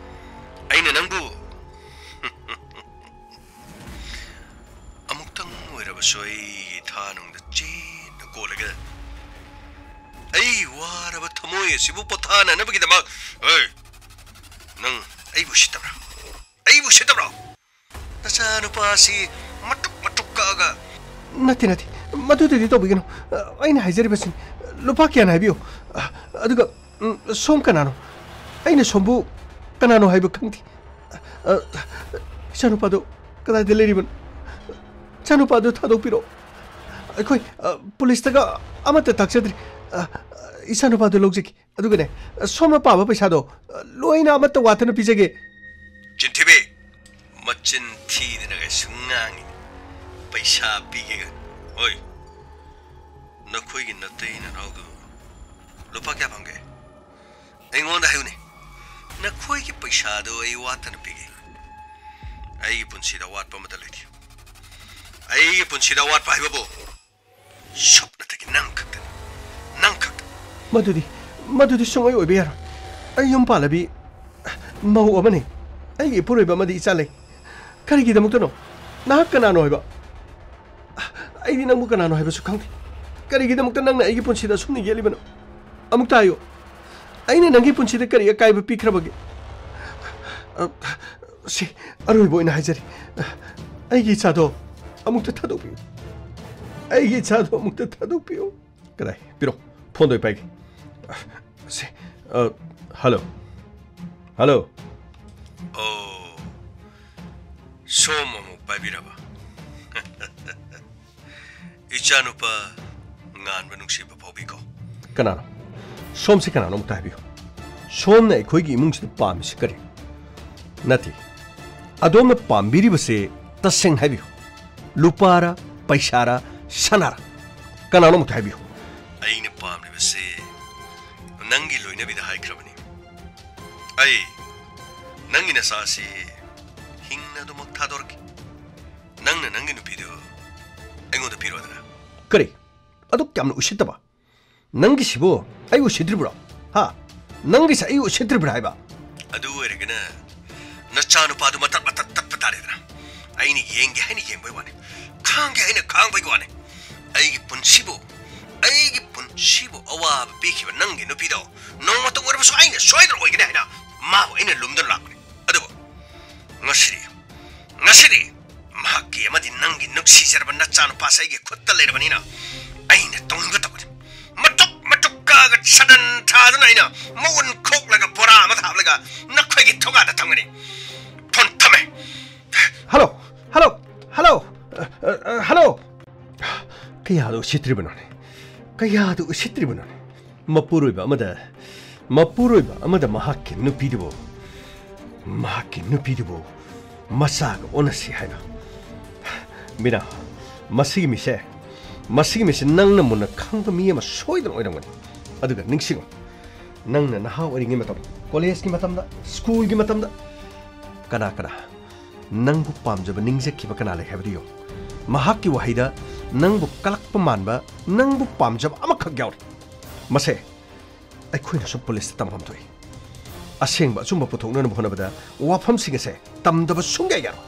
ꯑꯩꯅ ꯅꯪꯕꯨ ꯑꯃꯨꯛꯇꯪ ꯑꯣꯏꯔꯕꯁꯨ ꯑꯩꯒꯤ ꯊꯥꯅꯨꯡꯗ ꯆꯦꯠꯅ ꯀꯣꯜꯂꯒ ꯑꯩ ꯋꯥꯔꯕ ꯊꯃꯣꯏ ꯑꯁꯤꯕꯨ ꯄꯣꯊꯥꯅꯅꯕꯒꯤꯗꯃꯛ꯫ ꯑꯦ, ꯅꯪ ꯑꯩꯕꯨ ꯎꯁꯤꯠꯇꯕ꯭ꯔꯥ? ꯑꯩꯕꯨ ꯎꯁꯤꯠꯇꯕ꯭ꯔꯣ? ꯅꯆꯥꯅꯨꯄꯥ ꯑꯁꯤ ꯃꯇꯨꯛ ꯃꯇꯨꯛ ꯀꯛꯑꯒ꯫ ꯅꯠꯇꯦ, ꯅꯠꯇꯦ, ꯃꯗꯨꯗꯨꯗꯤ ꯇꯧꯕꯤꯒꯅꯨ꯫ ꯑꯩꯅ ꯍꯥꯏꯖꯔꯤꯕꯁꯤꯅꯤ꯫ ꯂꯨꯄꯥ ꯀꯌꯥꯅꯣ ꯍꯥꯏꯕꯤꯌꯨ꯫ ꯑꯗꯨꯒ, ꯎꯝ, ꯁꯣꯝ ꯀꯅꯥꯅꯣ? ꯑꯩꯅ ꯁꯣꯝꯕꯨ ꯀꯅꯥꯅꯣ ꯍꯥꯏꯕ ꯈꯪꯗꯦ꯫ ꯑ, ꯏꯆꯥꯅꯨꯄꯥꯗꯨ ꯀꯗꯥꯏꯗ ꯂꯩꯔꯤꯕꯅꯣ? ꯏꯆꯥꯅꯨꯄꯥꯗꯨ ꯊꯥꯗꯣꯛꯄꯤꯔꯛꯑꯣ꯫ ꯑꯩꯈꯣꯏ, ꯑ, ꯄꯨꯂꯤꯁꯇꯒ ꯑꯃꯠꯇ ꯇꯥꯛꯆꯗ꯭ꯔꯤ꯫ ꯑ, ꯏꯆꯥꯅꯨꯄꯥꯗꯨ ꯂꯧꯖꯒꯦ꯫ ꯑꯗꯨꯒꯅꯦ, ꯁꯣꯝꯅ ꯄꯥꯕ ꯄꯩꯁꯥꯗꯣ, ꯑ, ꯂꯣꯏꯅ ꯑꯃꯠꯇ ꯋꯥꯠꯇꯅ ꯄꯤꯖꯒꯦ꯫ ꯆꯤꯟꯊꯤꯕꯤ, ꯃꯆꯤꯟ ꯊꯤꯗꯅ ꯀꯩꯁꯨ ꯉꯥꯡꯉꯤ꯫ ꯄꯩꯁꯥ ꯄꯤꯒꯦꯒ꯫ ꯍꯣꯏ, ꯅꯈꯣꯏꯒꯤ ꯅꯇꯩ ꯅꯅꯥꯎꯗꯨ ꯂꯨꯄꯥ ꯀꯌꯥ ꯐꯪꯒꯦ? ꯑꯩꯉꯣꯟꯗ ꯍꯥꯏꯌꯨꯅꯦ꯫ ꯅꯈꯣꯏꯒꯤ ꯄꯩꯁꯥꯗꯣ ꯑꯩ ꯋꯥꯠꯇꯅ ꯄꯤꯒꯦ꯫ ꯑꯩꯒꯤ ꯄꯨꯟꯁꯤꯗ ꯑꯋꯥꯠꯄ ꯑꯃꯠꯇ ꯂꯩꯇꯦ꯫ ꯑꯩꯒꯤ ꯄꯨꯟꯁꯤꯗ ꯑꯋꯥꯠꯄ ꯍꯥꯏꯕꯕꯨ ꯁꯨꯞꯅꯇꯒꯤ ꯅꯪ ꯈꯛꯇꯅꯤ꯫ ꯅꯪ ꯈꯛꯇ꯫ ꯃꯗꯨꯗꯤ, ꯃꯗꯨꯗꯤ ꯁꯨꯡꯑꯣꯏ ꯑꯣꯏꯕ ꯌꯥꯔꯣꯏ꯫ ꯑꯩ ꯌꯨꯝ ꯄꯥꯜꯂꯕꯤ ꯃꯧ ꯑꯃꯅꯤ꯫ ꯑꯩꯒꯤ ꯏꯄꯨꯔꯣꯏꯕ ꯑꯃꯗꯤ ꯏꯆꯥ ꯂꯩ꯫ ꯀꯔꯤꯒꯤꯗꯃꯛꯇꯅꯣ? ꯅꯍꯥꯛ ꯀꯅꯥꯅꯣ ꯍꯥꯏꯕ? ꯑꯩꯗꯤ ꯅꯪꯕꯨ ꯀꯅꯥꯅꯣ ꯍꯥꯏꯕꯁꯨ ꯈꯪꯗꯦ꯫ ꯀꯔꯤꯒꯤꯗꯃꯛꯇ ꯅꯪꯅ ꯑꯩꯒꯤ ꯄꯨꯟꯁꯤꯗ ꯑꯁꯨꯝꯅ ꯌꯦꯠꯂꯤꯕꯅꯣ? ꯑꯃꯨꯛꯇ ꯍꯥꯏꯌꯨ꯫ ꯑꯩꯅ ꯅꯪꯒꯤ ꯄꯨꯟꯁꯤꯗ ꯀꯔꯤ ꯑꯀꯥꯏꯕ ꯄꯤꯈ꯭ꯔꯕꯒꯦ? ꯑ, ꯁꯤ ꯑꯔꯣꯏꯕ ꯑꯣꯏꯅ ꯍꯥꯏꯖꯔꯤ꯫ ꯑꯩꯒꯤ ꯏꯆꯥꯗꯣ ꯑꯃꯨꯛꯇ ꯊꯥꯗꯣꯛꯄꯤꯌꯨ꯫ ꯑꯩꯒꯤ ꯏꯆꯥꯗꯣ ꯑꯃꯨꯛꯇ ꯊꯥꯗꯣꯛꯄꯤꯌꯨ꯫ ꯀꯗꯥꯏ? ꯄꯤꯔꯣ꯫ ꯐꯣꯟꯗꯣ ꯑꯩ ꯄꯥꯏꯒꯦ꯫ ꯁꯤ, ꯑ, ꯍꯜꯂꯣ꯫ ꯍꯜꯂꯣ꯫ ꯑꯣ, ꯁꯣꯝ ꯑꯃꯨꯛ ꯄꯥꯏꯕꯤꯔꯕ? ꯏꯆꯥꯅꯨꯄꯥ ꯉꯥꯟꯕ ꯅꯨꯡꯁꯤꯕ ꯐꯥꯎꯕꯤꯀꯣ꯫ ꯀꯅꯥꯅꯣ? ꯁꯣꯝꯁꯤ ꯀꯅꯥꯅꯣ ꯑꯃꯨꯛꯇ ꯍꯥꯏꯕꯤꯌꯨ꯫ ꯁꯣꯝꯅ ꯑꯩꯈꯣꯏꯒꯤ ꯏꯃꯨꯡꯁꯤꯗ ꯄꯥꯝꯃꯤꯁꯤ ꯀꯔꯤ? ꯅꯠꯇꯦ, ꯑꯗꯣꯝꯅ ꯄꯥꯝꯕꯤꯔꯤꯕꯁꯦ ꯇꯁꯦꯡꯅ ꯍꯥꯏꯕꯤꯌꯨ꯫ ꯂꯨꯄꯥꯔ, ꯄꯩꯁꯥꯔ, ꯁꯅꯥꯔ? ꯀꯅꯥꯅꯣ ꯑꯃꯨꯛꯇ ꯍꯥꯏꯕꯤꯌꯨ꯫ ꯑꯩꯅ ꯄꯥꯝꯂꯤꯕꯁꯦ ꯅꯪꯒꯤ ꯂꯣꯏꯅꯕꯤꯗ ꯍꯥꯏꯈ꯭ꯔꯕꯅꯤ꯫ ꯑꯩ ꯅꯪꯒꯤ ꯅꯆꯥꯁꯤ ꯍꯤꯡꯅ ꯑꯗꯨꯃꯛ ꯊꯥꯗꯣꯔꯛꯀꯦ꯫ ꯅꯪꯅ ꯅꯪꯒꯤ ꯅꯨꯄꯤꯗꯨ ꯑꯩꯉꯣꯟꯗ ꯄꯤꯔꯣꯗꯅ꯫ ꯀꯔꯤ? ꯑꯗꯨꯛ ꯌꯥꯝꯅ ꯎꯁꯤꯠꯇꯕ? ꯅꯪꯒꯤꯁꯤꯕꯨ ꯑꯩ ꯎꯁꯤꯠꯇ꯭ꯔꯤꯕ꯭ꯔꯣ? ꯍꯥ? ꯅꯪꯒꯤꯁꯦ ꯑꯩ ꯎꯁꯤꯠꯇ꯭ꯔꯤꯕ꯭ꯔꯥ ꯍꯥꯏꯕ? ꯑꯗꯨ ꯑꯣꯏꯔꯒꯅ ꯅꯆꯥꯅꯨꯄꯥꯗꯨ ꯃꯇꯠ ꯃꯇꯠ ꯇꯠꯄ ꯇꯥꯔꯦꯗꯅ꯫ ꯑꯩꯅ ꯌꯦꯡꯒꯦ ꯍꯥꯏꯅ ꯌꯦꯡꯕꯩ ꯋꯥꯅꯤ, ꯈꯥꯡꯒꯦ ꯍꯥꯏꯅ ꯈꯥꯡꯕꯒꯤ ꯋꯥꯅꯤ꯫ ꯑꯩꯒꯤ ꯄꯨꯟꯁꯤꯕꯨ, ꯑꯩꯒꯤ ꯄꯨꯟꯁꯤꯕꯨ ꯑꯋꯥꯕ ꯄꯤꯈꯤꯕ ꯅꯪꯒꯤ ꯅꯨꯄꯤꯗꯣ ꯅꯣꯡꯃꯇ ꯑꯣꯏꯔꯕꯁꯨ ꯑꯩꯅ ꯁꯣꯏꯗꯅ ꯑꯣꯏꯒꯅꯤ ꯍꯥꯏꯅ ꯃꯥꯕꯨ ꯑꯩꯅ ꯂꯨꯝꯗꯨꯅ ꯂꯥꯛꯄꯅꯤ꯫ ꯑꯗꯨꯕꯨ ꯉꯁꯤꯗꯤ, ꯉꯁꯤꯗꯤ ꯃꯍꯥꯛꯀꯤ ꯑꯃꯗꯤ ꯅꯪꯒꯤ ꯅꯨꯡꯁꯤꯖꯔꯕ ꯅꯆꯥꯅꯨꯄꯥꯁꯦ ꯑꯩꯒꯤ ꯈꯨꯠꯇ ꯂꯩꯔꯕꯅꯤꯅ, ꯑꯩꯅ ꯇꯧꯅꯤꯡꯕ ꯇꯧꯒꯅꯤ꯫ ꯃꯇꯨꯞ ꯃꯇꯨꯞ ꯀꯛꯑꯒ ꯁꯗꯟ ꯊꯥꯗꯨꯅ ꯑꯩꯅ ꯃꯎꯟ ꯈꯣꯛꯂꯒ ꯕꯣꯔꯥ ꯑꯃꯗ ꯍꯥꯞꯂꯒ ꯅꯈꯣꯏꯒꯤ ꯊꯣꯡꯒꯥꯟꯗ ꯊꯝꯒꯅꯤ꯫ ꯐꯣꯟ ꯊꯝꯃꯦ꯫ ꯍꯜꯂꯣ, ꯍꯜꯂꯣ, ꯍꯜꯂꯣ, ꯑ, ꯑ, ꯑ, ꯍꯜꯂꯣ꯫ ꯀꯌꯥꯗ ꯎꯁꯤꯠꯇ꯭ꯔꯤꯕꯅꯣꯅꯦ? ꯀꯌꯥꯗ ꯎꯁꯤꯠꯇ꯭ꯔꯤꯕꯅꯣꯅꯦ? ꯃꯄꯨꯔꯣꯏꯕ ꯑꯃꯗ, ꯃꯄꯨꯔꯣꯏꯕ ꯑꯃꯗ ꯃꯍꯥꯛꯀꯤ ꯅꯨꯄꯤꯗꯨꯕꯨ, ꯃꯍꯥꯛꯀꯤ ꯅꯨꯄꯤꯗꯨꯕꯨ ꯃꯆꯥꯒ ꯑꯣꯟꯅꯁꯤ ꯍꯥꯏꯕ꯫ ꯃꯤꯅꯥ, ꯃꯁꯤꯒꯤ ꯃꯤꯁꯦ, ꯃꯁꯤꯒꯤ ꯃꯤꯁꯦ ꯅꯪꯅ ꯃꯨꯟꯅ ꯈꯪꯕ ꯃꯤ ꯑꯃ ꯁꯣꯏꯗꯅ ꯑꯣꯏꯔꯝꯒꯅꯤ꯫ ꯑꯗꯨꯒ ꯅꯤꯡꯁꯤꯡꯉꯨ, ꯅꯪꯅ ꯅꯍꯥ ꯑꯣꯏꯔꯤꯉꯩ ꯃꯇꯝ, ꯀꯣꯂꯦꯖꯀꯤ ꯃꯇꯝꯗ, ꯁ꯭ꯀꯨꯜꯒꯤ ꯃꯇꯝꯗ, ꯀꯅꯥ ꯀꯅꯥ ꯅꯪꯕꯨ ꯄꯥꯝꯖꯕ ꯅꯤꯡꯖꯈꯤꯕ ꯀꯅꯥ ꯂꯩ ꯍꯥꯏꯕꯗꯨ ꯌꯦꯡꯉꯨ꯫ ꯃꯍꯥꯛꯀꯤ ꯋꯥꯍꯩꯗ ꯅꯪꯕꯨ ꯀꯂꯛꯄ ꯃꯥꯟꯕ, ꯅꯪꯕꯨ ꯄꯥꯝꯖꯕ ꯑꯃꯈꯛ ꯌꯥꯎꯔꯤ꯫ ꯃꯁꯦ ꯑꯩꯈꯣꯏꯅꯁꯨ ꯄꯨꯂꯤꯁꯇ ꯇꯝꯐꯝ ꯊꯣꯛꯏ꯫ ꯑꯁꯦꯡꯕ ꯑꯆꯨꯝꯕ ꯄꯨꯊꯣꯛꯅꯅꯕ ꯍꯣꯠꯅꯕꯗ ꯋꯥꯐꯝꯁꯤꯡ ꯑꯁꯦ ꯇꯝꯗꯕ ꯁꯨꯡꯌꯥ ꯌꯥꯔꯣꯏ꯫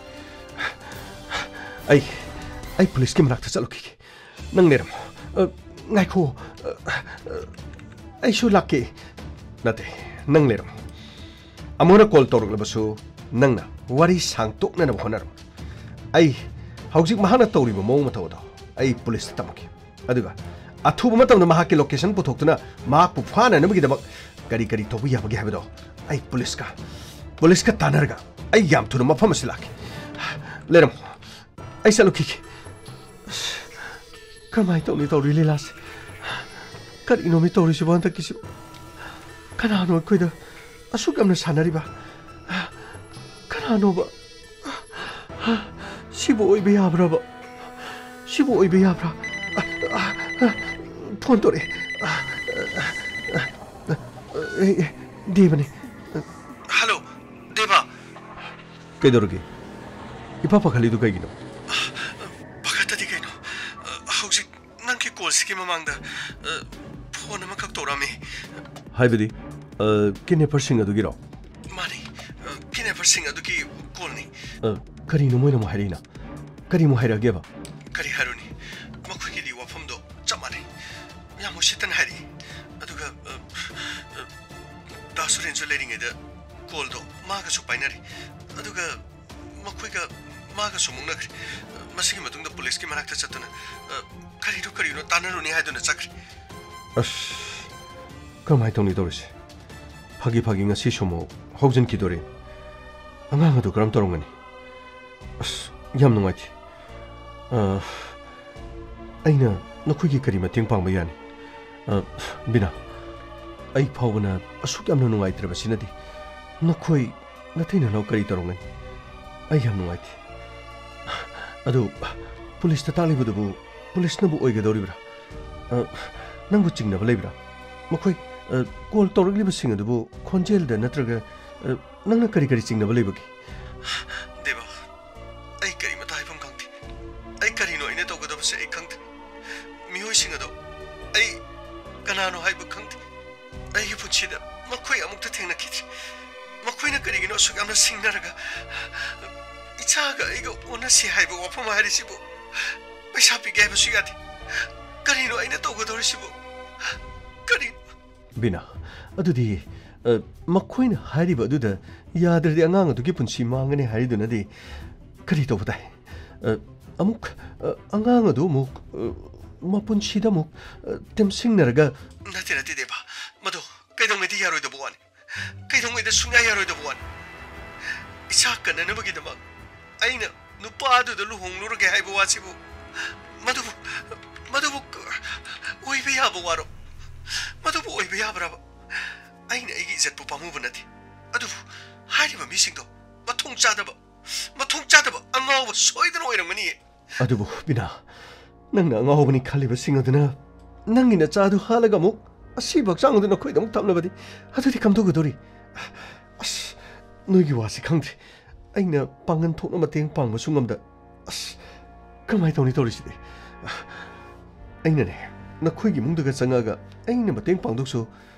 ꯑꯩ, ꯑꯩ ꯄꯨꯂꯤꯁꯀꯤ ꯃꯅꯥꯛꯇ ꯆꯠꯂꯨꯈꯤꯒꯦ꯫ ꯅꯪ ꯂꯩꯔꯝꯃꯣ꯫ ꯑ, ꯉꯥꯏꯈꯣ꯫ ꯑ, ꯑ, ꯑꯩꯁꯨ ꯂꯥꯛꯀꯦ꯫ ꯅꯠꯇꯦ, ꯅꯪ ꯂꯩꯔꯝꯃꯣ꯫ ꯑꯃꯨꯛ ꯍꯟꯅ ꯀꯣꯜ ꯇꯧꯔꯛꯂꯕꯁꯨ ꯅꯪꯅ ꯋꯥꯔꯤ ꯁꯥꯡꯇꯣꯛꯅꯅꯕ ꯍꯣꯠꯅꯔꯣ꯫ ꯑꯩ ꯍꯧꯖꯤꯛ ꯃꯍꯥꯛꯅ ꯇꯧꯔꯤꯕ ꯃꯑꯣꯡ ꯃꯇꯧ ꯑꯗꯣ ꯑꯩ ꯄꯨꯂꯤꯁꯇ ꯇꯝꯃꯛꯀꯦ꯫ ꯑꯗꯨꯒ ꯑꯊꯨꯕ ꯃꯇꯝꯗ ꯃꯍꯥꯛꯀꯤ ꯂꯣꯀꯦꯁꯟ ꯄꯨꯊꯣꯛꯇꯨꯅ ꯃꯍꯥꯛꯄꯨ ꯐꯥꯅꯅꯕꯒꯤꯗꯃꯛ ꯀꯔꯤ ꯀꯔꯤ ꯇꯧꯕ ꯌꯥꯕꯒꯦ ꯍꯥꯏꯕꯗꯣ ꯑꯩ ꯄꯨꯂꯤꯁꯀ, ꯄꯨꯂꯤꯁꯀ ꯇꯥꯟꯅꯔꯒ ꯑꯩ ꯌꯥꯝ ꯊꯨꯅ ꯃꯐꯝ ꯑꯁꯤ ꯂꯥꯛꯀꯦ꯫ ꯂꯩꯔꯝꯃꯣ꯫ ꯑꯩ ꯆꯠꯂꯨꯈꯤꯒꯦ꯫ ꯑꯁ, ꯀꯃꯥꯏꯅ ꯇꯧꯅꯤ ꯇꯧꯔꯤ ꯂꯤꯂꯥꯁꯦ? ꯀꯔꯤꯅꯣ ꯃꯤ ꯇꯧꯔꯤꯁꯤꯕꯣ ꯍꯟꯗꯛꯀꯤꯁꯤꯕꯣ? ꯀꯅꯥꯅꯣ ꯑꯩꯈꯣꯏꯗ ꯑꯁꯨꯛ ꯌꯥꯝꯅ ꯁꯥꯟꯅꯔꯤꯕ? ꯀꯅꯥꯅꯣꯕ? ꯁꯤꯕꯨ ꯑꯣꯏꯕ ꯌꯥꯕ꯭ꯔꯕ? ꯁꯤꯕꯨ ꯑꯣꯏꯕ ꯌꯥꯕ꯭ꯔꯥ? ꯐꯣꯟ ꯇꯧꯔꯛꯑꯦ꯫ ꯑꯦ, ꯑꯦ, ꯗꯦꯕꯅꯦ꯫ ꯍꯜꯂꯣ, ꯗꯦꯕ꯫ ꯀꯩꯗꯧꯔꯒꯦ? ꯏꯄꯥ ꯄꯥꯈꯠꯂꯤꯗꯨ ꯀꯩꯒꯤꯅꯣ? ꯄꯥꯈꯠꯇꯗꯤ ꯀꯩꯅꯣ? ꯍꯧꯖꯤꯛ ꯅꯪꯒꯤ ꯀꯣꯜꯁꯤꯒꯤ ꯃꯃꯥꯡꯗ, ꯑ, ꯐꯣꯟ ꯑꯃꯈꯛ ꯇꯧꯔꯛꯑꯝꯃꯤ꯫ ꯍꯥꯏꯕꯗꯤ, ꯑ, ꯀꯤꯗꯅꯦꯄꯔꯁꯤꯡ ꯑꯗꯨꯒꯤꯔꯣ? ꯃꯥꯅꯤ, ꯑ, ꯀꯤꯗꯅꯦꯄꯔꯁꯤꯡ ꯑꯗꯨꯒꯤ ꯀꯣꯜꯅꯤ꯫ ꯑ, ꯀꯔꯤꯅꯣ ꯃꯣꯏꯅ ꯑꯃꯨꯛ ꯍꯥꯏꯔꯛꯏꯅ? ꯀꯔꯤ ꯑꯃꯨꯛ ꯍꯥꯏꯔꯛꯑꯒꯦꯕ? ꯀꯔꯤ ꯍꯥꯏꯔꯨꯅꯤ? ꯃꯈꯣꯏꯒꯤꯗꯤ ꯋꯥꯐꯝꯗꯣ ꯆꯞ ꯃꯥꯟꯅꯩ꯫ ꯌꯥꯝ ꯎꯁꯤꯠꯇꯅ ꯍꯥꯏꯔꯛꯏ꯫ ꯑꯗꯨꯒ, ꯑ, ꯑ, ꯗꯥ ꯁꯨꯔꯦꯟꯁꯨ ꯂꯩꯔꯤꯉꯩꯗ ꯀꯣꯜꯗꯣ ꯃꯥꯒꯁꯨ ꯄꯥꯏꯅꯔꯤ꯫ ꯑꯗꯨꯒ ꯃꯈꯣꯏꯒ ꯃꯥꯒꯁꯨ ꯃꯨꯛꯅꯈ꯭ꯔꯦ꯫ ꯃꯁꯤꯒꯤ ꯃꯇꯨꯡꯗ ꯄꯨꯂꯤꯁꯀꯤ ꯃꯅꯥꯛꯇ ꯆꯠꯇꯨꯅ, ꯑ, ꯀꯔꯤꯅꯣ ꯀꯔꯤꯅꯣ ꯇꯥꯟꯅꯔꯨꯅꯤ ꯍꯥꯏꯗꯨꯅ ꯆꯠꯈ꯭ꯔꯦ꯫ ꯑꯁ, ꯀꯃꯥꯏꯅ ꯇꯧꯅꯤ ꯇꯧꯔꯤꯁꯦ? ꯐꯥꯒꯤ ꯐꯥꯒꯤ ꯉꯁꯤꯁꯨ ꯑꯃꯨꯛ ꯍꯧꯖꯤꯟꯈꯤꯗꯣꯔꯦ꯫ ꯑꯉꯥꯡ ꯑꯗꯨ ꯀꯔꯝ ꯇꯧꯔꯝꯒꯅꯤ? ꯑꯁ, ꯌꯥꯝ ꯅꯨꯡꯉꯥꯏꯇꯦ꯫ ꯑ, ꯑꯩꯅ ꯅꯈꯣꯏꯒꯤ ꯀꯔꯤ ꯃꯇꯦꯡ ꯄꯥꯡꯕ ꯌꯥꯅꯤ? ꯑ, ꯕꯤꯅꯥ, ꯑꯩ ꯐꯥꯎꯕꯅ ꯑꯁꯨꯛ ꯌꯥꯝꯅ ꯅꯨꯡꯉꯥꯏꯇ꯭ꯔꯕꯁꯤꯅꯗꯤ ꯅꯈꯣꯏ ꯅꯇꯩ ꯅꯅꯥꯎ ꯀꯔꯤ ꯇꯧꯔꯝꯒꯅꯤ? ꯑꯩ ꯌꯥꯝ ꯅꯨꯡꯉꯥꯏꯇꯦ꯫ ꯑꯗꯨ ꯄꯨꯂꯤꯁꯇ ꯇꯥꯛꯂꯤꯕꯗꯨꯕꯨ ꯄꯨꯂꯤꯁꯅꯕꯨ ꯑꯣꯏꯒꯗꯧꯔꯤꯕ꯭ꯔꯥ? ꯑ, ꯅꯪꯕꯨ ꯆꯤꯡꯅꯕ ꯂꯩꯕ꯭ꯔꯥ? ꯃꯈꯣꯏ, ꯑ, ꯀꯣꯜ ꯇꯧꯔꯛꯂꯤꯕꯁꯤꯡ ꯑꯗꯨꯕꯨ ꯈꯣꯟꯖꯦꯜꯗ ꯅꯠꯇ꯭ꯔꯒ, ꯑ, ꯅꯪꯅ ꯀꯔꯤ ꯀꯔꯤ ꯆꯤꯡꯅꯕ ꯂꯩꯕꯒꯦ? ꯗꯦꯕ, ꯑꯩ ꯀꯔꯤꯃꯠꯇ ꯍꯥꯏꯐꯝ ꯈꯪꯗꯦ꯫ ꯑꯩ ꯀꯔꯤꯅꯣ ꯑꯩꯅ ꯇꯧꯒꯗꯕꯁꯦ ꯑꯩ ꯈꯪꯗꯦ꯫ ꯃꯤꯑꯣꯏꯁꯤꯡ ꯑꯗꯣ ꯑꯩ ꯀꯅꯥꯅꯣ ꯍꯥꯏꯕ ꯈꯪꯗꯦ꯫ ꯑꯩꯒꯤ ꯄꯨꯟꯁꯤꯗ ꯃꯈꯣꯏ ꯑꯃꯨꯛꯇ ꯊꯦꯡꯅꯈꯤꯗ꯭ꯔꯤ꯫ ꯃꯈꯣꯏꯅ ꯀꯔꯤꯒꯤꯅꯣ ꯑꯁꯨꯛ ꯌꯥꯝꯅ ꯁꯤꯡꯅꯔꯒ, ꯏꯆꯦ ꯏꯆꯥꯒ ꯑꯩꯒ ꯑꯣꯟꯅꯁꯤ ꯍꯥꯏꯕ ꯋꯥꯐꯝ ꯍꯥꯏꯔꯤꯁꯤꯕꯨ ꯄꯩꯁꯥ ꯄꯤꯒꯦ ꯍꯥꯏꯕꯁꯨ ꯌꯥꯗꯦ꯫ ꯀꯔꯤꯅꯣ ꯑꯩꯅ ꯇꯧꯒꯗꯧꯔꯤꯁꯤꯕꯨ? ꯀꯔꯤ? ꯕꯤꯅꯥ, ꯑꯗꯨꯗꯤ, ꯑ, ꯃꯈꯣꯏꯅ ꯍꯥꯏꯔꯤꯕ ꯑꯗꯨꯗ ꯌꯥꯗ꯭ꯔꯗꯤ ꯑꯉꯥꯡ ꯑꯗꯨꯒꯤ ꯄꯨꯟꯁꯤ ꯃꯥꯡꯒꯅꯤ ꯍꯥꯏꯔꯤꯗꯨꯅꯗꯤ ꯀꯔꯤ ꯇꯧꯕ ꯇꯥꯏ? ꯑ, ꯑꯃꯨꯛ, ꯑ, ꯑꯉꯥꯡ ꯑꯗꯨ ꯑꯃꯨꯛ, ꯑ, ꯃꯄꯨꯟꯁꯤꯗ ꯑꯃꯨꯛ, ꯑ, ꯇꯦꯝꯁꯤꯡꯅꯔꯒ ꯅꯠꯇꯦ, ꯅꯠꯇꯦ, ꯗꯦꯕ꯫ ꯃꯗꯨ ꯀꯩꯗꯧꯉꯩꯗ ꯌꯥꯔꯣꯏꯗꯕ ꯋꯥꯅꯤ꯫ ꯀꯩꯗꯧꯉꯩꯗ ꯁꯨꯡꯌꯥ ꯌꯥꯔꯣꯏꯗꯕ ꯋꯥꯅꯤ꯫ ꯏꯆꯥ ꯀꯟꯅꯅꯕꯒꯤꯗꯃꯛ ꯑꯩꯅ ꯅꯨꯄꯥ ꯑꯗꯨꯗ ꯂꯨꯍꯣꯡꯂꯨꯔꯒꯦ ꯍꯥꯏꯕ ꯋꯥꯁꯤꯕꯨ, ꯃꯗꯨꯕꯨ, ꯃꯗꯨꯕꯨ ꯑꯣꯏꯕ ꯌꯥꯕ ꯋꯥꯔꯣ? ꯃꯗꯨꯕꯨ ꯑꯣꯏꯕ ꯌꯥꯕ꯭ꯔꯕ? ꯑꯩꯅ ꯑꯩꯒꯤ ꯏꯖꯠꯄꯨ ꯄꯥꯝꯃꯨꯕ ꯅꯠꯇꯦ, ꯑꯗꯨꯕꯨ ꯍꯥꯏꯔꯤꯕ ꯃꯤꯁꯤꯡꯗꯣ ꯃꯊꯣꯡ ꯆꯥꯗꯕ, ꯃꯊꯣꯡ ꯆꯥꯗꯕ ꯑꯉꯥꯎꯕ ꯁꯣꯏꯗꯅ ꯑꯣꯏꯔꯝꯒꯅꯤꯌꯦ꯫ ꯑꯗꯨꯕꯨ ꯕꯤꯅꯥ, ꯅꯪꯅ ꯑꯉꯥꯎꯕꯅꯤ ꯈꯜꯂꯤꯕꯁꯤꯡ ꯑꯗꯨꯅ ꯅꯪꯒꯤ ꯅꯆꯥꯗꯨ ꯍꯥꯠꯂꯒ ꯑꯃꯨꯛ ꯑꯁꯤꯕ ꯍꯛꯆꯥꯡ ꯑꯗꯨ ꯅꯈꯣꯏꯗ ꯑꯃꯨꯛ ꯊꯝꯂꯕꯗꯤ ꯑꯗꯨꯗꯤ ꯀꯝꯗꯧꯒꯗꯧꯔꯤ? ꯑꯁ, ꯅꯣꯏꯒꯤ ꯋꯥꯁꯤ ꯈꯪꯗ꯭ꯔꯦ꯫ ꯑꯩꯅ ꯄꯥꯡꯒꯜ ꯊꯣꯛꯅ ꯃꯇꯦꯡ ꯄꯥꯡꯕꯁꯨ ꯉꯝꯗ꯫ ꯑꯁ, ꯀꯃꯥꯏꯅ ꯇꯧꯅꯤ ꯇꯧꯔꯤꯁꯤꯗꯤ? ꯑꯩꯅꯅꯦ, ꯅꯈꯣꯏꯒꯤ ꯏꯃꯨꯡꯗꯒ ꯆꯪꯉꯛꯑꯒ ꯑꯩꯅ ꯃꯇꯦꯡ ꯄꯥꯡꯗꯧꯁꯨ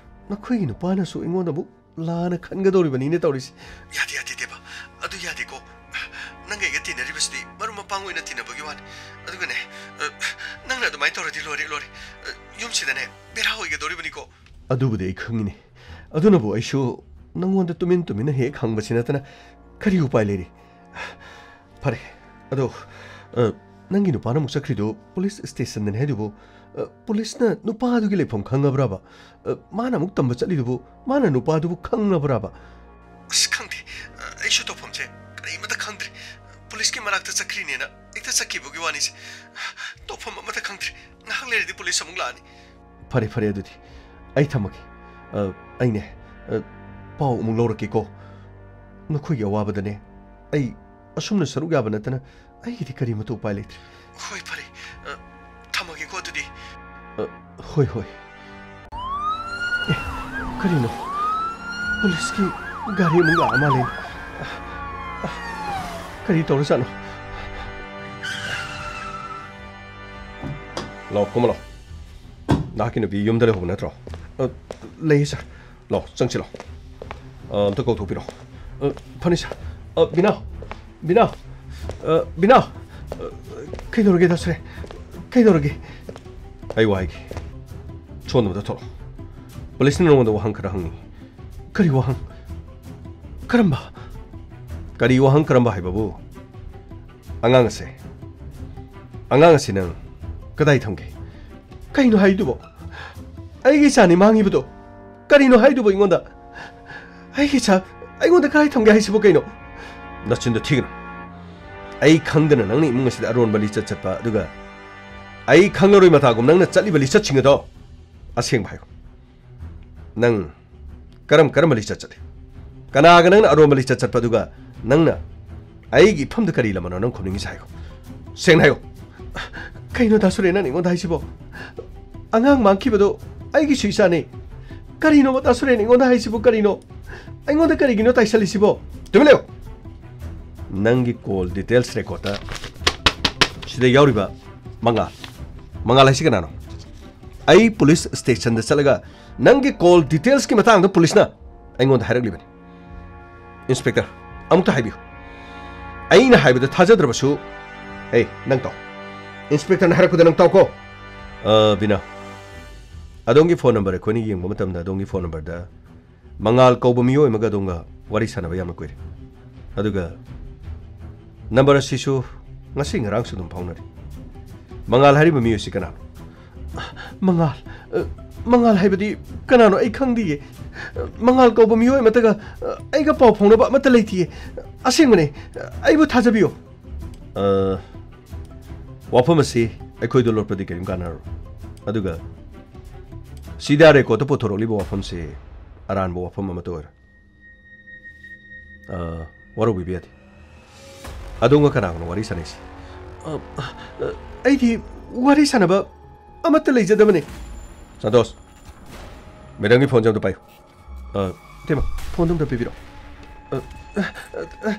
ꯅꯈꯣꯏꯒꯤ ꯅꯨꯄꯥꯅꯁꯨ ꯑꯩꯉꯣꯟꯗ ꯑꯃꯨꯛ ꯂꯥꯟꯅ ꯈꯟꯒꯗꯧꯔꯤꯕꯅꯤꯅꯦ ꯇꯧꯔꯤꯁꯦ꯫ ꯌꯥꯗꯦ, ꯌꯥꯗꯦ, ꯗꯦꯕ꯫ ꯑꯗꯨ ꯌꯥꯗꯦꯀꯣ꯫ ꯅꯪꯒ ꯑꯩꯒ ꯇꯤꯟꯅꯔꯤꯕꯁꯤꯗꯤ ꯃꯔꯨꯞ ꯃꯄꯥꯡ ꯑꯣꯏꯅ ꯇꯤꯟꯅꯕꯒꯤ ꯋꯥꯅꯤ꯫ ꯑꯗꯨꯒꯅꯦ, ꯑ, ꯅꯪꯅ ꯑꯗꯨꯃꯥꯏꯅ ꯇꯧꯔꯗꯤ ꯂꯣꯏꯔꯦ, ꯂꯣꯏꯔꯦ꯫ ꯑ, ꯌꯨꯝꯁꯤꯗꯅꯦ ꯕꯦꯔꯥ ꯑꯣꯏꯒꯗꯧꯔꯤꯕꯅꯤꯀꯣ꯫ ꯑꯗꯨꯕꯨꯗꯤ ꯑꯩ ꯈꯪꯉꯤꯅꯦ꯫ ꯑꯗꯨꯅꯕꯨ ꯑꯩꯁꯨ ꯅꯪꯉꯣꯟꯗ ꯇꯨꯃꯤꯟ ꯇꯨꯃꯤꯟꯅ ꯍꯦꯛ ꯍꯪꯕꯁꯤ ꯅꯠꯇꯅ ꯀꯔꯤ ꯎꯄꯥꯏ ꯂꯩꯔꯤ? ꯐꯔꯦ, ꯑꯗꯣ, ꯑ, ꯅꯪꯒꯤ ꯅꯨꯄꯥꯅ ꯑꯃꯨꯛ ꯆꯠꯈ꯭ꯔꯤꯗꯨ ꯄꯨꯂꯤꯁ ꯁ꯭ꯇꯦꯁꯟꯗꯅꯤ ꯍꯥꯏꯗꯨꯕꯨ, ꯑ, ꯄꯨꯂꯤꯁꯅ ꯅꯨꯄꯥꯗꯨꯒꯤ ꯂꯩꯐꯝ ꯈꯪꯉꯕ꯭ꯔꯕ? ꯑ, ꯃꯥꯅ ꯑꯃꯨꯛ ꯇꯝꯕ ꯆꯠꯂꯤꯗꯨꯕꯨ ꯃꯥꯅ ꯅꯨꯄꯥꯗꯨꯕꯨ ꯈꯪꯉꯕ꯭ꯔꯕ? ꯑꯁ, ꯈꯪꯗꯦ꯫ ꯑ, ꯑꯩꯁꯨ ꯇꯧꯐꯝꯁꯦ ꯀꯔꯤꯃꯇ ꯈꯪꯗ꯭ꯔꯦ꯫ ꯄꯨꯂꯤꯁꯀꯤ ꯃꯅꯥꯛꯇ ꯆꯠꯈ꯭ꯔꯤꯅꯦꯅ ꯍꯦꯛꯇ ꯆꯠꯈꯤꯕꯒꯤ ꯋꯥꯅꯤꯁꯦ꯫ ꯇꯧꯐꯝ ꯑꯃꯇ ꯈꯪꯗ꯭ꯔꯦ꯫ ꯉꯥꯏꯍꯥꯛ ꯂꯩꯔꯗꯤ ꯄꯨꯂꯤꯁ ꯑꯃꯨꯛ ꯂꯥꯛꯑꯅꯤ꯫ ꯐꯔꯦ, ꯐꯔꯦ, ꯑꯗꯨꯗꯤ ꯑꯩ ꯊꯝꯃꯒꯦ꯫ ꯑ, ꯑꯩꯅꯦ, ꯑ, ꯄꯥꯎ ꯑꯃꯨꯛ ꯂꯧꯔꯛꯀꯦꯀꯣ꯫ ꯅꯈꯣꯏꯒꯤ ꯑꯋꯥꯕꯗꯅꯦ ꯑꯩ ꯑꯁꯨꯝꯅ ꯁꯔꯨꯛ ꯌꯥꯕ ꯅꯠꯇꯅ ꯑꯩꯒꯤꯗꯤ ꯀꯔꯤꯃꯠꯇ ꯎꯄꯥꯏ ꯂꯩꯇ꯭ꯔꯦ꯫ ꯍꯣꯏ, ꯐꯔꯦ꯫ ꯑ, ꯊꯝꯃꯒꯦꯀꯣ ꯑꯗꯨꯗꯤ꯫ ꯑ, ꯍꯣꯏ, ꯍꯣꯏ꯫ ꯑꯦ, ꯀꯔꯤꯅꯣ? ꯄꯨꯂꯤꯁꯀꯤ ꯒꯥꯔꯤ ꯑꯃꯨꯛ ꯂꯥꯛꯑ ꯃꯥꯜꯂꯦ꯫ ꯑ, ꯑ, ꯀꯔꯤ ꯇꯧꯔꯖꯥꯠꯅꯣ? ꯂꯥꯎ, ꯀꯨꯝꯃ ꯂꯥꯎ꯫ ꯅꯍꯥꯛꯀꯤ ꯅꯨꯄꯤ ꯌꯨꯝꯗ ꯂꯩꯍꯧꯕ ꯅꯠꯇ꯭ꯔꯣ? ꯑ, ꯂꯩꯌꯦ, ꯁꯥꯔ꯫ ꯂꯥꯎ, ꯆꯪꯁꯤ ꯂꯥꯎ꯫ ꯑ, ꯑꯝꯇ ꯀꯧꯊꯣꯛꯄꯤꯔꯣ꯫ ꯑ, ꯐꯅꯤ, ꯁꯥꯔ꯫ ꯑ, ꯕꯤꯅꯥ, ꯕꯤꯅꯥ! ꯑ, ꯕꯤꯅꯥ! ꯑ, ꯀꯩꯗꯧꯔꯒꯦ, ꯗꯥ ꯁꯨꯔꯦꯟ? ꯀꯩꯗꯧꯔꯒꯦ? ꯑꯩ ꯋꯥ ꯍꯥꯏꯒꯦ꯫ ꯁꯣꯝꯗ ꯑꯃꯨꯛꯇ ꯊꯣꯛꯂꯛꯑꯣ꯫ ꯄꯨꯂꯤꯁꯅ ꯅꯉꯣꯟꯗ ꯋꯥꯍꯪ ꯈꯔ ꯍꯪꯅꯤꯡꯉꯤ꯫ ꯀꯔꯤ ꯋꯥꯍꯪ? ꯀꯔꯝꯕ? ꯀꯔꯤ ꯋꯥꯍꯪ ꯀꯔꯝꯕ ꯍꯥꯏꯕꯕꯨ? ꯑꯉꯥꯡ ꯑꯁꯦ, ꯑꯉꯥꯡ ꯑꯁꯤ ꯅꯪ ꯀꯗꯥꯏ ꯊꯝꯒꯦ? ꯀꯩꯅꯣ ꯍꯥꯏꯗꯨꯕꯣ? ꯑꯩꯒꯤ ꯏꯆꯥꯅꯤ ꯃꯥꯡꯉꯤꯕꯗꯣ꯫ ꯀꯔꯤꯅꯣ ꯍꯥꯏꯗꯨꯕꯣ ꯑꯩꯉꯣꯟꯗ? ꯑꯩꯒꯤ ꯏꯆꯥ ꯑꯩꯉꯣꯟꯗ ꯀꯗꯥꯏ ꯊꯝꯒꯦ ꯍꯥꯏꯁꯤꯕꯨ ꯀꯩꯅꯣ? ꯅꯆꯤꯟꯗꯣ ꯊꯤꯒꯅꯨ꯫ ꯑꯩ ꯈꯪꯗꯅ ꯅꯪꯅ ꯏꯃꯨꯡ ꯑꯁꯤꯗ ꯑꯔꯣꯟꯕ ꯂꯤꯆꯠ ꯆꯠꯄ, ꯑꯗꯨꯒ ꯑꯩ ꯈꯪꯂꯔꯣꯏ ꯃꯇꯥꯒꯨꯝ ꯅꯪꯅ ꯆꯠꯂꯤꯕ ꯂꯤꯆꯠꯁꯤꯡ ꯑꯗꯣ ꯑꯁꯦꯡꯕ ꯍꯥꯏꯌꯨ꯫ ꯅꯪ ꯀꯔꯝ ꯀꯔꯝꯕ ꯂꯤꯆꯠ ꯆꯠꯂꯤ? ꯀꯅꯥꯒ ꯅꯪꯅ ꯑꯔꯣꯟꯕ ꯂꯤꯆꯠ ꯆꯠꯄ, ꯑꯗꯨꯒ ꯅꯪꯅ ꯑꯩꯒꯤ ꯏꯐꯝꯗ ꯀꯔꯤ ꯂꯝꯕꯅꯣ ꯅꯪ ꯈꯨꯝꯅꯤꯡꯉꯤꯁꯦ ꯍꯥꯏꯌꯨ꯫ ꯁꯦꯡꯅ ꯍꯥꯏꯌꯨ꯫ ꯀꯩꯅꯣ ꯗꯥ ꯁꯨꯔꯦꯟ ꯅꯪꯅ ꯑꯩꯉꯣꯟꯗ ꯍꯥꯏꯁꯤꯕꯣ? ꯑꯉꯥꯡ ꯃꯥꯡꯈꯤꯕꯗꯣ ꯑꯩꯒꯤꯁꯨ ꯏꯆꯥꯅꯤ꯫ ꯀꯔꯤꯅꯣꯕ ꯗꯥ ꯁꯨꯔꯦꯟ ꯑꯩꯉꯣꯟꯗ ꯍꯥꯏꯁꯤꯕꯨ ꯀꯔꯤꯅꯣ? ꯑꯩꯉꯣꯟꯗ ꯀꯔꯤꯒꯤꯅꯣ ꯇꯥꯏꯁꯜꯂꯤꯁꯤꯕꯣ? ꯇꯨꯃꯤꯟ ꯂꯩꯌꯨ꯫ ꯅꯪꯒꯤ call details record ꯇ ꯁꯤꯗ ꯌꯥꯎꯔꯤꯕ ꯃꯉꯥꯜ, ꯃꯉꯥꯜ ꯍꯥꯏꯁꯤ ꯀꯅꯥꯅꯣ? ꯑꯩ ꯄꯨꯂꯤꯁ ꯁ꯭ꯇꯦꯁꯟꯗ ꯆꯠꯂꯒ ꯅꯪꯒꯤ call details ꯀꯤ ꯃꯇꯥꯡꯗ ꯄꯨꯂꯤꯁꯅ ꯑꯩꯉꯣꯟꯗ ꯍꯥꯏꯔꯛꯂꯤꯕꯅꯤ꯫ ꯏꯟꯁꯄꯦꯛꯇꯔ, ꯑꯃꯨꯛꯇ ꯍꯥꯏꯕꯤꯌꯨ꯫ ꯑꯩꯅ ꯍꯥꯏꯕꯗ ꯊꯥꯖꯗ꯭ꯔꯕꯁꯨ, ꯑꯦ, ꯅꯪ ꯇꯥꯎ꯫ ꯏꯟꯁꯄꯦꯛꯇꯔꯅ ꯍꯥꯏꯔꯛꯄꯗ ꯅꯪ ꯇꯥꯎꯀꯣ꯫ ꯑ, ꯕꯤꯅꯥ, ꯑꯗꯣꯝꯒꯤ ꯐꯣꯟ ꯅꯝꯕꯔ ꯑꯩꯈꯣꯏꯅ ꯌꯦꯡꯕ ꯃꯇꯝꯗ ꯑꯗꯣꯝꯒꯤ ꯐꯣꯟ ꯅꯝꯕꯔꯗ ꯃꯉꯥꯜ ꯀꯧꯕ ꯃꯤꯑꯣꯏ ꯑꯃꯒ ꯑꯗꯣꯝꯒ ꯋꯥꯔꯤ ꯁꯥꯟꯅꯕ ꯌꯥꯝꯅ ꯀꯨꯏꯔꯦ꯫ ꯑꯗꯨꯒ ꯅꯝꯕꯔ ꯑꯁꯤꯁꯨ ꯉꯁꯤ ꯉꯔꯥꯡꯁꯨ ꯑꯗꯨꯝ ꯐꯥꯎꯅꯔꯤ꯫ ꯃꯉꯥꯜ ꯍꯥꯏꯔꯤꯕ ꯃꯤꯑꯣꯏꯁꯤ ꯀꯅꯥꯅꯣ? ꯃꯉꯥꯜ, ꯑ, ꯃꯉꯥꯜ ꯍꯥꯏꯕꯗꯤ ꯀꯅꯥꯅꯣ? ꯑꯩ ꯈꯪꯗꯤꯌꯦ꯫ ꯃꯉꯥꯜ ꯀꯧꯕ ꯃꯤꯑꯣꯏ ꯑꯃꯠꯇꯒ, ꯑ, ꯑꯩꯒ ꯄꯥꯎ ꯐꯥꯎꯅꯕ ꯑꯃꯠꯇ ꯂꯩꯇꯤꯌꯦ꯫ ꯑꯁꯦꯡꯕꯅꯦ, ꯑꯩꯕꯨ ꯊꯥꯖꯕꯤꯌꯨ꯫ ꯑ, ꯋꯥꯐꯝ ꯑꯁꯤ ꯑꯩꯈꯣꯏꯗ ꯂꯣꯠꯄꯗꯤ ꯀꯔꯤꯝ ꯀꯥꯟꯅꯔꯣꯏ꯫ ꯑꯗꯨꯒ ꯁꯤꯗ ꯔꯦꯀꯣꯔꯗꯇ ꯄꯨꯊꯣꯔꯛꯂꯤꯕ ꯋꯥꯐꯝꯁꯤ ꯑꯔꯥꯟꯕ ꯋꯥꯐꯝ ꯑꯃꯠꯇ ꯑꯣꯏꯔꯣꯏ꯫ ꯑ, ꯋꯥꯔꯧꯕꯤꯕ ꯌꯥꯗꯦ꯫ ꯑꯗꯣꯝꯒ ꯀꯅꯥꯒꯅꯣ ꯋꯥꯔꯤ ꯁꯥꯟꯅꯩꯁꯤ? ꯑ, ꯑ, ꯑꯩꯗꯤ ꯋꯥꯔꯤ ꯁꯥꯟꯅꯕ ꯑꯃꯠꯇ ꯂꯩꯖꯗꯕꯅꯤ꯫ ꯁꯟꯇꯣꯁ, ꯃꯦꯗꯝꯒꯤ ꯐꯣꯟꯁꯦ ꯑꯝꯇ ꯄꯥꯏꯌꯨ꯫ ꯑ, ꯏꯇꯩꯃ, ꯐꯣꯟꯗꯣ ꯑꯝꯇ ꯄꯤꯕꯤꯔꯛꯑꯣ꯫ ꯑ, ꯑ, ꯑ, ꯑ,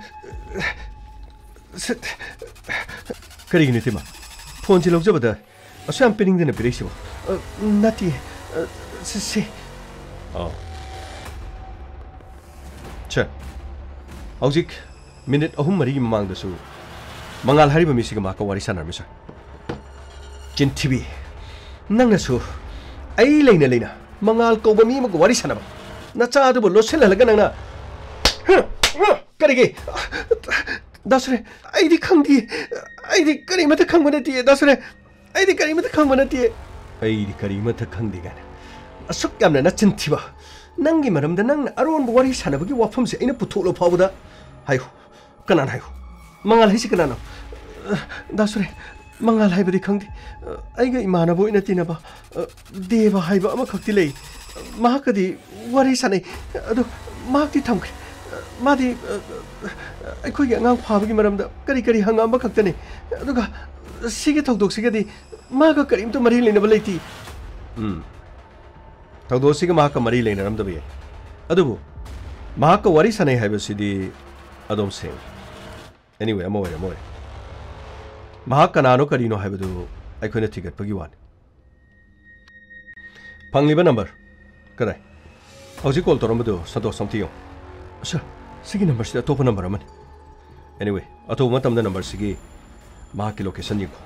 ꯁꯠ꯫ ꯀꯔꯤꯒꯤꯅꯣ ꯏꯇꯩꯃ? ꯐꯣꯟꯁꯤ ꯂꯧꯖꯕꯗ ꯑꯁꯨꯛ ꯌꯥꯝ ꯄꯤꯅꯤꯡꯗꯅ ꯄꯤꯔꯛꯏꯁꯤꯕꯣ? ꯑ, ꯅꯠꯇꯤꯌꯦ꯫ ꯑ, ꯁꯤ, ꯁꯤ꯫ ꯑꯣ꯫ ꯁꯦ, ꯍꯧꯖꯤꯛ ꯃꯤꯅꯤꯠ ꯑꯍꯨꯝ ꯃꯔꯤꯒꯤ ꯃꯃꯥꯡꯗꯁꯨ ꯃꯉꯥꯜ ꯍꯥꯏꯔꯤꯕ ꯃꯤꯁꯤꯒ ꯃꯍꯥꯛꯀ ꯋꯥꯔꯤ ꯁꯥꯟꯅꯔꯝꯃꯤ, ꯁꯥꯔ꯫ ꯆꯤꯟꯊꯤꯕꯤ꯫ ꯅꯪꯅꯁꯨ ꯑꯩ ꯂꯩꯅ ꯂꯩꯅ ꯃꯉꯥꯜ ꯀꯧꯕ ꯃꯤ ꯑꯃꯒ ꯋꯥꯔꯤ ꯁꯥꯟꯅꯕ? ꯅꯆꯥ ꯑꯗꯨꯕꯨ ꯂꯣꯠꯁꯤꯜꯍꯜꯂꯒ ꯅꯪꯅ ꯀꯔꯤꯒꯤ? ꯗꯥ ꯁꯨꯔꯦ, ꯑꯩꯗꯤ ꯈꯪꯗꯦ꯫ ꯑꯩꯗꯤ ꯀꯔꯤꯃꯠꯇ ꯈꯪꯕ ꯅꯠꯇꯦ, ꯗꯥ ꯁꯨꯔꯦ꯫ ꯑꯩꯗꯤ ꯀꯔꯤꯃꯠꯇ ꯈꯪꯕ ꯅꯠꯇꯦ꯫ ꯑꯩꯗꯤ ꯀꯔꯤꯃꯠꯇ ꯈꯪꯗꯦ ꯀꯥꯏꯅ ꯑꯁꯨꯛ ꯌꯥꯝꯅ ꯅꯆꯤꯟ ꯊꯤꯕ꯫ ꯅꯪꯒꯤ ꯃꯔꯝꯗ ꯅꯪꯅ ꯑꯔꯣꯟꯕ ꯋꯥꯔꯤ ꯁꯥꯟꯅꯕꯒꯤ ꯋꯥꯐꯝꯁꯦ ꯑꯩꯅ ꯄꯨꯊꯣꯛꯂ ꯐꯥꯎꯕꯗ ꯍꯥꯏꯌꯨ꯫ ꯀꯅꯥꯅ ꯍꯥꯏꯌꯨ? ꯃꯉꯥꯜ ꯍꯥꯏꯁꯤ ꯀꯅꯥꯅꯣ? ꯗꯥ ꯁꯨꯔꯦ, ꯃꯉꯥꯜ ꯍꯥꯏꯕꯗꯤ ꯈꯪꯗꯦ꯫ ꯑꯩꯒ ꯏꯃꯥꯟꯅꯕ ꯑꯣꯏꯅ ꯇꯤꯟꯅꯕ ꯗꯦꯕ ꯍꯥꯏꯕ ꯑꯃꯈꯛꯇꯤ ꯂꯩ꯫ ꯃꯍꯥꯛꯀꯗꯤ ꯋꯥꯔꯤ ꯁꯥꯟꯅꯩ꯫ ꯑꯗꯨ ꯃꯍꯥꯛꯇꯤ ꯊꯝꯈ꯭ꯔꯦ꯫ ꯃꯥꯗꯤ ꯑꯩꯈꯣꯏꯒꯤ ꯑꯉꯥꯡ ꯐꯥꯕꯒꯤ ꯃꯔꯝꯗ ꯀꯔꯤ ꯀꯔꯤ ꯍꯪꯉꯛꯑꯝꯕ ꯈꯛꯇꯅꯤ꯫ ꯑꯗꯨꯒ ꯁꯤꯒꯤ ꯊꯧꯗꯣꯛꯁꯤꯒꯗꯤ ꯃꯥꯒ ꯀꯔꯤꯝꯇ ꯃꯔꯤ ꯂꯩꯅꯕ ꯂꯩꯇꯦ꯫ ꯎꯝ꯫ ꯊꯧꯗꯣꯛ ꯑꯁꯤꯒ ꯃꯍꯥꯛꯀ ꯃꯔꯤ ꯂꯩꯅꯔꯝꯗꯕ ꯌꯥꯏ꯫ ꯑꯗꯨꯕꯨ ꯃꯍꯥꯛꯀ ꯋꯥꯔꯤ ꯁꯥꯟꯅꯩ ꯍꯥꯏꯕꯁꯤꯗꯤ ꯑꯗꯨꯝ ꯁꯦꯡꯉꯤ꯫ Anyway, ꯑꯃ ꯑꯣꯏꯔꯦ, ꯑꯃ ꯑꯣꯏꯔꯦ꯫ ꯃꯍꯥꯛ ꯀꯅꯥꯅꯣ ꯀꯔꯤꯅꯣ ꯍꯥꯏꯕꯗꯨ ꯑꯩꯈꯣꯏꯅ ꯊꯤꯒꯠꯄꯒꯤ ꯋꯥꯅꯤ꯫ ꯐꯪꯂꯤꯕ ꯅꯝꯕꯔ ꯀꯗꯥꯏ? ꯍꯧꯖꯤꯛ ꯀꯣꯜ ꯇꯧꯔꯝꯕꯗꯨ ꯁꯟꯇꯣꯁ, ꯑꯝꯇ ꯌꯦꯡꯉꯨ꯫ ꯁꯥꯔ, ꯁꯤꯒꯤ ꯅꯝꯕꯔꯁꯤꯗ ꯑꯇꯣꯞꯄ ꯅꯝꯕꯔ ꯑꯃꯅꯤ꯫ Anyway, ꯑꯊꯨꯕ ꯃꯇꯝꯗ ꯅꯝꯕꯔꯁꯤꯒꯤ ꯃꯍꯥꯛꯀꯤ ꯂꯣꯀꯦꯁꯟ ꯌꯦꯡꯈꯣ꯫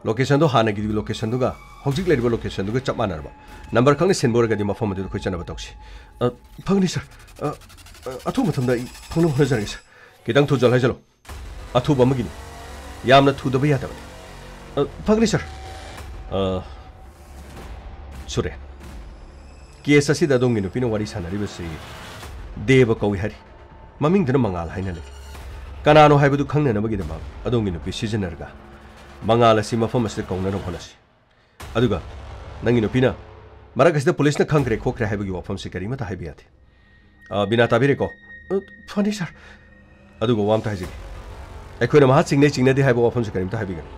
ꯂꯣꯀꯦꯁꯟꯗꯣ ꯍꯥꯟꯅꯒꯤ ꯂꯣꯀꯦꯁꯟꯗꯨꯒ ꯍꯧꯖꯤꯛ ꯂꯩꯔꯤꯕ ꯂꯣꯀꯦꯁꯟꯗꯨꯒ ꯆꯞ ꯃꯥꯟꯅꯔꯕ ꯅꯝꯕꯔ ꯈꯛꯅ ꯁꯤꯟꯕ ꯑꯣꯏꯔꯒꯗꯤ ꯃꯐꯝ ꯑꯗꯨꯗ ꯑꯩꯈꯣꯏ ꯆꯠꯅꯕ ꯇꯧꯁꯤ꯫ ꯑ, ꯐꯒꯅꯤ ꯁꯥꯔ꯫ ꯑ, ꯑ, ꯑꯊꯨꯕ ꯃꯇꯝꯗ ꯑꯩ ꯐꯪꯅꯕ ꯍꯣꯠꯅꯖꯔꯒꯦ ꯁꯥꯔ꯫ ꯈꯤꯇꯪ ꯊꯨꯖꯜ ꯍꯥꯏꯖꯜꯂꯣ꯫ ꯑꯊꯨꯕ ꯑꯃꯒꯤꯅꯤ꯫ ꯌꯥꯝꯅ ꯊꯨꯗꯕ ꯌꯥꯗꯕꯅꯤ꯫ ꯑ, ꯐꯒꯅꯤ ꯁꯥꯔ꯫ ꯑ, ꯁꯨꯔꯦ꯫ ꯀꯦꯁ ꯑꯁꯤꯗ ꯑꯗꯣꯝꯒꯤ ꯅꯨꯄꯤꯅ ꯋꯥꯔꯤ ꯁꯥꯟꯅꯔꯤꯕꯁꯤ ꯗꯦꯕ ꯀꯧꯏ ꯍꯥꯏꯔꯤ꯫ ꯃꯃꯤꯡꯗꯨꯅ ꯃꯉꯥꯜ ꯍꯥꯏꯅ ꯂꯩ꯫ ꯀꯅꯥꯅꯣ ꯍꯥꯏꯕꯗꯨ ꯈꯪꯅꯅꯕꯒꯤꯗꯃꯛ ꯑꯗꯣꯝꯒꯤ ꯅꯨꯄꯤ ꯁꯤꯖꯤꯟꯅꯔꯒ ꯃꯉꯥꯜ ꯑꯁꯤ ꯃꯐꯝ ꯑꯁꯤꯗ ꯀꯧꯅꯅꯕ ꯍꯣꯠꯅꯁꯤ꯫ ꯑꯗꯨꯒ ꯅꯪꯒꯤ ꯅꯨꯄꯤꯅ ꯃꯔꯛ ꯑꯁꯤꯗ ꯄꯨꯂꯤꯁꯅ ꯈꯪꯈ꯭ꯔꯦ ꯈꯣꯠꯈ꯭ꯔꯦ ꯍꯥꯏꯕꯒꯤ ꯋꯥꯐꯝꯁꯤ ꯀꯔꯤꯃꯠꯇ ꯍꯥꯏꯕ ꯌꯥꯗꯦ꯫ ꯑ, ꯕꯤꯅꯥ, ꯇꯥꯕꯤꯔꯦꯀꯣ? ꯑ, ꯐꯅꯤ, ꯁꯥꯔ꯫ ꯑꯗꯨꯒ ꯋꯥ ꯑꯝꯇ ꯍꯥꯏꯖꯒꯦ꯫ ꯑꯩꯈꯣꯏꯅ ꯃꯍꯥꯛ ꯆꯤꯡꯅꯩ ꯆꯤꯡꯅꯗꯦ ꯍꯥꯏꯕ ꯋꯥꯐꯝꯁꯤ ꯀꯔꯤꯝꯇ ꯍꯥꯏꯕꯤꯒꯅꯨ꯫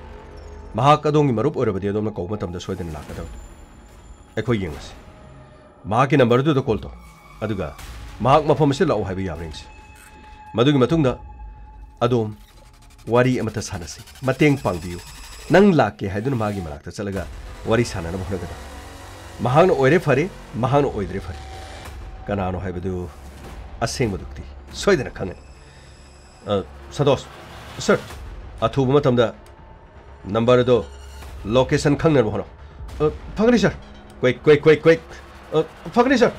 ꯃꯍꯥꯛ ꯑꯗꯣꯝꯒꯤ ꯃꯔꯨꯞ ꯑꯣꯏꯔꯕꯗꯤ ꯑꯗꯣꯝꯅ ꯀꯧꯕ ꯃꯇꯝꯗ ꯁꯣꯏꯗꯅ ꯂꯥꯛꯀꯗꯕꯅꯤ꯫ ꯑꯩꯈꯣꯏ ꯌꯦꯡꯂꯁꯤ꯫ ꯃꯍꯥꯛꯀꯤ ꯅꯝꯕꯔꯗꯨꯗ ꯀꯣꯜ ꯇꯧ꯫ ꯑꯗꯨꯒ ꯃꯍꯥꯛ ꯃꯐꯝ ꯑꯁꯤꯗ ꯂꯥꯛꯑꯣ ꯍꯥꯏꯕ ꯌꯥꯕ꯭ꯔꯥ ꯌꯦꯡꯁꯤ꯫ ꯃꯗꯨꯒꯤ ꯃꯇꯨꯡꯗ ꯑꯗꯣꯝ ꯋꯥꯔꯤ ꯑꯃꯠꯇ ꯁꯥꯟꯅꯁꯤ꯫ ꯃꯇꯦꯡ ꯄꯥꯡꯕꯤꯌꯨ꯫ ꯅꯪ ꯂꯥꯛꯀꯦ ꯍꯥꯏꯗꯨꯅ ꯃꯥꯒꯤ ꯃꯅꯥꯛꯇ ꯆꯠꯂꯒ ꯋꯥꯔꯤ ꯁꯥꯟꯅꯅꯕ ꯍꯣꯠꯅꯒꯗꯕ꯫ ꯃꯍꯥꯛꯅ ꯑꯣꯏꯔꯦ ꯐꯔꯦ, ꯃꯍꯥꯛꯅ ꯑꯣꯏꯗ꯭ꯔꯦ ꯐꯔꯦ꯫ ꯀꯅꯥꯅꯣ ꯍꯥꯏꯕꯗꯨ ꯑꯁꯦꯡꯕꯗꯨꯗꯤ ꯁꯣꯏꯗꯅ ꯈꯪꯒꯅꯤ꯫ ꯑ, ꯁꯟꯇꯣꯁ, ꯁꯔ, ꯑꯊꯨꯕ ꯃꯇꯝꯗ ꯅꯝꯕꯔ ꯑꯗꯣ ꯂꯣꯀꯦꯁꯟ ꯈꯪꯅꯅꯕ ꯍꯣꯠꯅꯧ꯫ ꯑ, ꯐꯒꯅꯤ ꯁꯔ꯫ ꯀ꯭ꯋꯦꯛ, ꯀ꯭ꯋꯦꯛ, ꯀ꯭ꯋꯦꯛ, ꯀ꯭ꯋꯦꯛ꯫ ꯑ, ꯐꯒꯅꯤ ꯁꯔ꯫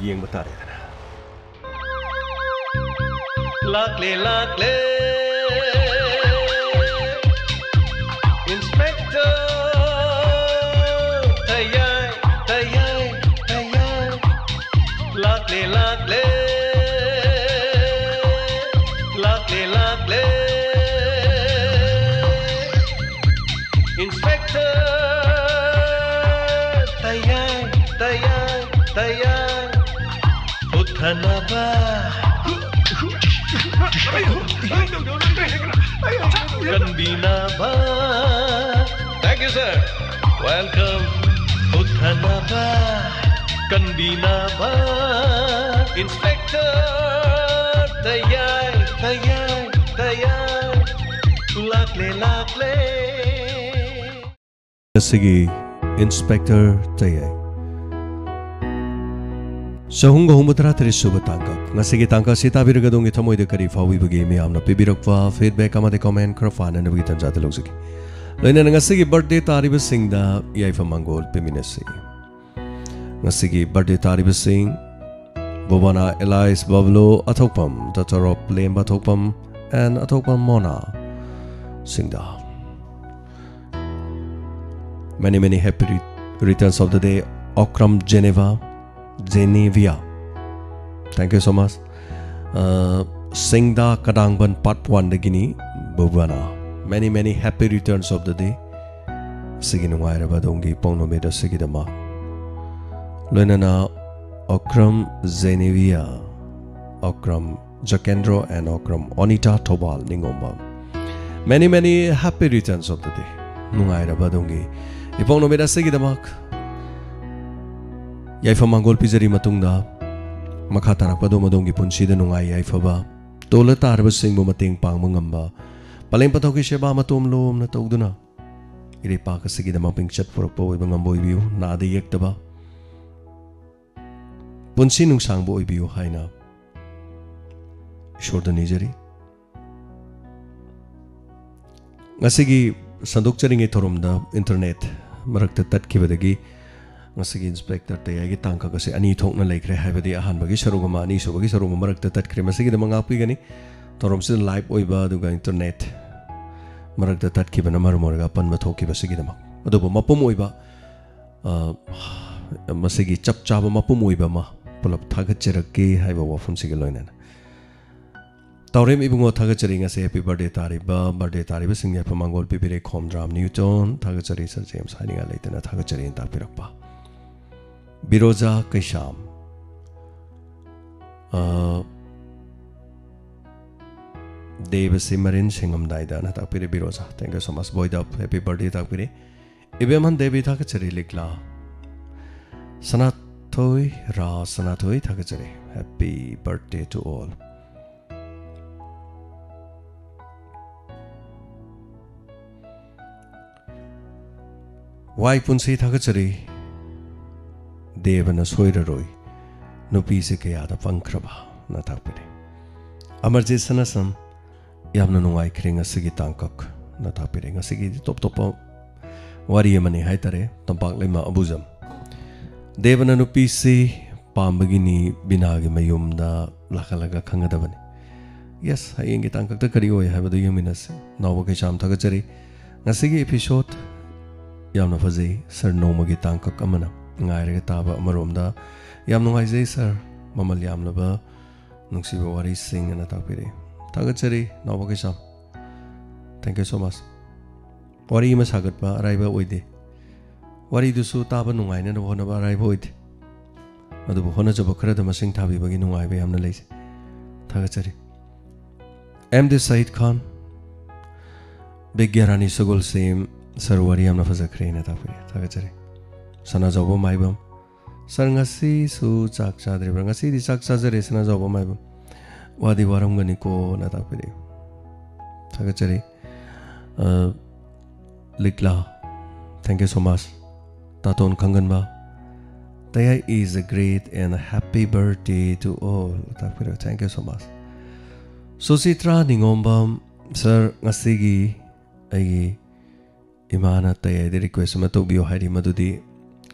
ꯌꯦꯡꯕ ꯇꯥꯔꯦꯗꯅ꯫ ꯂꯥꯛꯂꯦ, ꯂꯥꯛꯂꯦ꯫ ꯏꯟꯁꯄꯦꯛꯇꯔ ꯇꯌꯥꯏ, ꯇꯌꯥꯏ, ꯇꯌꯥꯏ꯫ ꯂꯥꯛꯂꯦ, ꯂꯥꯛꯂꯦ꯫ ꯂꯥꯛꯂꯦ, ꯂꯥꯛꯂꯦ꯫ ꯏꯟꯁꯄꯦꯛꯇꯔ ꯇꯌꯥꯏ, ꯇꯌꯥꯏ, ꯇꯌꯥꯏ꯫ ꯎꯠꯊꯅꯕ, ꯀꯟꯕꯤꯅꯕ꯫ Thank you, sir. Welcome. ꯎꯠꯊꯅꯕ, ꯀꯟꯕꯤꯅꯕ꯫ ꯏꯟꯁꯄꯦꯛꯇꯔ ꯇꯌꯥꯏ, ꯇꯌꯥꯏ, ꯇꯌꯥꯏ꯫ ꯂꯥꯛꯂꯦ, ꯂꯥꯛꯂꯦ꯫ ꯉꯁꯤꯒꯤ ꯏꯟꯁꯄꯦꯛꯇꯔ ꯇꯌꯥꯏ꯫ ꯆꯍꯨꯝꯒ ꯍꯨꯝꯐꯨꯇꯔꯥ ꯇꯔꯦꯠ ꯁꯨꯕ ꯇꯥꯡꯀꯛ꯫ ꯉꯁꯤꯒꯤ ꯇꯥꯡꯀꯛ ꯑꯁꯤ ꯇꯥꯕꯤꯔꯒ ꯑꯗꯣꯝꯒꯤ ꯊꯃꯣꯏꯗ ꯀꯔꯤ ꯐꯥꯎꯕꯤꯕꯒꯦ? ꯃꯤꯌꯥꯝꯅ ꯄꯤꯕꯤꯔꯛꯄ feedback ꯑꯃꯗꯤ comment ꯈꯔ ꯄꯥꯅꯅꯕꯒꯤ ꯇꯥꯟꯖꯥꯗ ꯂꯧꯖꯒꯦ꯫ ꯂꯣꯏꯅꯅ ꯉꯁꯤꯒꯤ birthday ꯇꯥꯔꯤꯕꯁꯤꯡꯗ ꯌꯥꯏꯐ ꯃꯪꯒꯣꯜ ꯄꯤꯃꯤꯟꯅꯁꯤ꯫ ꯉꯁꯤꯒꯤ birthday ꯇꯥꯔꯤꯕꯁꯤꯡ: ꯕꯣꯕꯥꯅ ꯑꯦꯂꯥꯏꯁ ꯕꯕꯂꯣ ꯑꯊꯣꯛꯄꯝ, daughter of ꯂꯦꯝꯕ ꯑꯊꯣꯛꯄꯝ and ꯑꯊꯣꯛꯄꯝ ꯃꯣꯅꯥ ꯁꯤꯡꯗꯥ꯫ Many, many happy re-, returns of the day, Okram Geneva, ꯖꯦꯅꯦꯚꯤꯌꯥ꯫ Thank you so much. ꯑ, ꯁꯤꯡꯗꯥ ꯀꯗꯥꯡꯕꯟ part one ꯗꯒꯤꯅꯤ, ꯕꯕꯥꯅ꯫ Many, many happy returns of the day꯫ ꯑꯁꯤꯒꯤ ꯅꯨꯡꯉꯥꯏꯔꯕ ꯑꯗꯣꯝꯒꯤ ꯏꯄꯣꯛ ꯅꯨꯃꯤꯠ ꯑꯁꯤꯒꯤꯗꯃꯛ꯫ ꯂꯣꯏꯅꯅ Okram ꯖꯦꯅꯦꯚꯤꯌꯥ, Okram ꯖꯀꯦꯟꯗ꯭ꯔꯣ and Okram ꯑꯣꯅꯤꯇꯥ Thoubal ꯅꯤꯡꯉꯣꯝꯕꯝ꯫ Many, many happy returns of the day꯫ ꯅꯨꯡꯉꯥꯏꯔꯕ ꯑꯗꯣꯝꯒꯤ ꯏꯄꯣꯛ ꯅꯨꯃꯤꯠ ꯑꯁꯤꯒꯤꯗꯃꯛ ꯌꯥꯏꯐ ꯃꯪꯒꯣꯜ ꯄꯤꯖꯔꯤ ꯃꯇꯨꯡꯗ, ꯃꯈꯥ ꯇꯥꯔꯛꯄ ꯑꯗꯣꯝ ꯑꯗꯣꯝꯒꯤ ꯄꯨꯟꯁꯤꯗ ꯅꯨꯡꯉꯥꯏ ꯌꯥꯏꯐꯕ, ꯇꯣꯜꯂ ꯇꯥꯔꯕꯁꯤꯡꯕꯨ ꯃꯇꯦꯡ ꯄꯥꯡꯕ ꯉꯝꯕ, ꯄꯂꯦꯝ ꯄꯊꯧꯒꯤ ꯁꯦꯕꯥ ꯃꯇꯣꯝ ꯂꯣꯝꯅ ꯇꯧꯗꯨꯅ, ꯏꯔꯩꯄꯥꯛ ꯑꯁꯤꯒꯤꯗꯃꯛ ꯃꯤꯡꯆꯠ ꯄꯨꯔꯛꯄ ꯑꯣꯏꯕ ꯉꯝꯕ ꯑꯣꯏꯕꯤꯌꯨ꯫ ꯅꯥꯗ ꯌꯦꯛꯇꯕ ꯄꯨꯟꯁꯤ ꯅꯨꯡꯁꯥꯡꯕ ꯑꯣꯏꯕꯤꯌꯨ ꯍꯥꯏꯅ ꯏꯁꯣꯔꯗ ꯅꯤꯖꯔꯤ꯫ ꯉꯁꯤꯒꯤ ꯁꯟꯗꯣꯛꯆꯔꯤꯉꯩ ꯊꯧꯔꯝꯗ internet ꯃꯔꯛꯇ ꯇꯠꯈꯤꯕꯗꯒꯤ ꯉꯁꯤꯒꯤ ꯏꯟꯁꯄꯦꯛꯇꯔ ꯇꯌꯥꯏꯒꯤ ꯇꯥꯡꯀꯛ ꯑꯁꯤ ꯑꯅꯤ ꯊꯣꯛꯅ ꯂꯩꯈ꯭ꯔꯦ, ꯍꯥꯏꯕꯗꯤ ꯑꯍꯥꯟꯕꯒꯤ ꯁꯔꯨꯛ ꯑꯃ, ꯑꯅꯤꯁꯨꯕꯒꯤ ꯁꯔꯨꯛ ꯑꯃ ꯃꯔꯛꯇ ꯇꯠꯈ꯭ꯔꯦ꯫ ꯃꯁꯤꯒꯤꯗꯃꯛ ꯉꯥꯛꯄꯤꯒꯅꯤ꯫ ꯊꯧꯔꯝꯁꯤꯗ live ꯑꯣꯏꯕ ꯑꯗꯨꯒ internet ꯃꯔꯛꯇ ꯇꯠꯈꯤꯕꯅ ꯃꯔꯝ ꯑꯣꯏꯔꯒ ꯑꯄꯟꯕ ꯊꯣꯛꯈꯤꯕꯁꯤꯒꯤꯗꯃꯛ꯫ ꯑꯗꯨꯕꯨ ꯃꯄꯨꯝ ꯑꯣꯏꯕ, ꯑ, ꯃꯁꯤꯒꯤ ꯆꯞ ꯆꯥꯕ ꯃꯄꯨꯝ ꯑꯣꯏꯕ ꯑꯃ ꯄꯨꯂꯞ ꯊꯥꯒꯠꯆꯔꯛꯀꯦ ꯍꯥꯏꯕ ꯋꯥꯐꯝꯁꯤꯒ ꯂꯣꯏꯅꯅ꯫ ꯇꯥꯎꯔꯦꯝ ꯏꯕꯨꯡꯉꯣ, ꯊꯥꯒꯠꯆꯔꯤ꯫ ꯉꯁꯤ happy birthday ꯇꯥꯔꯤꯕ, birthday ꯇꯥꯔꯤꯕꯁꯤꯡ ꯌꯥꯏꯐ ꯃꯪꯒꯣꯜ ꯄꯤꯕꯤꯔꯦ꯫ ꯈꯣꯝꯗ꯭ꯔꯥꯝ ꯅ꯭ꯌꯨꯇꯟ, ꯊꯥꯒꯠꯆꯔꯤ꯫ Sir James, ꯍꯥꯏꯅꯤꯡꯉꯥꯏ ꯂꯩꯇꯅ ꯊꯥꯒꯠꯆꯔꯤꯅ ꯇꯥꯛꯄꯤꯔꯛꯄ꯫ ꯕꯤꯔꯣꯖꯥ ꯀꯩꯁꯥꯝ, ꯑ, ꯗꯦꯕꯁꯤ ꯃꯔꯤꯟ ꯁꯦꯡꯉꯝꯗꯥꯏꯗꯅ ꯇꯥꯛꯄꯤꯔꯦ꯫ ꯕꯤꯔꯣꯖꯥ, thank you so much꯫ ꯕꯣꯏꯗ, happy birthday ꯇꯥꯛꯄꯤꯔꯦ꯫ ꯏꯕꯦꯝꯍꯟ Devi, ꯊꯥꯒꯠꯆꯔꯤ꯫ ꯂꯤꯛꯂꯥ ꯁꯅꯥꯊꯣꯏ, ꯔꯥ ꯁꯅꯥꯊꯣꯏ, ꯊꯥꯒꯠꯆꯔꯤ꯫ Happy birthday to all꯫ ꯋꯥꯏ ꯄꯨꯟꯁꯤ, ꯊꯥꯒꯠꯆꯔꯤ꯫ ꯗꯦꯕꯅ ꯁꯣꯏꯔꯔꯣꯏ, ꯅꯨꯄꯤꯁꯦ ꯀꯌꯥꯗ ꯄꯪꯈ꯭ꯔꯕ ꯅ ꯇꯥꯛꯄꯤꯔꯦ꯫ ꯑꯃꯔꯖꯤꯠ ꯁꯅꯥꯁꯝ, ꯌꯥꯝꯅ ꯅꯨꯡꯉꯥꯏꯈ꯭ꯔꯦ ꯉꯁꯤꯒꯤ ꯇꯥꯡꯀꯛ ꯅ ꯇꯥꯛꯄꯤꯔꯦ꯫ ꯉꯁꯤꯒꯤꯗꯤ ꯇꯣꯞ ꯇꯣꯞꯄ ꯋꯥꯔꯤ ꯑꯃꯅꯤ ꯍꯥꯏꯇꯥꯔꯦ꯫ ꯇꯝꯄꯥꯛ ꯂꯩꯃ ꯑꯕꯨꯖꯝ, ꯗꯦꯕꯅ ꯅꯨꯄꯤꯁꯤ ꯄꯥꯝꯕꯒꯤꯅꯤ, ꯕꯤꯅꯥꯒꯤ ꯃꯌꯨꯝꯗ ꯂꯥꯛꯍꯜꯂꯒ ꯈꯪꯒꯗꯕꯅꯤ꯫ Yes, ꯍꯌꯦꯡꯒꯤ ꯇꯥꯡꯀꯛꯇ ꯀꯔꯤ ꯑꯣꯏ ꯍꯥꯏꯕꯗꯨ ꯌꯦꯡꯃꯤꯟꯅꯁꯤ꯫ ꯅꯥꯎꯕ ꯀꯩꯁꯥꯝ, ꯊꯥꯒꯠꯆꯔꯤ꯫ ꯉꯁꯤꯒꯤ episode ꯌꯥꯝꯅ ꯐꯖꯩ꯫ Sir, ꯅꯣꯡꯃꯒꯤ ꯇꯥꯡꯀꯛ ꯑꯃꯅ ꯉꯥꯏꯔꯒ ꯇꯥꯕ ꯑꯃꯔꯣꯝꯗ ꯌꯥꯝ ꯅꯨꯡꯉꯥꯏꯖꯩ sir꯫ ꯃꯃꯜ ꯌꯥꯝꯂꯕ ꯅꯨꯡꯁꯤꯕ ꯋꯥꯔꯤꯁꯤꯡ ꯑꯅ ꯇꯥꯛꯄꯤꯔꯛꯏ꯫ ꯊꯥꯒꯠꯆꯔꯤ ꯅꯥꯎꯕ ꯀꯩꯁꯥꯝ꯫ Thank you so much꯫ ꯋꯥꯔꯤ ꯑꯃ ꯁꯥꯒꯠꯄ ꯑꯔꯥꯏꯕ ꯑꯣꯏꯗꯦ꯫ ꯋꯥꯔꯤꯗꯨꯁꯨ ꯇꯥꯕ ꯅꯨꯡꯉꯥꯏꯅꯅꯕ ꯍꯣꯠꯅꯕ ꯑꯔꯥꯏꯕ ꯑꯣꯏꯗꯦ꯫ ꯑꯗꯨꯕꯨ ꯍꯣꯠꯅꯖꯕ ꯈꯔꯗ ꯃꯁꯤꯡ ꯊꯥꯕꯤꯕꯒꯤ ꯅꯨꯡꯉꯥꯏꯕ ꯌꯥꯝꯅ ꯂꯩꯖꯩ꯫ ꯊꯥꯒꯠꯆꯔꯤ꯫ ꯑꯦꯝ ꯗꯤ ꯁꯌꯤꯗ ꯈꯥꯟ, ꯕꯤꯒ꯭ꯌꯥꯔꯥꯅꯤ ꯁꯒꯣꯜꯁꯦꯝ, sir, ꯋꯥꯔꯤ ꯌꯥꯝꯅ ꯐꯖꯈ꯭ꯔꯦꯅ ꯇꯥꯛꯄꯤꯔꯦ꯫ ꯊꯥꯒꯠꯆꯔꯤ꯫ ꯁꯅꯥꯖꯥꯎꯕ ꯃꯥꯏꯕꯝ, sir, ꯉꯁꯤꯁꯨ ꯆꯥꯛ ꯆꯥꯗ꯭ꯔꯤꯕ꯭ꯔꯥ? ꯉꯁꯤꯗꯤ ꯆꯥꯛ ꯆꯥꯖꯔꯦ, ꯁꯅꯥꯖꯥꯎꯕ ꯃꯥꯏꯕꯝ꯫ ꯋꯥꯗꯤ ꯋꯥꯔꯝꯒꯅꯤꯀꯣꯅ ꯇꯥꯛꯄꯤꯔꯛꯏ꯫ ꯊꯥꯒꯠꯆꯔꯤ꯫ ꯑ, ꯂꯤꯛꯂꯥ, thank you so much꯫ ꯇꯥꯇꯣꯟ ꯈꯪꯒꯟꯕ, Tayai is a great and happy birthday to all꯫ ꯇꯥꯛꯄꯤꯔꯛꯏ, thank you so much꯫ Suchitra Ningombam sir, ꯉꯁꯤꯒꯤ ꯑꯩꯒꯤ ꯏꯃꯥꯅ ꯇꯌꯥꯏꯗ request ꯑꯃ ꯇꯧꯕꯤꯌꯨ ꯍꯥꯏꯔꯤ, ꯃꯗꯨꯗꯤ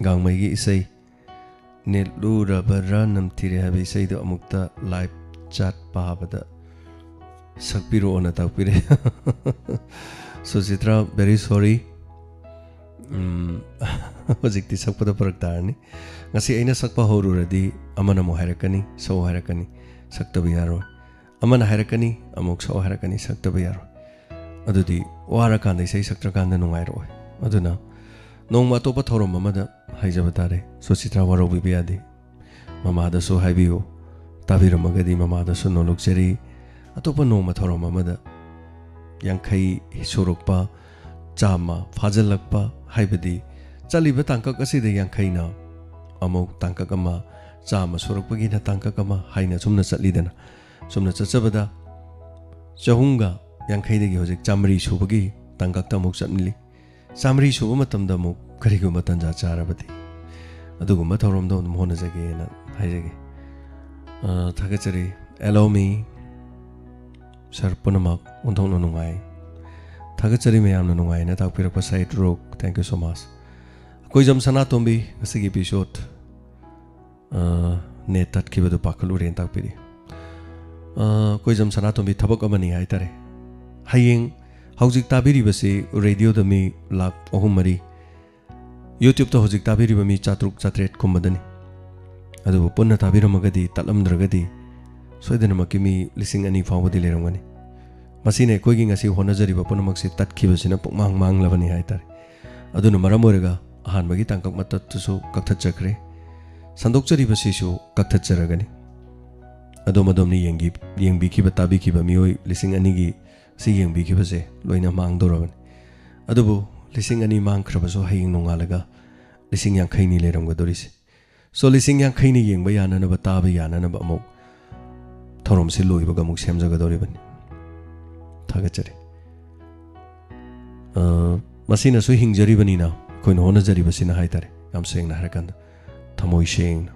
ꯒꯥꯡꯃꯩꯒꯤ ꯏꯁꯩ "ꯅꯦꯠꯂꯨꯔꯕꯔꯥ ꯅꯝꯊꯤꯔꯦ" ꯍꯥꯏꯕ ꯏꯁꯩꯗꯣ ꯑꯃꯨꯛꯇ live chat ꯄꯥꯕꯗ ꯁꯛꯄꯤꯔꯛꯑꯣꯅ ꯇꯥꯛꯄꯤꯔꯛꯑꯦ꯫ ꯁꯨꯆꯤꯇ꯭ꯔꯥ, very sorry꯫ ꯎꯝ, ꯍꯧꯖꯤꯛꯇꯤ ꯁꯛꯄꯗ ꯐꯔꯛ ꯇꯥꯔꯅꯤ꯫ ꯉꯁꯤ ꯑꯩꯅ ꯁꯛꯄ ꯍꯧꯔꯨꯔꯗꯤ ꯑꯃꯅ ꯑꯃꯨꯛ ꯍꯥꯏꯔꯛꯀꯅꯤ, "ꯁꯛꯑꯣ" ꯍꯥꯏꯔꯛꯀꯅꯤ, ꯁꯛꯇꯕ ꯌꯥꯔꯣꯏ꯫ ꯑꯃꯅ ꯍꯥꯏꯔꯛꯀꯅꯤ, ꯑꯃꯨꯛ "ꯁꯛꯑꯣ" ꯍꯥꯏꯔꯛꯀꯅꯤ, ꯁꯛꯇꯕ ꯌꯥꯔꯣꯏ꯫ ꯑꯗꯨꯗꯤ ꯋꯥꯔꯀꯥꯟꯗ ꯏꯁꯩ ꯁꯛꯇ꯭ꯔꯀꯥꯟꯗ ꯅꯨꯡꯉꯥꯏꯔꯛꯑꯣꯏ꯫ ꯑꯗꯨꯅ ꯅꯣꯡꯃ ꯑꯇꯣꯞꯄ ꯊꯧꯔꯝ ꯑꯃꯗ ꯍꯥꯏꯖꯕ ꯇꯥꯔꯦ꯫ ꯁꯨꯆꯤꯇ꯭ꯔꯥ, ꯋꯥꯔꯧꯕꯤꯕ ꯌꯥꯗꯦ꯫ ꯃꯃꯥꯗꯁꯨ ꯍꯥꯏꯕꯤꯌꯨ, ꯇꯥꯕꯤꯔꯝꯃꯒꯗꯤ ꯃꯃꯥꯗꯁꯨ ꯅꯣꯂꯨꯛꯆꯔꯤ꯫ ꯑꯇꯣꯞꯄ ꯅꯣꯡꯃ ꯊꯧꯔꯝ ꯑꯃꯗ ꯌꯥꯡꯈꯩ ꯁꯨꯔꯛꯄ, ꯆꯥꯝꯃ ꯐꯥꯖꯤꯜꯂꯛꯄ, ꯍꯥꯏꯕꯗꯤ ꯆꯠꯂꯤꯕ ꯇꯥꯡꯀꯛ ꯑꯁꯤꯗ ꯌꯥꯡꯈꯩꯅ ꯑꯃꯨꯛ ꯇꯥꯡꯀꯛ ꯑꯃ, ꯆꯥꯝꯃ ꯁꯨꯔꯛꯄꯒꯤꯅ ꯇꯥꯡꯀꯛ ꯑꯃ ꯍꯥꯏꯅ ꯁꯨꯝꯅ ꯆꯠꯂꯤꯗꯅ, ꯁꯨꯝꯅ ꯆꯠꯆꯕꯗ ꯆꯍꯨꯝꯒ ꯌꯥꯡꯈꯩꯗꯒꯤ ꯍꯧꯖꯤꯛ ꯆꯥꯝꯃꯔꯤ ꯁꯨꯕꯒꯤ ꯇꯥꯡꯀꯛꯇ ꯑꯃꯨꯛ ꯆꯠꯂꯤ꯫ ꯆꯥꯝꯃꯔꯤ ꯁꯨꯕ ꯃꯇꯝꯗ ꯑꯃꯨꯛ ꯀꯔꯤꯒꯨꯝꯕ ꯇꯥꯟꯖꯥ ꯆꯥꯔꯕꯗꯤ ꯑꯗꯨꯒꯨꯝꯕ ꯊꯧꯔꯝꯗꯣ ꯑꯗꯨꯝ ꯍꯣꯠꯅꯖꯒꯦꯅ ꯍꯥꯏꯖꯒꯦ꯫ ꯑ, ꯊꯥꯒꯠꯆꯔꯤ꯫ Allow me, ꯁꯔ ꯄꯨꯝꯅꯃꯛ ꯑꯣꯟꯊꯣꯛꯅ ꯅꯨꯡꯉꯥꯏ꯫ ꯊꯥꯒꯠꯆꯔꯤ ꯃꯌꯥꯝꯅ ꯅꯨꯡꯉꯥꯏꯅ ꯇꯥꯛꯄꯤꯔꯛꯄ ꯁꯥꯏꯠ ꯔꯣꯛ, thank you so much꯫ ꯑꯩꯈꯣꯏ ꯖꯝ ꯁꯅꯥꯇꯣꯝꯕꯤ, ꯉꯁꯤꯒꯤ episode, ꯑ, net ꯇꯠꯈꯤꯕꯗꯨ ꯄꯥꯈꯠꯂꯨꯔꯦꯅ ꯇꯥꯛꯄꯤꯔꯤ꯫ ꯑ, ꯑꯩꯈꯣꯏ ꯖꯝ ꯁꯅꯥꯇꯣꯝꯕꯤ, ꯊꯕꯛ ꯑꯃꯅꯤ ꯍꯥꯏꯇꯥꯔꯦ꯫ ꯍꯌꯦꯡ ꯍꯧꯖꯤꯛ ꯇꯥꯕꯤꯔꯤꯕꯁꯤ radioꯗ ꯃꯤ ꯂꯥꯈ ꯑꯍꯨꯝ ꯃꯔꯤ, YouTubeꯇ ꯍꯧꯖꯤꯛ ꯇꯥꯕꯤꯔꯤꯕ ꯃꯤ ꯆꯥꯇ꯭ꯔꯨꯛ ꯆꯥꯇ꯭ꯔꯦꯠ ꯀꯨꯝꯕꯗꯅꯤ꯫ ꯑꯗꯨꯕꯨ ꯄꯨꯟꯅ ꯇꯥꯕꯤꯔꯝꯃꯒꯗꯤ, ꯇꯠꯂꯝꯗ꯭ꯔꯒꯗꯤ ꯁꯣꯏꯗꯅꯃꯛꯀꯤ ꯃꯤ ꯂꯤꯁꯤꯡ ꯑꯅꯤ ꯐꯥꯎꯕꯗꯤ ꯂꯩꯔꯝꯒꯅꯤ꯫ ꯃꯁꯤꯅ ꯑꯩꯈꯣꯏꯒꯤ ꯉꯁꯤ ꯍꯣꯠꯅꯖꯔꯤꯕ ꯄꯨꯝꯅꯃꯛꯁꯤ ꯇꯠꯈꯤꯕꯁꯤꯅ ꯄꯨꯡꯃꯥꯡ ꯃꯥꯡꯂꯕꯅꯤ ꯍꯥꯏꯇꯥꯔꯦ꯫ ꯑꯗꯨꯅ ꯃꯔꯝ ꯑꯣꯏꯔꯒ ꯑꯍꯥꯟꯕꯒꯤ ꯇꯥꯡꯀꯛ ꯃꯇꯠꯇꯨꯁꯨ ꯀꯛꯊꯠꯆꯈ꯭ꯔꯦ꯫ ꯁꯟꯗꯣꯛꯆꯔꯤꯕꯁꯤꯁꯨ ꯀꯛꯊꯠꯆꯔꯒꯅꯤ꯫ ꯑꯗꯣꯝ ꯑꯗꯣꯝꯅ ꯌꯦꯡꯈꯤ-, ꯌꯦꯡꯕꯤꯈꯤꯕ, ꯇꯥꯕꯤꯈꯤꯕ ꯃꯤꯑꯣꯏ ꯂꯤꯁꯤꯡ ꯑꯅꯤꯒꯤ ꯁꯤ ꯌꯦꯡꯕꯤꯈꯤꯕꯁꯦ ꯂꯣꯏꯅ ꯃꯥꯡꯗꯧꯔꯕꯅꯤ꯫ ꯑꯗꯨꯕꯨ ꯂꯤꯁꯤꯡ ꯑꯅꯤ ꯃꯥꯡꯈ꯭ꯔꯕꯁꯨ ꯍꯌꯦꯡ ꯅꯣꯡꯉꯥꯜꯂꯒ ꯂꯤꯁꯤꯡ ꯌꯥꯡꯈꯩꯅꯤ ꯂꯩꯔꯝꯒꯗꯧꯔꯤꯁꯦ꯫ So, ꯂꯤꯁꯤꯡ ꯌꯥꯡꯈꯩꯅꯤ ꯌꯦꯡꯕ ꯌꯥꯅꯅꯕ, ꯇꯥꯕ ꯌꯥꯅꯅꯕ ꯑꯃꯨꯛ ꯊꯧꯔꯝꯁꯤ ꯂꯣꯏꯕꯒ ꯑꯃꯨꯛ ꯁꯦꯝꯖꯒꯗꯧꯔꯤꯕꯅꯤ꯫ ꯊꯥꯒꯠꯆꯔꯤ꯫ ꯑ, ꯃꯁꯤꯅꯁꯨ ꯍꯤꯡꯖꯔꯤꯕꯅꯤꯅ ꯑꯩꯈꯣꯏꯅ ꯍꯣꯠꯅꯖꯔꯤꯕꯁꯤꯅ ꯍꯥꯏꯇꯥꯔꯦ, ꯌꯥꯝ ꯁꯦꯡꯅ ꯍꯥꯏꯔꯀꯥꯟꯗ, ꯊꯃꯣꯏ ꯁꯦꯡꯅ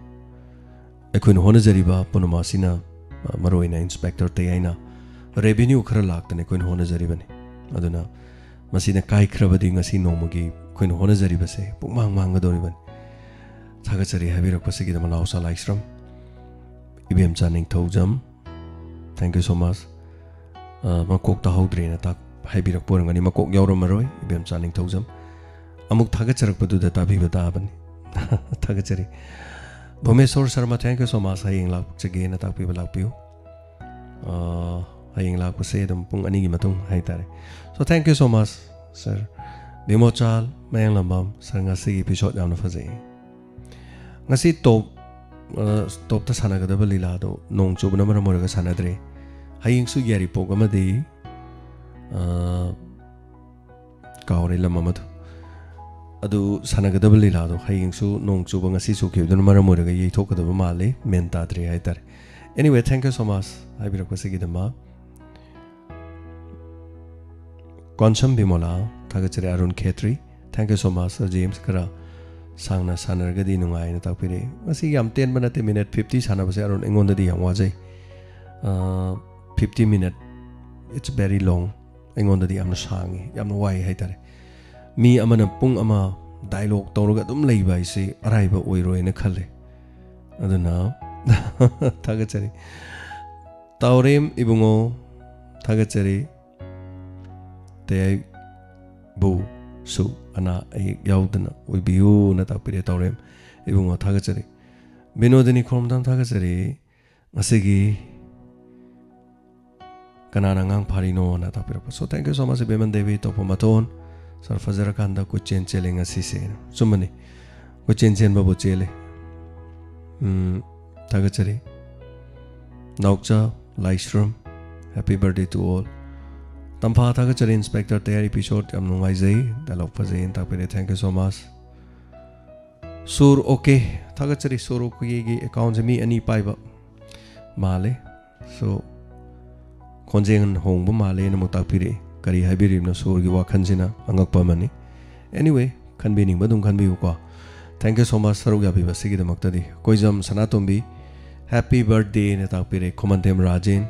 ꯑꯩꯈꯣꯏꯅ ꯍꯣꯠꯅꯖꯔꯤꯕ ꯄꯨꯝꯅꯃꯛ ꯑꯁꯤꯅ, ꯑ, ꯃꯔꯨꯑꯣꯏꯅ ꯏꯟꯁꯄꯦꯛꯇꯔ ꯇꯌꯥꯏꯅ ꯔꯦꯚꯤꯅ꯭ꯌꯨ ꯈꯔ ꯂꯥꯛꯇꯅ ꯑꯩꯈꯣꯏꯅ ꯍꯣꯠꯅꯖꯔꯤꯕꯅꯤ꯫ ꯑꯗꯨꯅ ꯃꯁꯤꯅ ꯀꯥꯏꯈ꯭ꯔꯕꯗꯤ ꯉꯁꯤ ꯅꯣꯡꯃꯒꯤ ꯑꯩꯈꯣꯏꯅ ꯍꯣꯠꯅꯖꯔꯤꯕꯁꯦ ꯄꯨꯡꯃꯥꯡ ꯃꯥꯡꯒꯗꯧꯔꯤꯕꯅꯤ꯫ ꯊꯥꯒꯠꯆꯔꯤ ꯍꯥꯏꯕꯤꯔꯛꯄꯁꯤꯒꯤꯗꯃꯛ ꯅꯥꯎꯆꯥ ꯂꯥꯏꯁ꯭ꯔꯝ, ꯏꯕꯦꯝꯆꯥ ꯅꯤꯡꯊꯧꯖꯝ, thank you so much꯫ ꯑ, ꯃꯀꯣꯛ ꯇꯥꯍꯧꯗ꯭ꯔꯦꯅ ꯇꯥꯛ-, ꯍꯥꯏꯕꯤꯔꯛꯄ ꯑꯣꯏꯔꯝꯒꯅꯤ꯫ ꯃꯀꯣꯛ ꯌꯥꯎꯔꯝꯃꯔꯣꯏ, ꯏꯕꯦꯝꯆꯥ ꯅꯤꯡꯊꯧꯖꯝ꯫ ꯑꯃꯨꯛ ꯊꯥꯒꯠꯆꯔꯛꯄꯗꯨꯗ ꯇꯥꯕꯤꯕ ꯇꯥꯕꯅꯤ꯫ ꯊꯥꯒꯠꯆꯔꯤ꯫ ꯚꯨꯃꯦꯁꯣꯔ Sharma, thank you so much꯫ ꯍꯌꯦꯡ ꯂꯥꯛꯆꯒꯦꯅ ꯇꯥꯛꯄꯤꯕ ꯂꯥꯛꯄꯤꯌꯨ꯫ ꯑ, ꯍꯌꯦꯡ ꯂꯥꯛꯄꯁꯦ ꯑꯗꯨꯝ ꯄꯨꯡ ꯑꯅꯤꯒꯤ ꯃꯇꯨꯡ ꯍꯥꯏꯇꯥꯔꯦ꯫ So thank you so much, sir꯫ ꯕꯤꯃꯣꯆꯥꯜ Mayanglambam, sir, ꯉꯁꯤꯒꯤ episode ꯌꯥꯝꯅ ꯐꯖꯩ꯫ ꯉꯁꯤ top, ꯑ, topꯇ ꯁꯥꯟꯅꯒꯗꯕ ꯂꯤꯂꯥꯗꯣ ꯅꯣꯡ ꯆꯨꯕꯅ ꯃꯔꯝ ꯑꯣꯏꯔꯒ ꯁꯥꯟꯅꯗ꯭ꯔꯦ꯫ ꯍꯌꯦꯡꯁꯨ ꯌꯥꯏꯔꯤꯄꯣꯛ ꯑꯃꯗꯤ, ꯑ, ꯀꯥꯎꯔꯦ ꯂꯝ ꯑꯃꯗꯣ꯫ ꯑꯗꯨ ꯁꯥꯟꯅꯒꯗꯕ ꯂꯤꯂꯥꯗꯣ ꯍꯌꯦꯡꯁꯨ ꯅꯣꯡ ꯆꯨꯕ, ꯉꯁꯤ ꯆꯨꯈꯤꯕꯗꯨꯅ ꯃꯔꯝ ꯑꯣꯏꯔꯒ ꯌꯩꯊꯣꯛꯀꯗꯕ ꯃꯥꯜꯂꯤ, ꯃꯦꯟ ꯇꯥꯗ꯭ꯔꯦ ꯍꯥꯏꯇꯥꯔꯦ꯫ Anyway, thank you so much ꯍꯥꯏꯕꯤꯔꯛꯄꯁꯤꯒꯤꯗꯃꯛ꯫ Konsam ꯕꯤꯃꯣꯂꯥ, ꯊꯥꯒꯠꯆꯔꯤ꯫ ꯑꯔꯨꯟ ꯈꯦꯇ꯭ꯔꯤ, thank you so much, sir James. ꯈꯔ ꯁꯥꯡꯅ ꯁꯥꯟꯅꯔꯒꯗꯤ ꯅꯨꯡꯉꯥꯏꯅ ꯇꯥꯛꯄꯤꯔꯛꯏ꯫ ꯉꯁꯤ ꯌꯥꯝ ꯇꯦꯟꯕ ꯅꯠꯇꯦ, minute fifty ꯁꯥꯟꯅꯕꯁꯦ ꯑꯔꯨꯟ ꯑꯩꯉꯣꯟꯗꯗꯤ ꯌꯥꯝ ꯋꯥꯖꯩ꯫ ꯑ, fifty minute, it's very long꯫ ꯑꯩꯉꯣꯟꯗꯗꯤ ꯌꯥꯝꯅ ꯁꯥꯡꯉꯤ, ꯌꯥꯝꯅ ꯋꯥꯏ ꯍꯥꯏꯇꯥꯔꯦ꯫ ꯃꯤ ꯑꯃꯅ ꯄꯨꯡ ꯑꯃ dialogue ꯇꯧꯔꯒ ꯑꯗꯨꯝ ꯂꯩꯕ ꯍꯥꯏꯁꯤ ꯑꯔꯥꯏꯕ ꯑꯣꯏꯔꯣꯏꯅ ꯈꯜꯂꯦ꯫ ꯑꯗꯨꯅ ꯊꯥꯒꯠꯆꯔꯤ꯫ ꯇꯥꯎꯔꯦꯝ ꯏꯕꯨꯡꯉꯣ, ꯊꯥꯒꯠꯆꯔꯤ꯫ ꯇꯌꯥꯏꯕꯨꯁꯨ ꯑꯅꯥ ꯑꯌꯦꯛ ꯌꯥꯎꯗꯅ ꯑꯣꯏꯕꯤꯌꯨꯅ ꯇꯥꯛꯄꯤꯔꯦ ꯇꯥꯎꯔꯦꯝ ꯏꯕꯨꯡꯉꯣ, ꯊꯥꯒꯠꯆꯔꯤ꯫ ꯕꯤꯅꯣꯗꯤꯅꯤ ꯈꯣꯝꯗꯥꯝ, ꯊꯥꯒꯠꯆꯔꯤ꯫ ꯉꯁꯤꯒꯤ ꯀꯅꯥꯅ ꯑꯉꯥꯡ ꯐꯥꯔꯤꯅꯣꯅ ꯇꯥꯛꯄꯤꯔꯛꯄ꯫ So thank you so much, ꯏꯕꯦꯝꯃꯟ Devi, ꯇꯣꯞꯄ ꯃꯇꯣꯟ꯫ Sir, ꯐꯖꯔꯀꯥꯟꯗ ꯀꯣꯏꯆꯦꯟ ꯆꯦꯜꯂꯦ ꯉꯁꯤꯁꯦ꯫ ꯆꯨꯝꯕꯅꯤ, ꯀꯣꯏꯆꯦꯟ ꯆꯦꯟꯕꯕꯨ ꯆꯦꯜꯂꯦ꯫ ꯎꯝ, ꯊꯥꯒꯠꯆꯔꯤ꯫ ꯅꯥꯎꯆꯥ ꯂꯥꯏꯁ꯭ꯔꯝ, happy birthday to all꯫ ꯇꯝꯐꯥ, ꯊꯥꯒꯠꯆꯔꯤ꯫ Inspector ꯇꯌꯥꯔꯤ episode ꯌꯥꯝ ꯅꯨꯡꯉꯥꯏꯖꯩ, dialogue ꯐꯖꯩꯅ ꯇꯥꯛꯄꯤꯔꯦ, thank you so much꯫ Sur okay, ꯊꯥꯒꯠꯆꯔꯤ꯫ ꯁꯨꯔ ꯑꯣꯀꯦꯒꯤ accountꯁꯦ ꯃꯤ ꯑꯅꯤ ꯄꯥꯏꯕ ꯃꯥꯜꯂꯦ꯫ So, ꯈꯣꯟꯖꯦꯜ ꯍꯣꯡꯕ ꯃꯥꯜꯂꯦꯅ ꯑꯃꯨꯛ ꯇꯥꯛꯄꯤꯔꯛꯏ꯫ ꯀꯔꯤ ꯍꯥꯏꯕꯤꯔꯤꯕꯅꯣ? ꯁꯨꯔꯒꯤ ꯋꯥꯈꯜꯁꯤꯅ ꯑꯉꯛꯄ ꯑꯃꯅꯤ꯫ Anyway, ꯈꯟꯕꯤꯅꯤꯡꯕ ꯑꯗꯨꯝ ꯈꯟꯕꯤꯌꯨꯀꯣ꯫ Thank you so much ꯁꯔꯨꯛ ꯌꯥꯕꯤꯕ ꯑꯁꯤꯒꯤꯗꯃꯛꯇꯗꯤ꯫ ꯀꯣꯏꯖꯝ ꯁꯅꯥꯇꯣꯝꯕꯤ, happy birthdayꯅ ꯇꯥꯛꯄꯤꯔꯛꯏ꯫ ꯈꯨꯃꯟꯊꯦꯝ ꯔꯥꯖꯦꯟ,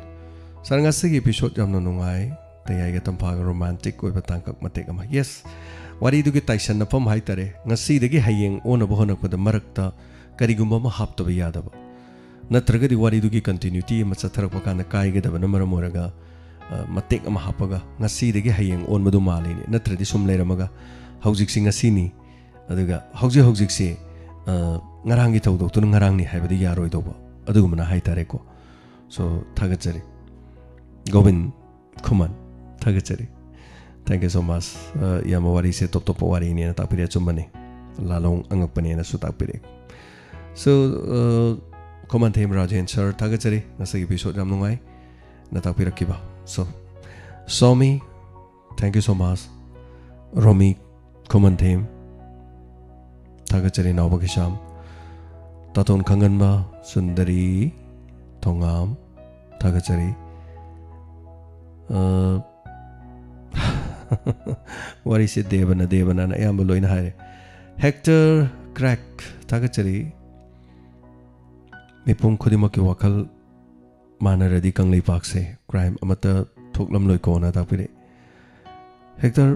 ꯁꯥꯔ, ꯉꯁꯤꯒꯤ episode ꯌꯥꯝꯅ ꯅꯨꯡꯉꯥꯏ꯫ ꯇꯌꯥꯏꯒ ꯇꯝꯐꯥꯒ romantic ꯑꯣꯏꯕ ꯇꯥꯡꯀꯛ ꯃꯇꯦꯛ ꯑꯃ꯫ Yes, ꯋꯥꯔꯤꯗꯨꯒꯤ ꯇꯥꯏꯁꯟꯅꯐꯝ ꯍꯥꯏꯇꯥꯔꯦ꯫ ꯉꯁꯤꯗꯒꯤ ꯍꯌꯦꯡ ꯑꯣꯟꯅꯕ ꯍꯣꯠꯅꯔꯛꯄꯗ ꯃꯔꯛꯇ ꯀꯔꯤꯒꯨꯝꯕ ꯑꯃ ꯍꯥꯞꯇꯕ ꯌꯥꯗꯕ, ꯅꯠꯇ꯭ꯔꯒꯗꯤ ꯋꯥꯔꯤꯗꯨꯒꯤ continuity ꯑꯃ ꯆꯠꯊꯔꯛꯄ ꯀꯥꯟꯗ ꯀꯥꯏꯒꯗꯕꯅ ꯃꯔꯝ ꯑꯣꯏꯔꯒ, ꯑ, ꯃꯇꯦꯛ ꯑꯃ ꯍꯥꯞꯄꯒ ꯉꯁꯤꯗꯒꯤ ꯍꯌꯦꯡ ꯑꯣꯟꯕꯗꯨ ꯃꯥꯜꯂꯤꯅꯦ, ꯅꯠꯇ꯭ꯔꯗꯤ ꯁꯨꯝ ꯂꯩꯔꯝꯃꯒ ꯍꯧꯖꯤꯛꯁꯤ ꯉꯁꯤꯅꯤ, ꯑꯗꯨꯒ ꯍꯧꯖꯤꯛ ꯍꯧꯖꯤꯛꯁꯤ, ꯑ, ꯉꯔꯥꯡꯒꯤ ꯊꯧꯗꯣꯛꯇꯨꯅ ꯉꯔꯥꯡꯅꯤ ꯍꯥꯏꯕꯗꯤ ꯌꯥꯔꯣꯏꯗꯧꯕ, ꯑꯗꯨꯒꯨꯝꯕꯅ ꯍꯥꯏꯇꯥꯔꯦꯀꯣ꯫ So, ꯊꯥꯒꯠꯆꯔꯤ꯫ ꯒꯣꯕꯤꯟ ꯈꯨꯃꯟ, ꯊꯥꯒꯠꯆꯔꯤ꯫ Thank you so much꯫ ꯑ, ꯏꯌꯥꯝꯕ, ꯋꯥꯔꯤꯁꯦ ꯇꯣꯞ ꯇꯣꯞꯄ ꯋꯥꯔꯤꯅꯦꯅ ꯇꯥꯛꯄꯤꯔꯦ, ꯑꯆꯨꯝꯕꯅꯤ꯫ ꯂꯥꯂꯣꯡ ꯑꯉꯛꯄꯅꯦꯅꯁꯨ ꯇꯥꯛꯄꯤꯔꯦ꯫ So, ꯑ, ꯈꯨꯃꯟꯊꯦꯝ ꯔꯥꯖꯦꯟ ꯁꯥꯔ, ꯊꯥꯒꯠꯆꯔꯤ꯫ ꯉꯁꯤꯒꯤ episode ꯌꯥꯝ ꯅꯨꯡꯉꯥꯏ ꯅ ꯇꯥꯛꯄꯤꯔꯛꯈꯤꯕ꯫ So, Somi, thank you so much꯫ ꯔꯣꯃꯤ ꯈꯨꯃꯟꯊꯦꯝ, ꯊꯥꯒꯠꯆꯔꯤ꯫ ꯅꯥꯎꯕ ꯀꯤꯁꯥꯝ, ꯇꯥꯇꯣꯟ ꯈꯪꯍꯟꯕ, ꯁꯨꯟꯗꯔꯤ ꯊꯣꯉꯥꯝ, ꯊꯥꯒꯠꯆꯔꯤ꯫ ꯑ, ꯋꯥꯔꯤꯁꯦ ꯗꯦꯕꯅ, ꯗꯦꯕꯅꯅ ꯑꯌꯥꯝꯕ ꯂꯣꯏꯅ ꯍꯥꯏꯔꯦ꯫ ꯍꯦꯛꯇꯔ ꯀ꯭ꯔꯦꯛ, ꯊꯥꯒꯠꯆꯔꯤ꯫ ꯃꯤꯄꯨꯝ ꯈꯨꯗꯤꯡꯃꯛꯀꯤ ꯋꯥꯈꯜ ꯃꯥꯟꯅꯔꯗꯤ ꯀꯪꯂꯩꯄꯥꯛꯁꯦ crime ꯑꯃꯠꯇ ꯊꯣꯛꯂꯝꯂꯣꯏꯀꯣꯅ ꯇꯥꯛꯄꯤꯔꯛꯏ꯫ ꯍꯦꯛꯇꯔ,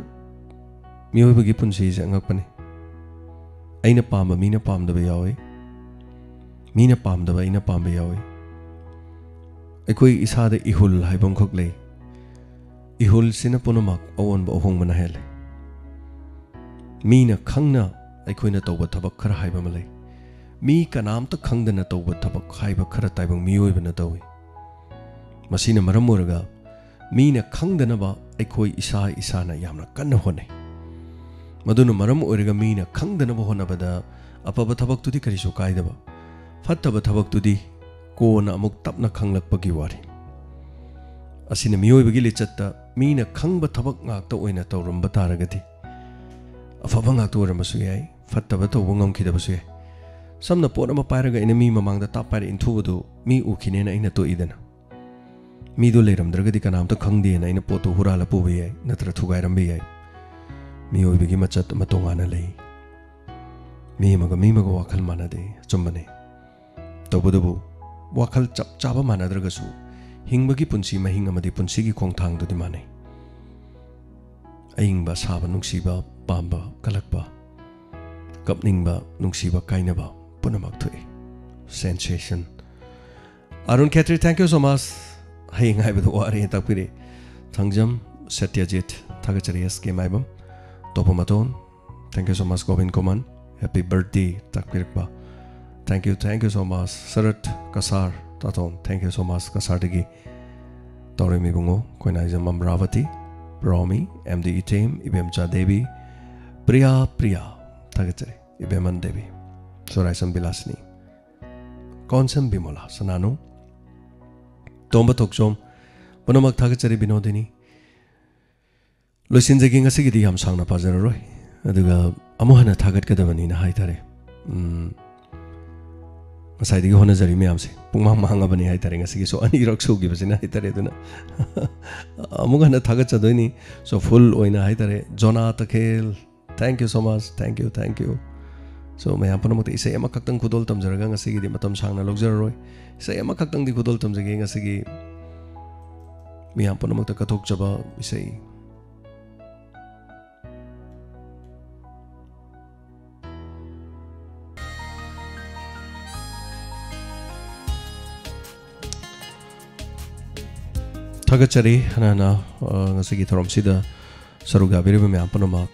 ꯃꯤꯑꯣꯏꯕꯒꯤ ꯄꯨꯟꯁꯤꯁꯦ ꯑꯉꯛꯄꯅꯤ꯫ ꯑꯩꯅ ꯄꯥꯝꯕ ꯃꯤꯅ ꯄꯥꯝꯗꯕ ꯌꯥꯎꯏ, ꯃꯤꯅ ꯄꯥꯝꯗꯕ ꯑꯩꯅ ꯄꯥꯝꯕ ꯌꯥꯎꯏ꯫ ꯑꯩꯈꯣꯏ ꯏꯁꯥꯗ ꯏꯍꯨꯜ ꯍꯥꯏꯕ ꯑꯃꯈꯛ ꯂꯩ꯫ ꯏꯍꯨꯜꯁꯤꯅ ꯄꯨꯝꯅꯃꯛ ꯑꯑꯣꯟꯕ ꯑꯍꯣꯡꯕ ꯅꯥꯏꯍꯜꯂꯤ꯫ ꯃꯤꯅ ꯈꯪꯅ ꯑꯩꯈꯣꯏꯅ ꯇꯧꯕ ꯊꯕꯛ ꯈꯔ ꯍꯥꯏꯕ ꯑꯃ ꯂꯩ꯫ ꯃꯤ ꯀꯅꯥꯝꯇ ꯈꯪꯗꯅ ꯇꯧꯕ ꯊꯕꯛ ꯍꯥꯏꯕ ꯈꯔ ꯇꯥꯏꯕꯪ ꯃꯤꯑꯣꯏꯕꯅ ꯇꯧꯏ꯫ ꯃꯁꯤꯅ ꯃꯔꯝ ꯑꯣꯏꯔꯒ ꯃꯤꯅ ꯈꯪꯗꯅꯕ ꯑꯩꯈꯣꯏ ꯏꯁꯥ ꯏꯁꯥꯅ ꯌꯥꯝꯅ ꯀꯟꯅ ꯍꯣꯠꯅꯩ꯫ ꯃꯗꯨꯅ ꯃꯔꯝ ꯑꯣꯏꯔꯒ ꯃꯤꯅ ꯈꯪꯗꯅꯕ ꯍꯣꯠꯅꯕꯗ ꯑꯐꯕ ꯊꯕꯛꯇꯨꯗꯤ ꯀꯔꯤꯁꯨ ꯀꯥꯏꯗꯕ, ꯐꯠꯇꯕ ꯊꯕꯛꯇꯨꯗꯤ ꯀꯣꯟꯅ ꯑꯃꯨꯛ ꯇꯞꯅ ꯈꯪꯂꯛꯄꯒꯤ ꯋꯥꯔꯤ꯫ ꯑꯁꯤꯅ ꯃꯤꯑꯣꯏꯕꯒꯤ ꯂꯤꯆꯠꯇ ꯃꯤꯅ ꯈꯪꯕ ꯊꯕꯛ ꯉꯥꯛꯇ ꯑꯣꯏꯅ ꯇꯧꯔꯝꯕ ꯇꯥꯔꯒꯗꯤ ꯑꯐꯕ ꯉꯥꯛꯇ ꯑꯣꯏꯔꯝꯕꯁꯨ ꯌꯥꯏ, ꯐꯠꯇꯕ ꯇꯧꯕ ꯉꯝꯈꯤꯗꯕꯁꯨ ꯌꯥꯏ꯫ ꯁꯝꯅ ꯄꯣꯠ ꯑꯃ ꯄꯥꯏꯔꯒ ꯑꯩꯅ ꯃꯤ ꯃꯃꯥꯡꯗ ꯇꯥꯞ ꯄꯥꯏꯔ ꯏꯟꯊꯨꯕꯗꯨ ꯃꯤ ꯎꯈꯤꯅꯦꯅ ꯑꯩꯅ ꯇꯣꯛꯏꯗꯅ꯫ ꯃꯤꯗꯨ ꯂꯩꯔꯝꯗ꯭ꯔꯒꯗꯤ ꯀꯅꯥꯝꯇ ꯈꯪꯗꯦꯅ ꯑꯩꯅ ꯄꯣꯠꯇꯨ ꯍꯨꯔꯥꯜꯂ ꯄꯨꯕ ꯌꯥꯏ, ꯅꯠꯇ꯭ꯔ ꯊꯨꯒꯥꯏꯔꯝꯕ ꯌꯥꯏ꯫ ꯃꯤꯑꯣꯏꯕꯒꯤ ꯃꯆꯠ ꯑꯃ ꯇꯣꯉꯥꯟꯅ ꯂꯩ꯫ ꯃꯤ ꯑꯃꯒ ꯃꯤ ꯑꯃꯒ ꯋꯥꯈꯜ ꯃꯥꯟꯅꯗꯦ, ꯑꯆꯨꯝꯕꯅꯤ꯫ ꯇꯧꯕꯇꯕꯨ ꯋꯥꯈꯜ ꯆꯞ ꯆꯥꯕ ꯃꯥꯟꯅꯗ꯭ꯔꯒꯁꯨ ꯍꯤꯡꯕꯒꯤ ꯄꯨꯟꯁꯤ ꯃꯍꯤꯡ ꯑꯃꯗꯤ ꯄꯨꯟꯁꯤꯒꯤ ꯈꯣꯡꯊꯥꯡꯗꯨꯗꯤ ꯃꯥꯟꯅꯩ꯫ ꯑꯏꯪꯕ ꯑꯁꯥꯕ, ꯅꯨꯡꯁꯤꯕ ꯄꯥꯝꯕ ꯀꯜꯂꯛꯄ, ꯀꯞꯅꯤꯡꯕ ꯅꯨꯡꯁꯤꯕ ꯀꯥꯏꯅꯕ ꯄꯨꯝꯅꯃꯛ ꯊꯣꯛꯏ꯫ Sensation. Arun Khetri, thank you so much. ꯍꯌꯦꯡ ꯍꯥꯏꯕꯗ ꯋꯥꯔꯦ ꯇꯥꯛꯄꯤꯔꯦ꯫ ꯊꯥꯡꯖꯝ ꯁꯇ꯭ꯌꯖꯤꯠ, ꯊꯥꯒꯠꯆꯔꯤ꯫ ꯑꯦꯁ ꯀꯦ ꯃꯥꯏꯕꯝ, ꯇꯣꯞꯄ ꯃꯇꯣꯟ, thank you so much꯫ Gobin ꯀꯣꯃꯟ, happy birthday ꯇꯥꯛꯄꯤꯔꯛꯄ, thank you, thank you so much꯫ Sarat ꯀꯁꯥꯔ ꯇꯥꯇꯣꯟ, thank you so much꯫ ꯀꯁꯥꯔꯗꯒꯤ ꯇꯧꯔꯤꯃꯤ ꯏꯕꯨꯡꯉꯣ, ꯈꯣꯏꯅꯥꯏꯖꯝ ꯑꯃꯔꯥꯕꯇꯤ, ꯔꯣꯃꯤ, ꯑꯦꯝ ꯗꯤ ꯏꯇꯦꯝ, ꯏꯕꯦꯝꯆꯥ ꯗꯦꯕꯤ, ꯄ꯭ꯔꯤꯌꯥ, ꯄ꯭ꯔꯤꯌꯥ, ꯊꯥꯒꯠꯆꯔꯤ꯫ ꯏꯕꯦꯝꯃꯟ ꯗꯦꯕꯤ, ꯁꯣꯔꯥꯏꯁꯝ ꯕꯤꯂꯥꯁꯤꯅꯤ, ꯀꯣꯟꯁꯝ ꯕꯤꯃꯣꯂꯥ, ꯁꯅꯥꯅꯨ, ꯇꯣꯝꯕ ꯊꯣꯛꯆꯣꯝ, ꯄꯨꯝꯅꯃꯛ ꯊꯥꯒꯠꯆꯔꯤ꯫ ꯕꯤꯅꯣꯗꯤꯅꯤ, ꯂꯣꯏꯁꯤꯟꯖꯒꯦ꯫ ꯉꯁꯤꯒꯤꯗꯤ ꯌꯥꯝ ꯁꯥꯡꯅ ꯄꯥꯖꯔꯔꯣꯏ, ꯑꯗꯨꯒ ꯑꯃꯨꯛ ꯍꯟꯅ ꯊꯥꯒꯠꯀꯗꯕꯅꯤꯅ ꯍꯥꯏꯇꯥꯔꯦ꯫ ꯎꯝ, ꯉꯁꯥꯏꯗꯒꯤ ꯍꯣꯠꯅꯖꯔꯤ ꯃꯌꯥꯝꯁꯦ ꯄꯨꯡꯃꯥꯡ ꯃꯥꯡꯉꯕꯅꯤ ꯍꯥꯏꯇꯥꯔꯦ꯫ ꯉꯁꯤꯒꯤ ꯁꯣ ꯑꯅꯤꯔꯛ ꯁꯨꯈꯤꯕꯁꯤꯅ ꯍꯥꯏꯇꯥꯔꯦ꯫ ꯑꯗꯨꯅ ꯑꯃꯨꯛ ꯍꯟꯅ ꯊꯥꯒꯠꯆꯗꯣꯏꯅꯤ꯫ ꯁꯣ ꯐꯨꯜ ꯑꯣꯏꯅ ꯍꯥꯏꯇꯥꯔꯦ, ꯖꯣꯅꯥ ꯇꯈꯦꯜ, thank you so much, thank you, thank you꯫ ꯁꯣ ꯃꯌꯥꯝ ꯄꯨꯝꯅꯃꯛꯇ ꯏꯁꯩ ꯑꯃꯈꯛꯇꯪ ꯈꯨꯗꯣꯜ ꯇꯝꯖꯔꯒ ꯉꯁꯤꯒꯤꯗꯤ ꯃꯇꯝ ꯁꯥꯡꯅ ꯂꯧꯖꯔꯔꯣꯏ꯫ ꯏꯁꯩ ꯑꯃꯈꯛꯇꯪꯗꯤ ꯈꯨꯗꯣꯜ ꯇꯝꯖꯒꯦ ꯉꯁꯤꯒꯤ ꯃꯤꯌꯥꯝ ꯄꯨꯝꯅꯃꯛꯇ ꯀꯠꯊꯣꯛꯆꯕ ꯏꯁꯩ꯫ ꯊꯥꯒꯠꯆꯔꯤ ꯍꯥꯟꯅ ꯍꯥꯟꯅ, ꯑ, ꯉꯁꯤꯒꯤ ꯊꯧꯔꯝꯁꯤꯗ ꯁꯔꯨꯛ ꯌꯥꯕꯤꯔꯤꯕ ꯃꯌꯥꯝ ꯄꯨꯝꯅꯃꯛ꯫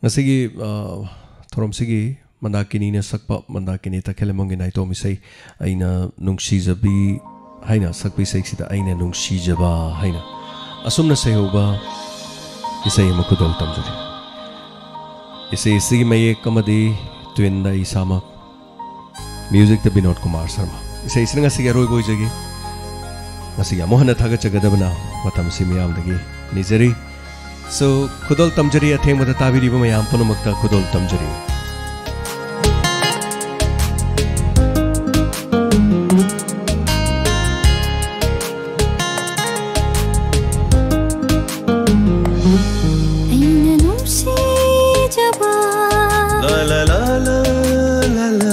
ꯉꯁꯤꯒꯤ, ꯑ, ꯊꯧꯔꯝꯁꯤꯒꯤ ꯃꯟꯗꯥꯀꯤꯅꯤꯅ ꯁꯛꯄ ꯃꯟꯗꯥꯀꯤꯅꯤ ꯇꯈꯦꯂꯝꯕꯝꯒꯤ ꯅꯥꯏꯇꯣꯝ ꯏꯁꯩ ꯑꯩꯅ ꯅꯨꯡꯁꯤꯖꯕꯤ ꯍꯥꯏꯅ ꯁꯛꯄ ꯏꯁꯩꯁꯤꯗ ꯑꯩꯅ ꯅꯨꯡꯁꯤꯖꯕ ꯍꯥꯏꯅ ꯑꯁꯨꯝꯅ ꯁꯩꯍꯧꯕ ꯏꯁꯩ ꯑꯃ ꯈꯨꯗꯣꯜ ꯇꯝꯖꯔꯤ꯫ ꯏꯁꯩ ꯑꯁꯤꯒꯤ ꯃꯌꯦꯛ ꯑꯃꯗꯤ ꯇ꯭ꯋꯤꯟꯗ ꯑꯩ ꯏꯁꯥꯃꯛ, ꯃ꯭ꯌꯨꯖꯤꯛꯇ ꯕꯤꯅꯣꯗ ꯀꯨꯃꯥꯔ ꯁꯔꯃ꯫ ꯏꯁꯩꯁꯤꯅ ꯉꯁꯤꯒꯤ ꯑꯔꯣꯏꯕ ꯑꯣꯏꯖꯒꯦ꯫ ꯉꯁꯤꯒꯤ ꯑꯃꯨꯛ ꯍꯟꯅ ꯊꯥꯒꯠꯆꯒꯗꯕꯅ ꯃꯇꯝꯁꯤ ꯃꯤꯌꯥꯝꯗꯒꯤ ꯅꯤꯖꯔꯤ꯫ ꯁꯣ, ꯈꯨꯗꯣꯜ ꯇꯝꯖꯔꯤ, ꯑꯊꯦꯡꯕꯗ ꯇꯥꯕꯤꯔꯤꯕ ꯃꯌꯥꯝ ꯄꯨꯝꯅꯃꯛꯇ ꯈꯨꯗꯣꯜ ꯇꯝꯖꯔꯤ꯫ ꯑꯩꯅ ꯅꯨꯡꯁꯤꯖꯕ ꯂꯥ, ꯂꯥ, ꯂꯥ, ꯂꯥ, ꯂꯥ, ꯂꯥ꯫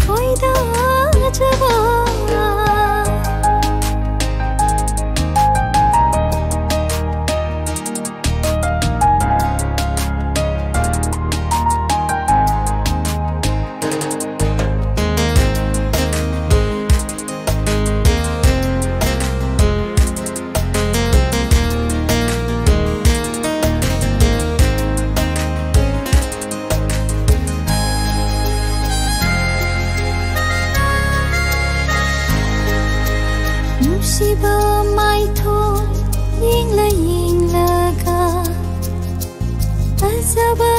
ꯈꯣꯏꯗꯥꯖꯕ꯫ ꯅꯨꯡꯁꯤꯕ ꯃꯥꯏꯊꯣꯡ ꯌꯦꯡꯂ ꯌꯦꯡꯂꯒ ꯐꯖꯕ